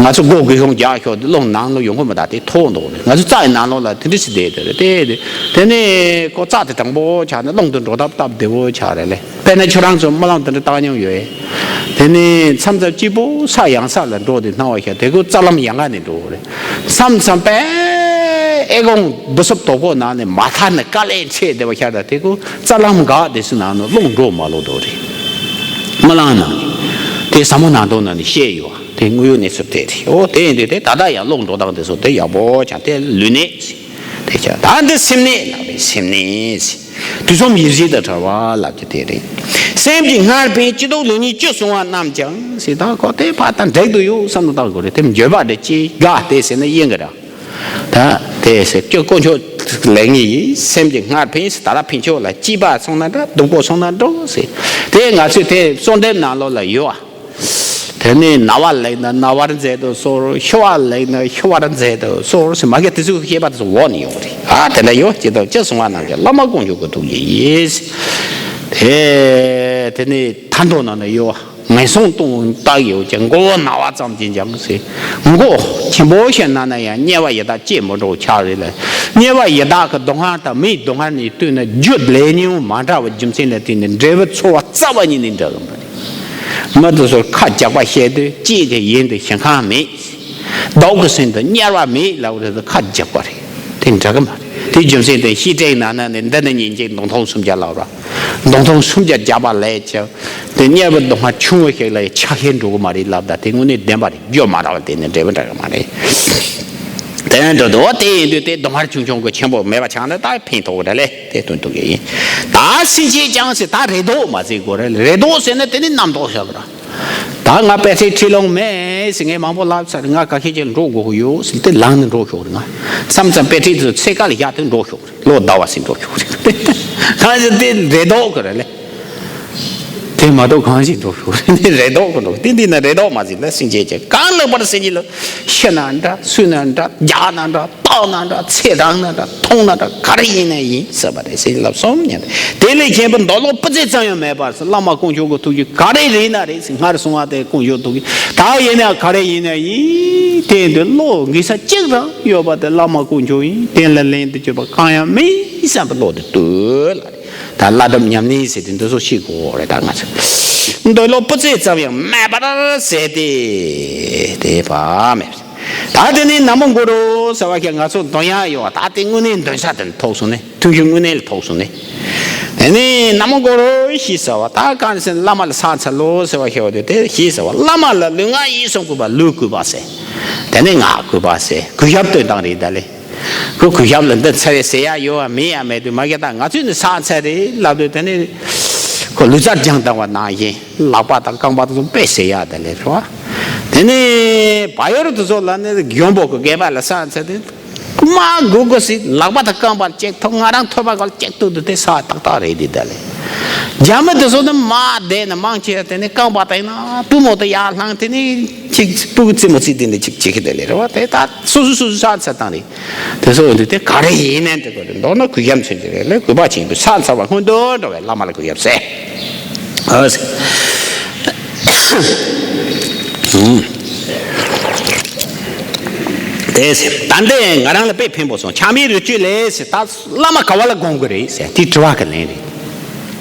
ང་ཚོ་སྒོ་སྒོ་ཤོང་རྒྱག་ཤོག་དེ་རླུང་ནང་ལ་ཡོང་གི་མི་ད་དེ་ཐོག་འདུག་རེད། ང་ཚོ་རྩ་ཡི་ནང་ལོགས་ལ་དེ་འདྲ་ཞིག་བསྡད་དེ་རེད་དེ་དེ་དེ་ནས་ཁོ་རྩ་དེ་དྲང་པོ་ཆགས་ནས་རླུང་དེ་འགྲོ་སྟབས་སྟབས་བདེ་བོ་ཆགས་རེད་ལེ། དཔེར་ན་ཁྱོད་རང་ཚོ་རྨི་ལམ་དེ་འདྲ་བཏང་མྱོང་ཡོད། དེ་ནི་མཚམས་མཚམས་སྐྱིད་པོ་ས་ཡང་ས་ལ་འགྲོ་དེ་སྣང་བ་ཤར་དེ་ཁོ་རྩ་ལམ་ཡང་ག་ནས་འགྲོ་རེད། མཚམས་མཚམས་དཔེ་ ཨེ་ཀོང་བུ་སུབ་དོག་པོ་ནང་ནས་མ་ཐར་ནས་དཀའ་ལས་འཕྲད་བསྡད་པ་ཤར་ད་དེ་ཁོ་རྩ་ལམ་འགག་དེ་སུ་ནང་ནས་སློང་འགྲོ་མ་ལོ་དོ་རེད། མི་ལང་ནང་དེ་ཟབ་མོ་ནང་དོན་ནང་ནས་བཤད་ཡོད་དེ་དངོས་ཡོད་གནས་ཚུལ་དེ་རེད། ཨོ་དེ་ཡིན་དུས་དེ་ད་ལྟ་ཡང་སློང་འགྲོ་སྟངས་དེ་སོ་དེ་ཡག་པོ་ཆགས་དེ་ལུས་གནས་དེ་ཆགས་ད་འདི་སེམས་གནས་ལགས་པའི་སེམས་གནས། དུས་གསུམ་ཡིད་བཞིན་དུ་གྲོལ་བ་ལབ་ཀྱི་དེ་རེད། སེམས་ཀྱི་སྔར་ཕན་སྤྱི་ལྡོག་ལུགས་གཉིས་ཅི་གསུང་བ་རྣམས་ཀྱང་ཟེར་ད་ཁོ་དེ་ཕ་ད་འགྲིག་ཏུ་ཡོད་བསམ་བློ་བཏང་དགོས་རེད། དེ་འགྱོད་པ་འདྲ་ཅི་དགའ་དེ་ཟེར་ན་ཡིན་གི་ར། ད་དེ་ཟེར་ཁྱོད་དཀོན་མཆོག་ལེགས་ཉེས་ཡིན། སེམས་ཀྱི་སྔར་ཕན་ཟེར་ད་ར་ཕན་ཆོག་ལ་སྐྱིད་པ་སོང་ན་འདྲ་སྡུག་པོ་སོང་ན་འགྲོ་ཟེར། དེ་ང་ཚོས་དེ་གསོལ་འདེབས་ནང་ལོགས་ལ་ཡོད་ཨ། དེ་ནས་ན་བ་ལེགས་ན་ན་བར་མཛད་དུ་གསོལ། ཤི་བ་ལེགས་ན་ཤི་བར་མཛད་དུ་གསོལ་ཟེར་མ་གི་དེ་ཚོའི་བཤད་པ་དེ་ཚོ་འོག་ནས་ཡོང་གི་རེད། ཨ་དེ་འདྲ་ཡོད་ཀྱི་འདུག་ཅེས་གསུང་བ་རྣམས་ཀྱི་བླ་མ་དཀོན་མཆོག་གི་ཐུགས་རྗེ་ཡིས། དེ་དེ་ནས་མཐའ་འགྲོ་ནང་ན་ཡོད། ངན་སོང་སྟོང་བཏགས་ཡོད་ཀྱང་མགོ་བོ་ན་བ་ཙམ་གྱིས་འཇམ་ཟེར། མགོ་ཆེན་པོ་ཞིག་ན་ན་ཡང་དམྱལ་བ་ཡི་དྭགས་སྐྱེ་མི་འགྲོ་ཆགས་རེད་ལ། དམྱལ་བ་ཡི་དྭགས་ཀྱི་སྡུག་བསྔལ་དང་མིའི་སྡུག་བསྔལ་གཉིས་བསྟུན་ན་རྒྱུ་ལས་ཉོན་མ་འདྲ་བའི་རྒྱུ་མཚན་ལ་བརྟེན་ནས་འབྲས་བུ་ཚོར་བ་རྩ་བ་ཉིད་ནས་འདྲ་གི་མ་རེད། མི་དེ་ཚོར་ཁ་རྒྱག་པ་བཤད་དུས་གཅིག་གི་ཡིན་དུ་ཞིང་ཁམས་མེད། བདག་གི་སེམས་དུ་དམྱལ་བ་མེད་ལབ་རེད་དུ་ཁ་རྒྱག་པ་རེད། དེ་འདྲ་གི་མ་རེད། དེ་རྒྱུ་མཚན་དེ་ཤེས་སྒྲིག་ན་ན་ནས་འདི་ནི་ཉིན་གཅིག་མདུང་ཐུང་སུམ་བརྒྱ་ལབ་ར། མདུང་ཐུང་སུམ་བརྒྱ་བརྒྱབ་པ་ལས་ཀྱང་དེ་དམྱལ་བའི་སྡུག་བསྔལ་ཆུང་བ་ཞིག་ལ་ཆགས་ཞེན་འགྲོ་གི་མ་རེད་ལབ་ད་དེ་དངོས་གནས་བདེན་པ་རེད། རྒྱུ་མ་རག་པ་དེ་ནི་འབྲས་བུ་འདྲ་གི་མ་རེད། དེ་འདྲ་དུ་དེ་ཡིན་དུས་དེ་སྡུག་བསྔལ་ཆུང་ཆུང་གི་ཆེན་པོ་མེད་པ་ཆགས་ན་ད་ཕན་ཐོགས་རེད་ལས་དེ་སྟོན་ཐུབ་ཀྱི་ཡིན། ད་སེམས་ཅན་ཀྱང་ཟེར་ད་རེ་དོགས་མ་ཟེར་དགོས་རེད། རེ་དོགས་ཟེར་ན་དེ་ནི་རྣམ་རྟོག་ཤོར་གི་ར། ད་ང་དཔེ་ཆའི་ཁྲིད་ལོང་མེད་ཟེར། ངས་མང་པོ་ལབ་ཚར། ང་ཁ་ཤས་ཀྱིས་འགྲོ་དགོས་ཀྱི་ཡོད་ཟེར་ཏེ་ལངས་ནས་འགྲོ་ཤོག་རེད། ང་མཚམས་མཚམས་དཔེ་ཁྲིད་དུ་ཚེ་ག་ལ་བཞག་སྟེ་འགྲོ་ཤོག་རེད། ལོ་ཟླ་བ་ཟིན་འགྲོ་ཤོག་རེད། ད་དེ་རེ་དོགས་ཀྱི་རེད་ལེ། དེ་མ་གཏོགས་གང་ཞིག་འགྲོ་ཤོག་རེད། རེ་དོགས་ཀྱི་འགྲོ་དེ་འདི་ན་རེ་དོགས་མ་ཟིན་ལ་སེམས་ཅན་གྱི་གང་ལེགས་པར་སེམས་ཅན་ལ་ཤི་ན་འདྲ་གསོན་ན་འདྲ་རྒྱག་ན་འདྲ། བཏང་ན་འདྲ་ཚེ་རང་ན་འདྲ་མཐོང་ན་འདྲ་ག་རེ་ཡིན་ན་ཡིན་ཟེར་བ་རེད་ཟེར་ལབ་སོང་ཉན། དེ་ལས་གཞན་པ་མདོ་ལོག་སྤུ་རྩེ་ཙམ་ཡང་མེད་པར་བླ་མ་དཀོན་མཆོག་གི་ཐུགས་ཀྱི་ག་རེ་རེད་ན་རེད་ཟེར། སྔར་སོང་བ་དེ་དཀོན་མཆོག་ཐུགས་ཀྱི་ད་ཡིན་ན་ག་རེ་ཡིན་ན་ཡིན། དེ་འདི་བློ་འགེལ་ས་གཅིག་རང་ཡོད་པ་དེ་བླ་མ་དཀོན་མཆོག་ཡིན། དེ་ལ་ལན་དུ་གྱུར་པ་གང་ཡང་མེད་བསམ་པའི་བློ་དེ་གཏོད་ལ་རེད། ད་བླ་སྒྲུབ་ཉམས་ལེན་ཟེར་དེ་འདི་ཚོ་ཤེས་དགོས་རེད། ད་ང་ཚོས་མདོ་ལོག་སྤུ་རྩེ་ཙམ་ཡང་མེད་པར་ཟེར་ཏེ་དེ་བ་མེད། ད་དེ་ནས་ན་མོ་གུ་རུ་ཟེར་བ་ཞིག་ང་ཚོ་འདོན་ཡག་ཡོད་པ། ད་དེ་དངོས་གནས་འདོན་ས་དེ་ཐོག་སོང་ནས་ཐུན་བཞི་དངོས་གནས་ལ་ཐོག་སོང་ནས། དེ་ནས་ན་མོ་གུ་རུ་ཞེས་ཟེར་བ་ད་གང་ཟེར་བླ་མ་ལ་ཕྱག་འཚལ་ལོ་ཟེར་བ་ཞིག་ཡོད་དེ་དེ་ཞེས་ཟེར་བ་བླ་མ་ལ་ལུས་ངག་ཡིད་གསུམ་གུས་པ། ལུས་གུས་པ་ཟེར། དེ་ནས་ངག་གུས་པ་ཟེར། གུས་ཞབས་སྟོན་སྟངས་རེད་ད་ལེ། ཁོ་གུས་ཞབས་ལ་འདི་འཚལ་བའི་ཟེར་ཡག་ཡོད་པ་མེད་ཡག་མེད་དུས་མ་གི་ད་ང་ཚོས་ནི་ཕྱག་འཚལ་རེད་ལབ་དུས་དེ་ནས་ཁོ་ལུས་རྩལ་སྦྱང་བཏང་བ་ནང་བཞིན། ལག་པ་དང་རྐང་པ་དེ་ཚོ་དཔེ་ཟེར་ཡག་དེ་ལས་རེད་བ། དེ་ནས་བ་ཡོར་དེ་ཚོ་ལ་ནི་གྱོན་པོ་གི་སྒལ་པ་ལ་ཕྱག་འཚལ་ཏེ། མ་གུ་གུ་སི་ལག་པ་དང་རྐང་པ་ལ་ཅིག་ཐོབ། ང་རང་ཐོབ་པ་ག་ལ་ཅིག་ཐོབ་དུས་དེ་ས་ཏག་ཏག་རེད་དེ་དེ་ལས། རྒྱ་མི་དེ་ཚོ་ནི་མ་བསྡད་ན་མང་ཆེ་དེ་ནས་རྐང་པ་བཏང་ན་པུས་མོ་དེ་ཡར་ལྷང་དེ་ནས་ཅིག་སྤུ་གུ་རྩེད་མོ་རྩེ་དེ་ནས་ཅིག་ཅིག་གི་དེ་ལས་རེད་བ། དེ་ད་སོ་སོ་སོ་སོ་ཕྱག་འཚལ་སྟངས་རེད། དེ་ཚོ་འདི་དེ་ག་རེ་ཡིན་ནའི་འདྲ་དགོས་རེད། མདོར་ན་གུས་ཞབས་མཚོན་གྱི་རེད་ལ། གུས་པ་ཆེན་པོས་ཕྱག་འཚལ་བ་སྔོན་དུ་འགྲོ་བའི་བླ་མ་ལ་གུས་ཞབས་ཟེར། ཨ་ཟེར། ཨུམ། དེ་ཟེར། ད་འདི་ང་རང་ལ་དཔེ་ཕན་པོ་སོང་། ཆགས་མེད་རི་ཁྲོད་ལས་ཟེར། ད་བླ་མ་ག་བ་ལ་སྒོམ་དགོས་རེད་ཟེར། དེ་དྲི་བ་གི་ལན་རེད།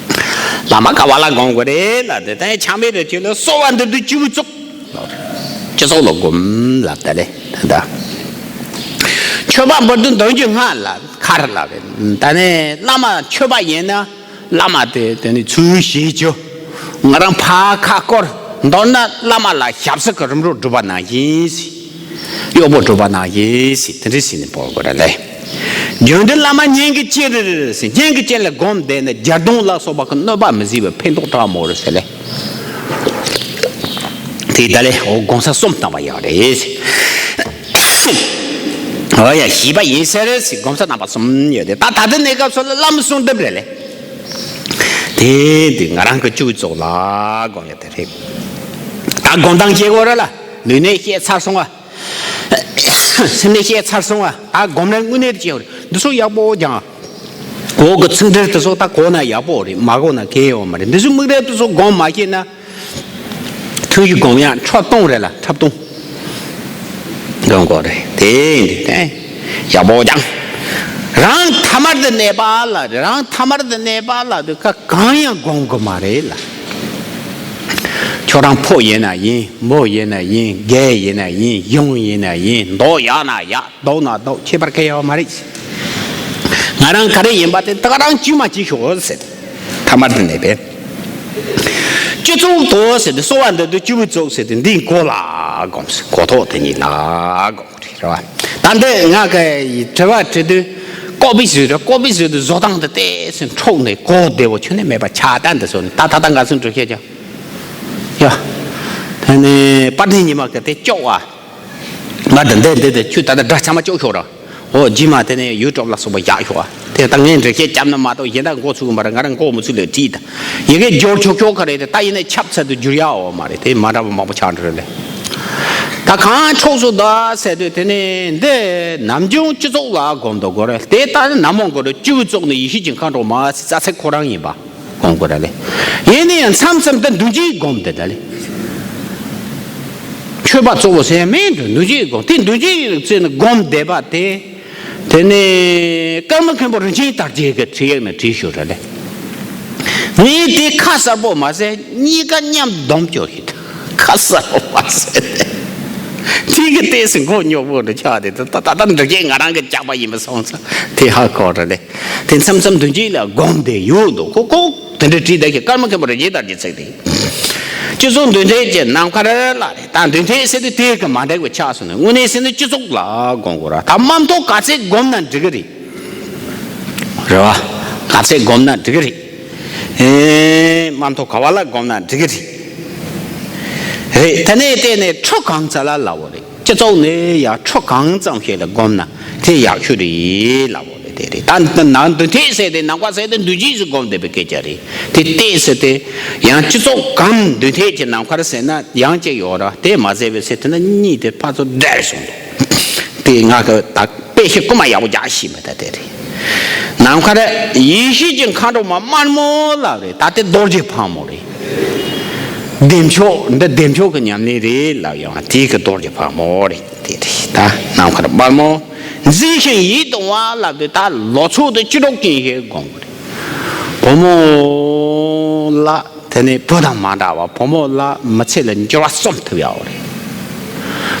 བླ་མ་ག་བ་ལ་སྒོམ་དགོས་རེད་ལ། དེ་ད་ཆགས་མེད་རི་ཁྲོད་ལ་གསོལ་བ་འདེབས་དུས་སྤྱི་བོ་བཙུགས། སྤྱི་གཙུག་ལ་སྒོམ་ལབ་ད་ལེ། ད་ལྟ་མཆོད་པ་འབུལ་དུས་འདོན་རྒྱུ་སྔགས་ལ་ཁར་ལབ་རེད། ད་ནས་བླ་མ་མཆོད་པ་ཡིན་ན་བླ་མ་དེ་དེ་ནི་ཚུལ་བཞིན་བྱོས། ང་རང་ཕར་ཁ་བསྐོར། མདོར་ན་བླ་མ་ལ་ཞབས་བསིལ་གྱི་རིམ་གྲོ་སྒྲུབ་པ་ནང་བཞིན་ཟེར། གཡོག་པོ་སྒྲུབ་པ་ནང་བཞིན་ཟེར། དེ་འདྲ་ཟེར་ནས་འབོད་དགོས་རེད་ལེ། རྒྱུན་དུ་བླ་མ་སྙིང་གི་དཀྱིལ་རེ་རེ་ཟེར། སྙིང་གི་དཀྱིལ་ལ་སྒོམ་བསྡད་ན་བརྒྱ་སྟོང་ལ་སོགས་པ་གི་གནོད་པ་མི་བཟོད་པའི་ཕན་ཐོགས་དྲག་མོ་རེད་ཟེར་ལེ། དེ་ད་ལེ་འོ་སྒོམ་ས་གསུམ་བཏང་བ་ཡོད་རེད། འོ་ཡ་བཞི་པ་ཡིན་ཟེར་ཟེར། སྒོམ་ས་རྣམ་པ་གསུམ་ཡོད་དེ། ད་ད་ལྟ་གནས་སྐབས་སུ་ལ་བླ་མ་གསོལ་འདེབས་རེད་ལེ། དེ་འདི་ང་རང་གི་སྤྱི་བོའི་གཙུག་ལ་སྒོམ་ཡོད་དེ་རེད། ད་སྒོམ་སྟངས་བྱེད་དགོས་རེད་ལ། ལུས་གནད་བཤད་ཚར་སོང་བ། སེམས་གནད་བཤད་ཚར་སོང་བ། ད་སྒོམ་རེས་དངོས་གནས་དུ་བྱེད་དགོས་རེད། འདི་ཚོ་ཡག་པོ་སྦྱང་། གོ་གི་ཚིག་འགྲེལ་དེ་ཚོ་ད་གོ་ན་ཡག་པོ་རེད། མ་གོ་ན་གལ་ཡོད་མ་རེད། འདི་ཚོ་དམིགས་རེ་དེ་ཚོ་སྒོམ་མ་ཤེས་ན། ཐུན་བཞི་སྒོམ་ཡག་འཕྲོ་གཏོང་རེད་ལ། འཁྲབ་སྟོང་སྒོམ་དགོས་རེད། དེ་འདི་དེ་ཡག་པོ་སྦྱང་། རང་ཐ་མལ་དུ་གནས་པ་ལ་རེད། རང་ཐ་མལ་དུ་གནས་པ་ལ་དུ་ཁ་གང་ཡང་སྒོམ་དགོས་མ་རེད་ལ། ཁྱོད་རང་ཕོ་ཡིན་ན་ཡིན། མོ་ཡིན་ན་ཡིན། རྒན་ཡིན་ན་ཡིན། གཞོན་ཡིན་ན་ཡིན། མདོག་ཡག་ན་ཡག། མདོག་ན་མདོག། ཁྱད་པར་གང་ཡང་ཡོད་མ་རེད། ང་རང་ག་རེ་ཡིན་པ་དེ་ད་ག་རང་དཀྱུས་མ་གཅིག་ཤོག་ཟེར་ཏེ། ཐ་མར་དེ་ནས་པས། སྤྱི་ཚོགས་དོ་ཟེར་ཏེ་གསོ་བ་འདི་དུས་སྤྱི་བོའི་གཙུག་ཟེར་ཏེ་འདིའི་མགོ་ལ་སྒོམ་ཟེར། མགོ་ཐོག་དེ་ཉིད་ལ་སྒོམ་དགོས་རེད། རེད་བ། ད་འདི་ང་གི་དྲི་བ་དྲི་དུས་ཀོ་པི་བཟོས་རེད། ཀོ་པི་བཟོས་དུས་བཟོ་སྟངས་དེ་ཏོག་ཙམ་འཁྱོག་ནས་གོ་བདེ་བོ་ཁྱོན་ནས་མེད་པ་ཆགས། ད་འདི་བཟོ་ནས་ད་ད་ལྟ་ང་ཚོ་འགྲོ་ཤེས་ཀྱང་ཡ། དེ་ནས་པར་ལྡན་ཉི་མ་གི་དེ་སྐྱོག་བ། ང་འདི་འདི་འདི་འདི་ཁྱོད་ད་ལྟ་སྒྲ་ཚང་མ་སྐྱོག་ཤོག་ར། འོ་རྗེས་མ་དེ་ནས་ཡུ་ཊུབ་ལ་སོགས་པ་བཞག་ཤོག་ཨ། དེ་ད་ངས་འགྲེལ་བཤད་བརྒྱབ་ན་མ་གཏོགས་གཞན་དག་མགོ་ཚོས་གི་མ་རེད། ང་རང་མགོ་མི་ཚོས་ལས་བྲིས་ད། ཡི་གེ་སྦྱོར་ཆོག་ཆོག་ག་རེད་དེ། ད་ཡིན་ནའི་ཁྱབ་ཚད་དུ་འགྱུར་ཡག་འོ་མ་རེད། དེ་མ་འདྲ་བ་མང་པོ་ཆགས་འགྲོ་རེད་ལེ། ད་གང་འཁྱོག་སོང་ད་ཟེར་དུས་དེ་ནས་འདི་ནམ་རྒྱུན་སྤྱི་ཚོགས་ལ་སྒོམ་དུ་དགོས་རེད། དེ་ལྟ་ན་ནམ་མང་དགོས་རེད། སྤྱི་བོའི་གཙུག་ནས་ཡེ་ཤེས་ཀྱི་མཁའ་འགྲོ་མ་ཟེར་རྩ་ཚིག་ཁོ་རང་ཡིན་པ། སྒོམ་དགོས་ར་ལེ། ཡིན་ན་ཡང་མཚམས་མཚམས་དེ་འདུ་བྱེད་སྒོམ་བསྡད་ད་ལེ། མཆོད་པ་གཙོ་བོ་ཟེར་མིན་འགྲོ། འདུ་བྱེད་སྒོམ། དེ་འདུ་བྱེད་རྩེ་ནས་སྒོམ་བསྡད་པ་དེ། དེ་ནས་ཀརྨ་མཁན་པོ་རིན་ཆེན་དར་རྒྱས་ཀྱི་ཁྲིད་ཡིག་ནས་བྲིས་ཞུ་ར་ལེ། ངས་དེ་ཁ་གསལ་པོ་མ་ཟེར། གཉིས་ཀ་མཉམ་སྡོམ་སྐྱོར་ཞིག་ཁ་གསལ་པོ་མ་ཟེར། དེ་གི་ལྟས་སུ་མགོ་རྙོག་པོ་འདྲ་ཆགས་དེ། ད་ད་ད་འདྲ་སྐད་ང་རང་གི་ཇག་པ་ཡིན་པ་སོང་ཙང་དེ་ཧ་གོ་ར་ལེ། དེ་མཚམས་མཚམས་དོན་གཅིག་ལ་སྒོམ་བསྡད་ཡོད་འདུག་ཁོ་ཁོ་དེ་འདྲ་བྲིས་བསྡད་ཀྱི། ཀརྨ་མཁན་པོ་རིན་ཆེན་དར་རྒྱས་ཚིག་དེ། སྤྱི་ཚོགས་འདུས་མཐུན་གྱི་ནམ་མཁར་ལ་རེད། ད་འདུས་མཐུན་ཟེར་དུས་དེ་གི་མ་འགྲིག་པ་ཆགས་སོང་ནས། དངོས་གནས་ཟེར་ན་སྤྱི་ཚོགས་ལ་སྒོམ་དགོས་ར། ད་དམངས་གཙོ་ག་ཚད་སྒོམ་ན་འགྲིག་གི་རེད། རེད་བ། ག་ཚད་སྒོམ་ན་འགྲིག་གི་རེད། ཨེ། དམངས་གཙོ་ག་བ་ལ་སྒོམ་ན་འགྲིག་གི་རེད། རེད། དེ་ནས་བལྟས་ནས་ཁྲོ་གང་ཚ་ལ་ལ་བོ་རེད། སྤྱི་ཚོགས་ནས་ཡང་ཁྲོ་གང་ཙམ་ཞིག་ལ་སྒོམ་ན་དེ་ཡག་ཤོས་རེད་ལབ་པ་རེད། དེ་རེད། ད་ནང་འདུས་མཐུན་ཟེར་དེ་ནང་པ་ཟེར་དེ་འདུས་བྱས་སུ་སྒོམ་བསྡད་པའི་སྐད་ཆ་རེད། དེ་ཏོག་ཙམ་དེ་ཡང་སྤྱི་ཚོགས་གང་འདུས་མཐུན་གྱི་ནམ་མཁར་ཟེར་ན་ཡང་གཅིག་ཡོད་ར། དེ་མ་ཟེར་བའི་ཟེར་དེ་ན་གཉིས་དེ་ཕར་ཚུར་འདྲེས་སོང་འདུག་དེ་ང་གི་ད་དཔེ་ཞིག་རྐུ་མ་ཡག་པོ་རྒྱག་ཤེས་མེད། ད་དེ་རེད། ནམ་མཁར་ཡེ་ཤེས་ཀྱི་མཁའ་འགྲོ་མ་དམར་མོ་ལབ་རེད། ད་དེ་རྡོ་རྗེ་ཕག་མོ་རེད། བདེ་མཆོག་འདི་བདེ་མཆོག་གི་ཉམས་ལེན་རེད་ལབ་ཡང་དེ་གི་རྡོ་རྗེ་ཕག་མོ་རེད། དེ་རེད། ད་ནམ་མཁར་དམར་མོ་མཛེས་ཤིང་ཡིད་དུ་འོང་བ་ལབ་དུས་ད་ལོ་ཚོད་དུ་ཅི་སྒྲོག་ཅིང་ཞེས་དགོངས་པ་རེད། བུ་མོ་ལ་དེ་ནས་བུ་དང་མ་འདྲ་བ། བུ་མོ་ལ་མི་ཚེ་ལ་འགྱུར་བ་གསུམ་ཐེབས་ཡོད་རེད།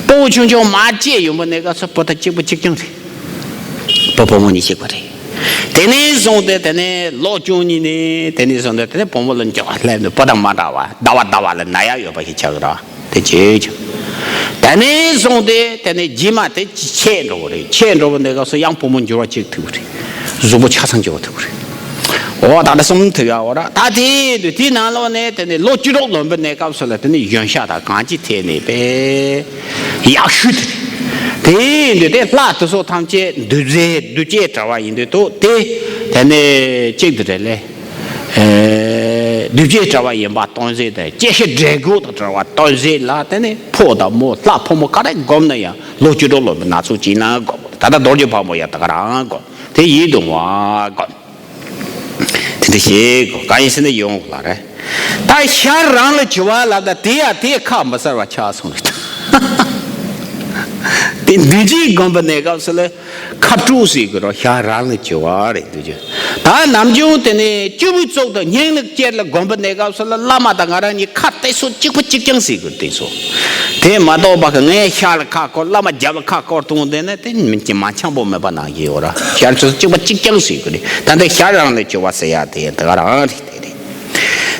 སྤོ་བོ་ཆུང་ཆུང་མ་སྐྱེས་ཡོང་བ་ནས་སྐབས་སུ་བུ་དང་གཅིག་པ་གཅིག་རྐྱང་རེད། བུ་བུ་མོ་གཉིས་གཅིག་པ་རེད། དེ་ནས་བཟུང་སྟེ་དེ་ནས་ལོ་བཅུ་གཉིས་ནས་དེ་ནས་བཟུང་སྟེ་དེ་ནས་བུ་མོ་ལ་འགྱུར་བ་སླེབས་ནས་བུ་དང་མ་འདྲ་བ། ཟླ་བ་ཟླ་བ་ལ་ན་ཡག་ཡོད་པ་ཞིག་ཆགས་ཀྱི་རེད། དེ་བྱེད་ཀྱི། དེ་ནས་བཟུང་སྟེ་དེ་ནས་རྗེས་མ་དེ་ཆད་འགྲོ་གི་རེད། ཆད་འགྲོ་བ་ནས་སྐབས་སུ་ཡང་བུ་མོ་འགྱུར་བ་གཅིག་ཐུག་གི་རེད། གཟུགས་པོ་ཆ་ཚང་འགྱུར་བ་ཐུག་གི་རེད། འོ་ད་ལྟ་གསུམ་ཐུག་ཡ་འོ་ར། ད་དེ་དུས་དེའི་ནང་ལོགས་ནས་དེ་ནས་ལོ་བཅུ་དྲུག་ལོན་པའི་གནས་སྐབས་སུ་ལ་དེ་ནས་གཞོན་ཤ་དང་གང་ཅི་ཐད་ནས་པས་ཡག་ཤོས་དེ་རེད། དེ་ཡིན་དུས་དེ་ལྷ་དེ་ཚོ་ཐམས་ཅད་འདུས་རྫས་འདུས་བྱས་བྲལ་བ་ཡིན་དུས་དོ་དེ་དེ་ནས་གཅིག་དེ་རེད་ལེ། ཨེ། འདུས་བྱས་བྲལ་བ་ཡིན་པ་སྟོན་ཟེར་དང་སྐྱེ་ཤི་འབྲས་བུ་དང་བྲལ་བ་སྟོན་ཟེར་ལ། དེ་ནས་ཕོ་དང་མོ་ལྷ་ཕོ་མོ་ག་རེ་བསྒོམས་ན་ཡང་ལོ་བཅུ་དྲུག་ལོན་པའི་ན་ཚོད་ཅིག་ན་བསྒོམ། ད་ལྟ་རྡོ་རྗེ་ཕག་མོ་ཡང་ད་ག་རང་བསྒོམ། དེ་ཡིད་དུ་འོང་བ་བསྒོམ། དེ་འདྲ་ཞིག་གོ་གང་ཡིན་ཟེར་ན་ཡོང་གི་ལ་རེད། ད་ཤར་རང་ལ་གྱུར་པ་ལབ་ད་དེ་ཡང་དེ་ཁ་མི་གསལ་བ་ཆགས་སོང་རེད། དེ་འདུས་བྱས་བསྒོམས་པ་ནས་སྐབས་སུ་ལ་ཁ་དྲུག་ཟེར་གི་རོ། ཤར་རང་ལ་གྱུར་པ་རེད་འདུས་བྱས། ད་ནམ་རྒྱུན་དེ་ནས་སྤྱི་བོའི་གཙུག་དང་སྙིང་ལ་ཅེར་ལ་བསྒོམས་པ་ནས་སྐབས་སུ་ལ་བླ་མ་དང་ང་རང་གཉིས་ཁ་གཏད་སོ་གཅིག་པ་གཅིག་རྐྱང་ཟེར་གི་རེད། དེ་ཚོ་དེ་མ་གཏོགས་པ་གི་ངས་ཤར་ལ་ཁ་སྐོར། བླ་མ་རྒྱབ་ལ་ཁ་སྐོར་གཏོང་དེ་ན་དེ་མི་མ་འཆམ་པོ་མེད་པ་ནང་བཞིན་ཡོད་ར། ཤར་ཚོ་གཅིག་པ་གཅིག་རྐྱང་ཟེར་གི་རེད། ད་ལྟ་ཤར་རང་ལ་གྱུར་པ་ཟེར་ཡ་དེ་ད་ག་རང་རེད། དེ་རེད།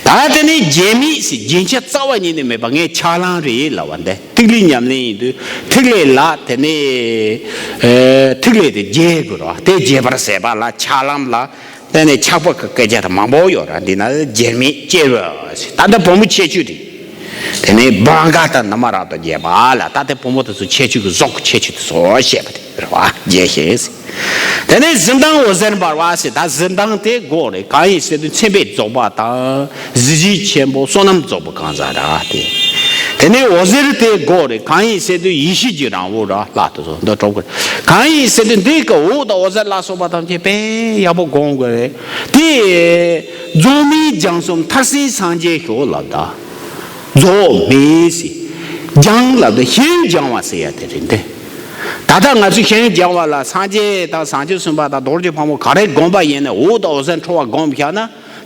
ད་དེ་ནས་རྒྱན་མེད་ཟེར། རྒྱན་ཆ་རྩ་བ་ཉིད་ནས་མེད་པ་ངས་ཕྱག་ལེན་རེད་ལབ་པ་འདི་ཐིག་ལེ་ཉམས་ལེན་ཡིན་དུས་ཐིག་ལེ་ལ་དེ་ནས་ཨེ་ཐིག་ལེ་དེ་རྒྱས་དགོས་རོ། དེ་རྒྱས་པར་ཟད་པ་ལ་ཕྱག་ལེན་ལ་དེ་ནས་ཕྱག་པ་གི་སྐད་ཆ་དང་མང་པོ་ཡོད་ར། འདི་ན་རྒྱན་མེད་སྐྱེ་བོ་ཟེར། ད་ལྟ་བུ་མོ་ཁྱད་ཆོས་རེད། དེ་ནས་བྷ་ག་དང་ན་མ་ར་དང་རྒྱས་པ་ལ་ད་ལྟ་བུ་མོ་དེ་ཚོ་ཁྱད་ཆོས་ཀྱི་གཟུགས་ཀྱི་ཁྱད་ཆོས་དེ་ཚོ་བཤད་པ་རེད་ར་བ། རྒྱས་ཤིང་ཟེར། དེ་ནས་གཟི་མདངས་འོད་ཟེར་འབར་བ་ཟེར། ད་གཟི་མདངས་དེ་དགོས་རེད། གང་ཡིན་ཟེར་དུས་མཚན་དཔེ་རྫོགས་པ་དང་གཟི་བརྗིད་ཆེན་པོ་བསོད་ནམས་རྫོགས་པ་གང་ཟག་ར་དེ། དེ་ནས་འོད་ཟེར་དེ་དགོས་རེད། གང་ཡིན་ཟེར་དུས་ཡེ་ཤེས་ཀྱི་རང་བོ་ར་ལྷ་དེ་ཚོ་འདི་གྲོགས་པོ་རེད། གང་ཡིན་ཟེར་དུས་འདི་གི་འོད་དང་འོད་ཟེར་ལ་སོགས་པ་ཐམས་ཅད་དཔེ་ཡག་པོ་སྒོམ་དགོས་རེད། དེ་རྫོགས་སྨིན་སྦྱངས་གསུམ་མཐར་ཕྱིན་སངས་རྒྱས་ཤོག་ལབ་ད། རྫོགས་སྨིན་ཟེར། སྦྱངས་ལབ་ད་ཞིང་སྦྱངས་པ་ཟེར་ཡ་དེ་རེད་འདི། ད་ལྟ་ང་ཚོས་ཞིང་སྦྱངས་པ་ལ་སངས་རྒྱས་དང་བྱང་ཆུབ་སེམས་དཔའ་དང་རྡོ་རྗེ་ཕག་མོ་ག་རེ་བསྒོམས་པ་ཡིན་ནའི་འོད་དང་འོད་ཟེར་འཕྲོ་བ་བསྒོམས་བཞག་ན།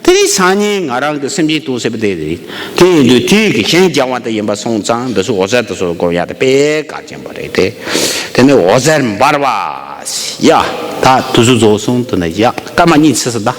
དེ་སང་ཉིན་ང་རང་གི་སེམས་ཅན་སྟོང་ཟེར་བ་དེ་རེད། དེ་ཡིན་དུས་དེ་གི་གཞན་སྦྱང་བ་དེ་ཡིན་པ་སོང་ཙང་འདི་ཚོ་འོད་ཟེར་དེ་ཚོ་སྒོམ་ཡག་དེ་དཔེ་གལ་ཆེན་པོ་རེད་དེ། དེ་ནས་འོད་ཟེར་འབར་བ། ཡ། ད་དུས་ཚོད་རྫོགས་སོང་། དེ་ནས་ཡ་སྐར་མ་གཉིས་ཚེས་སུ་ད།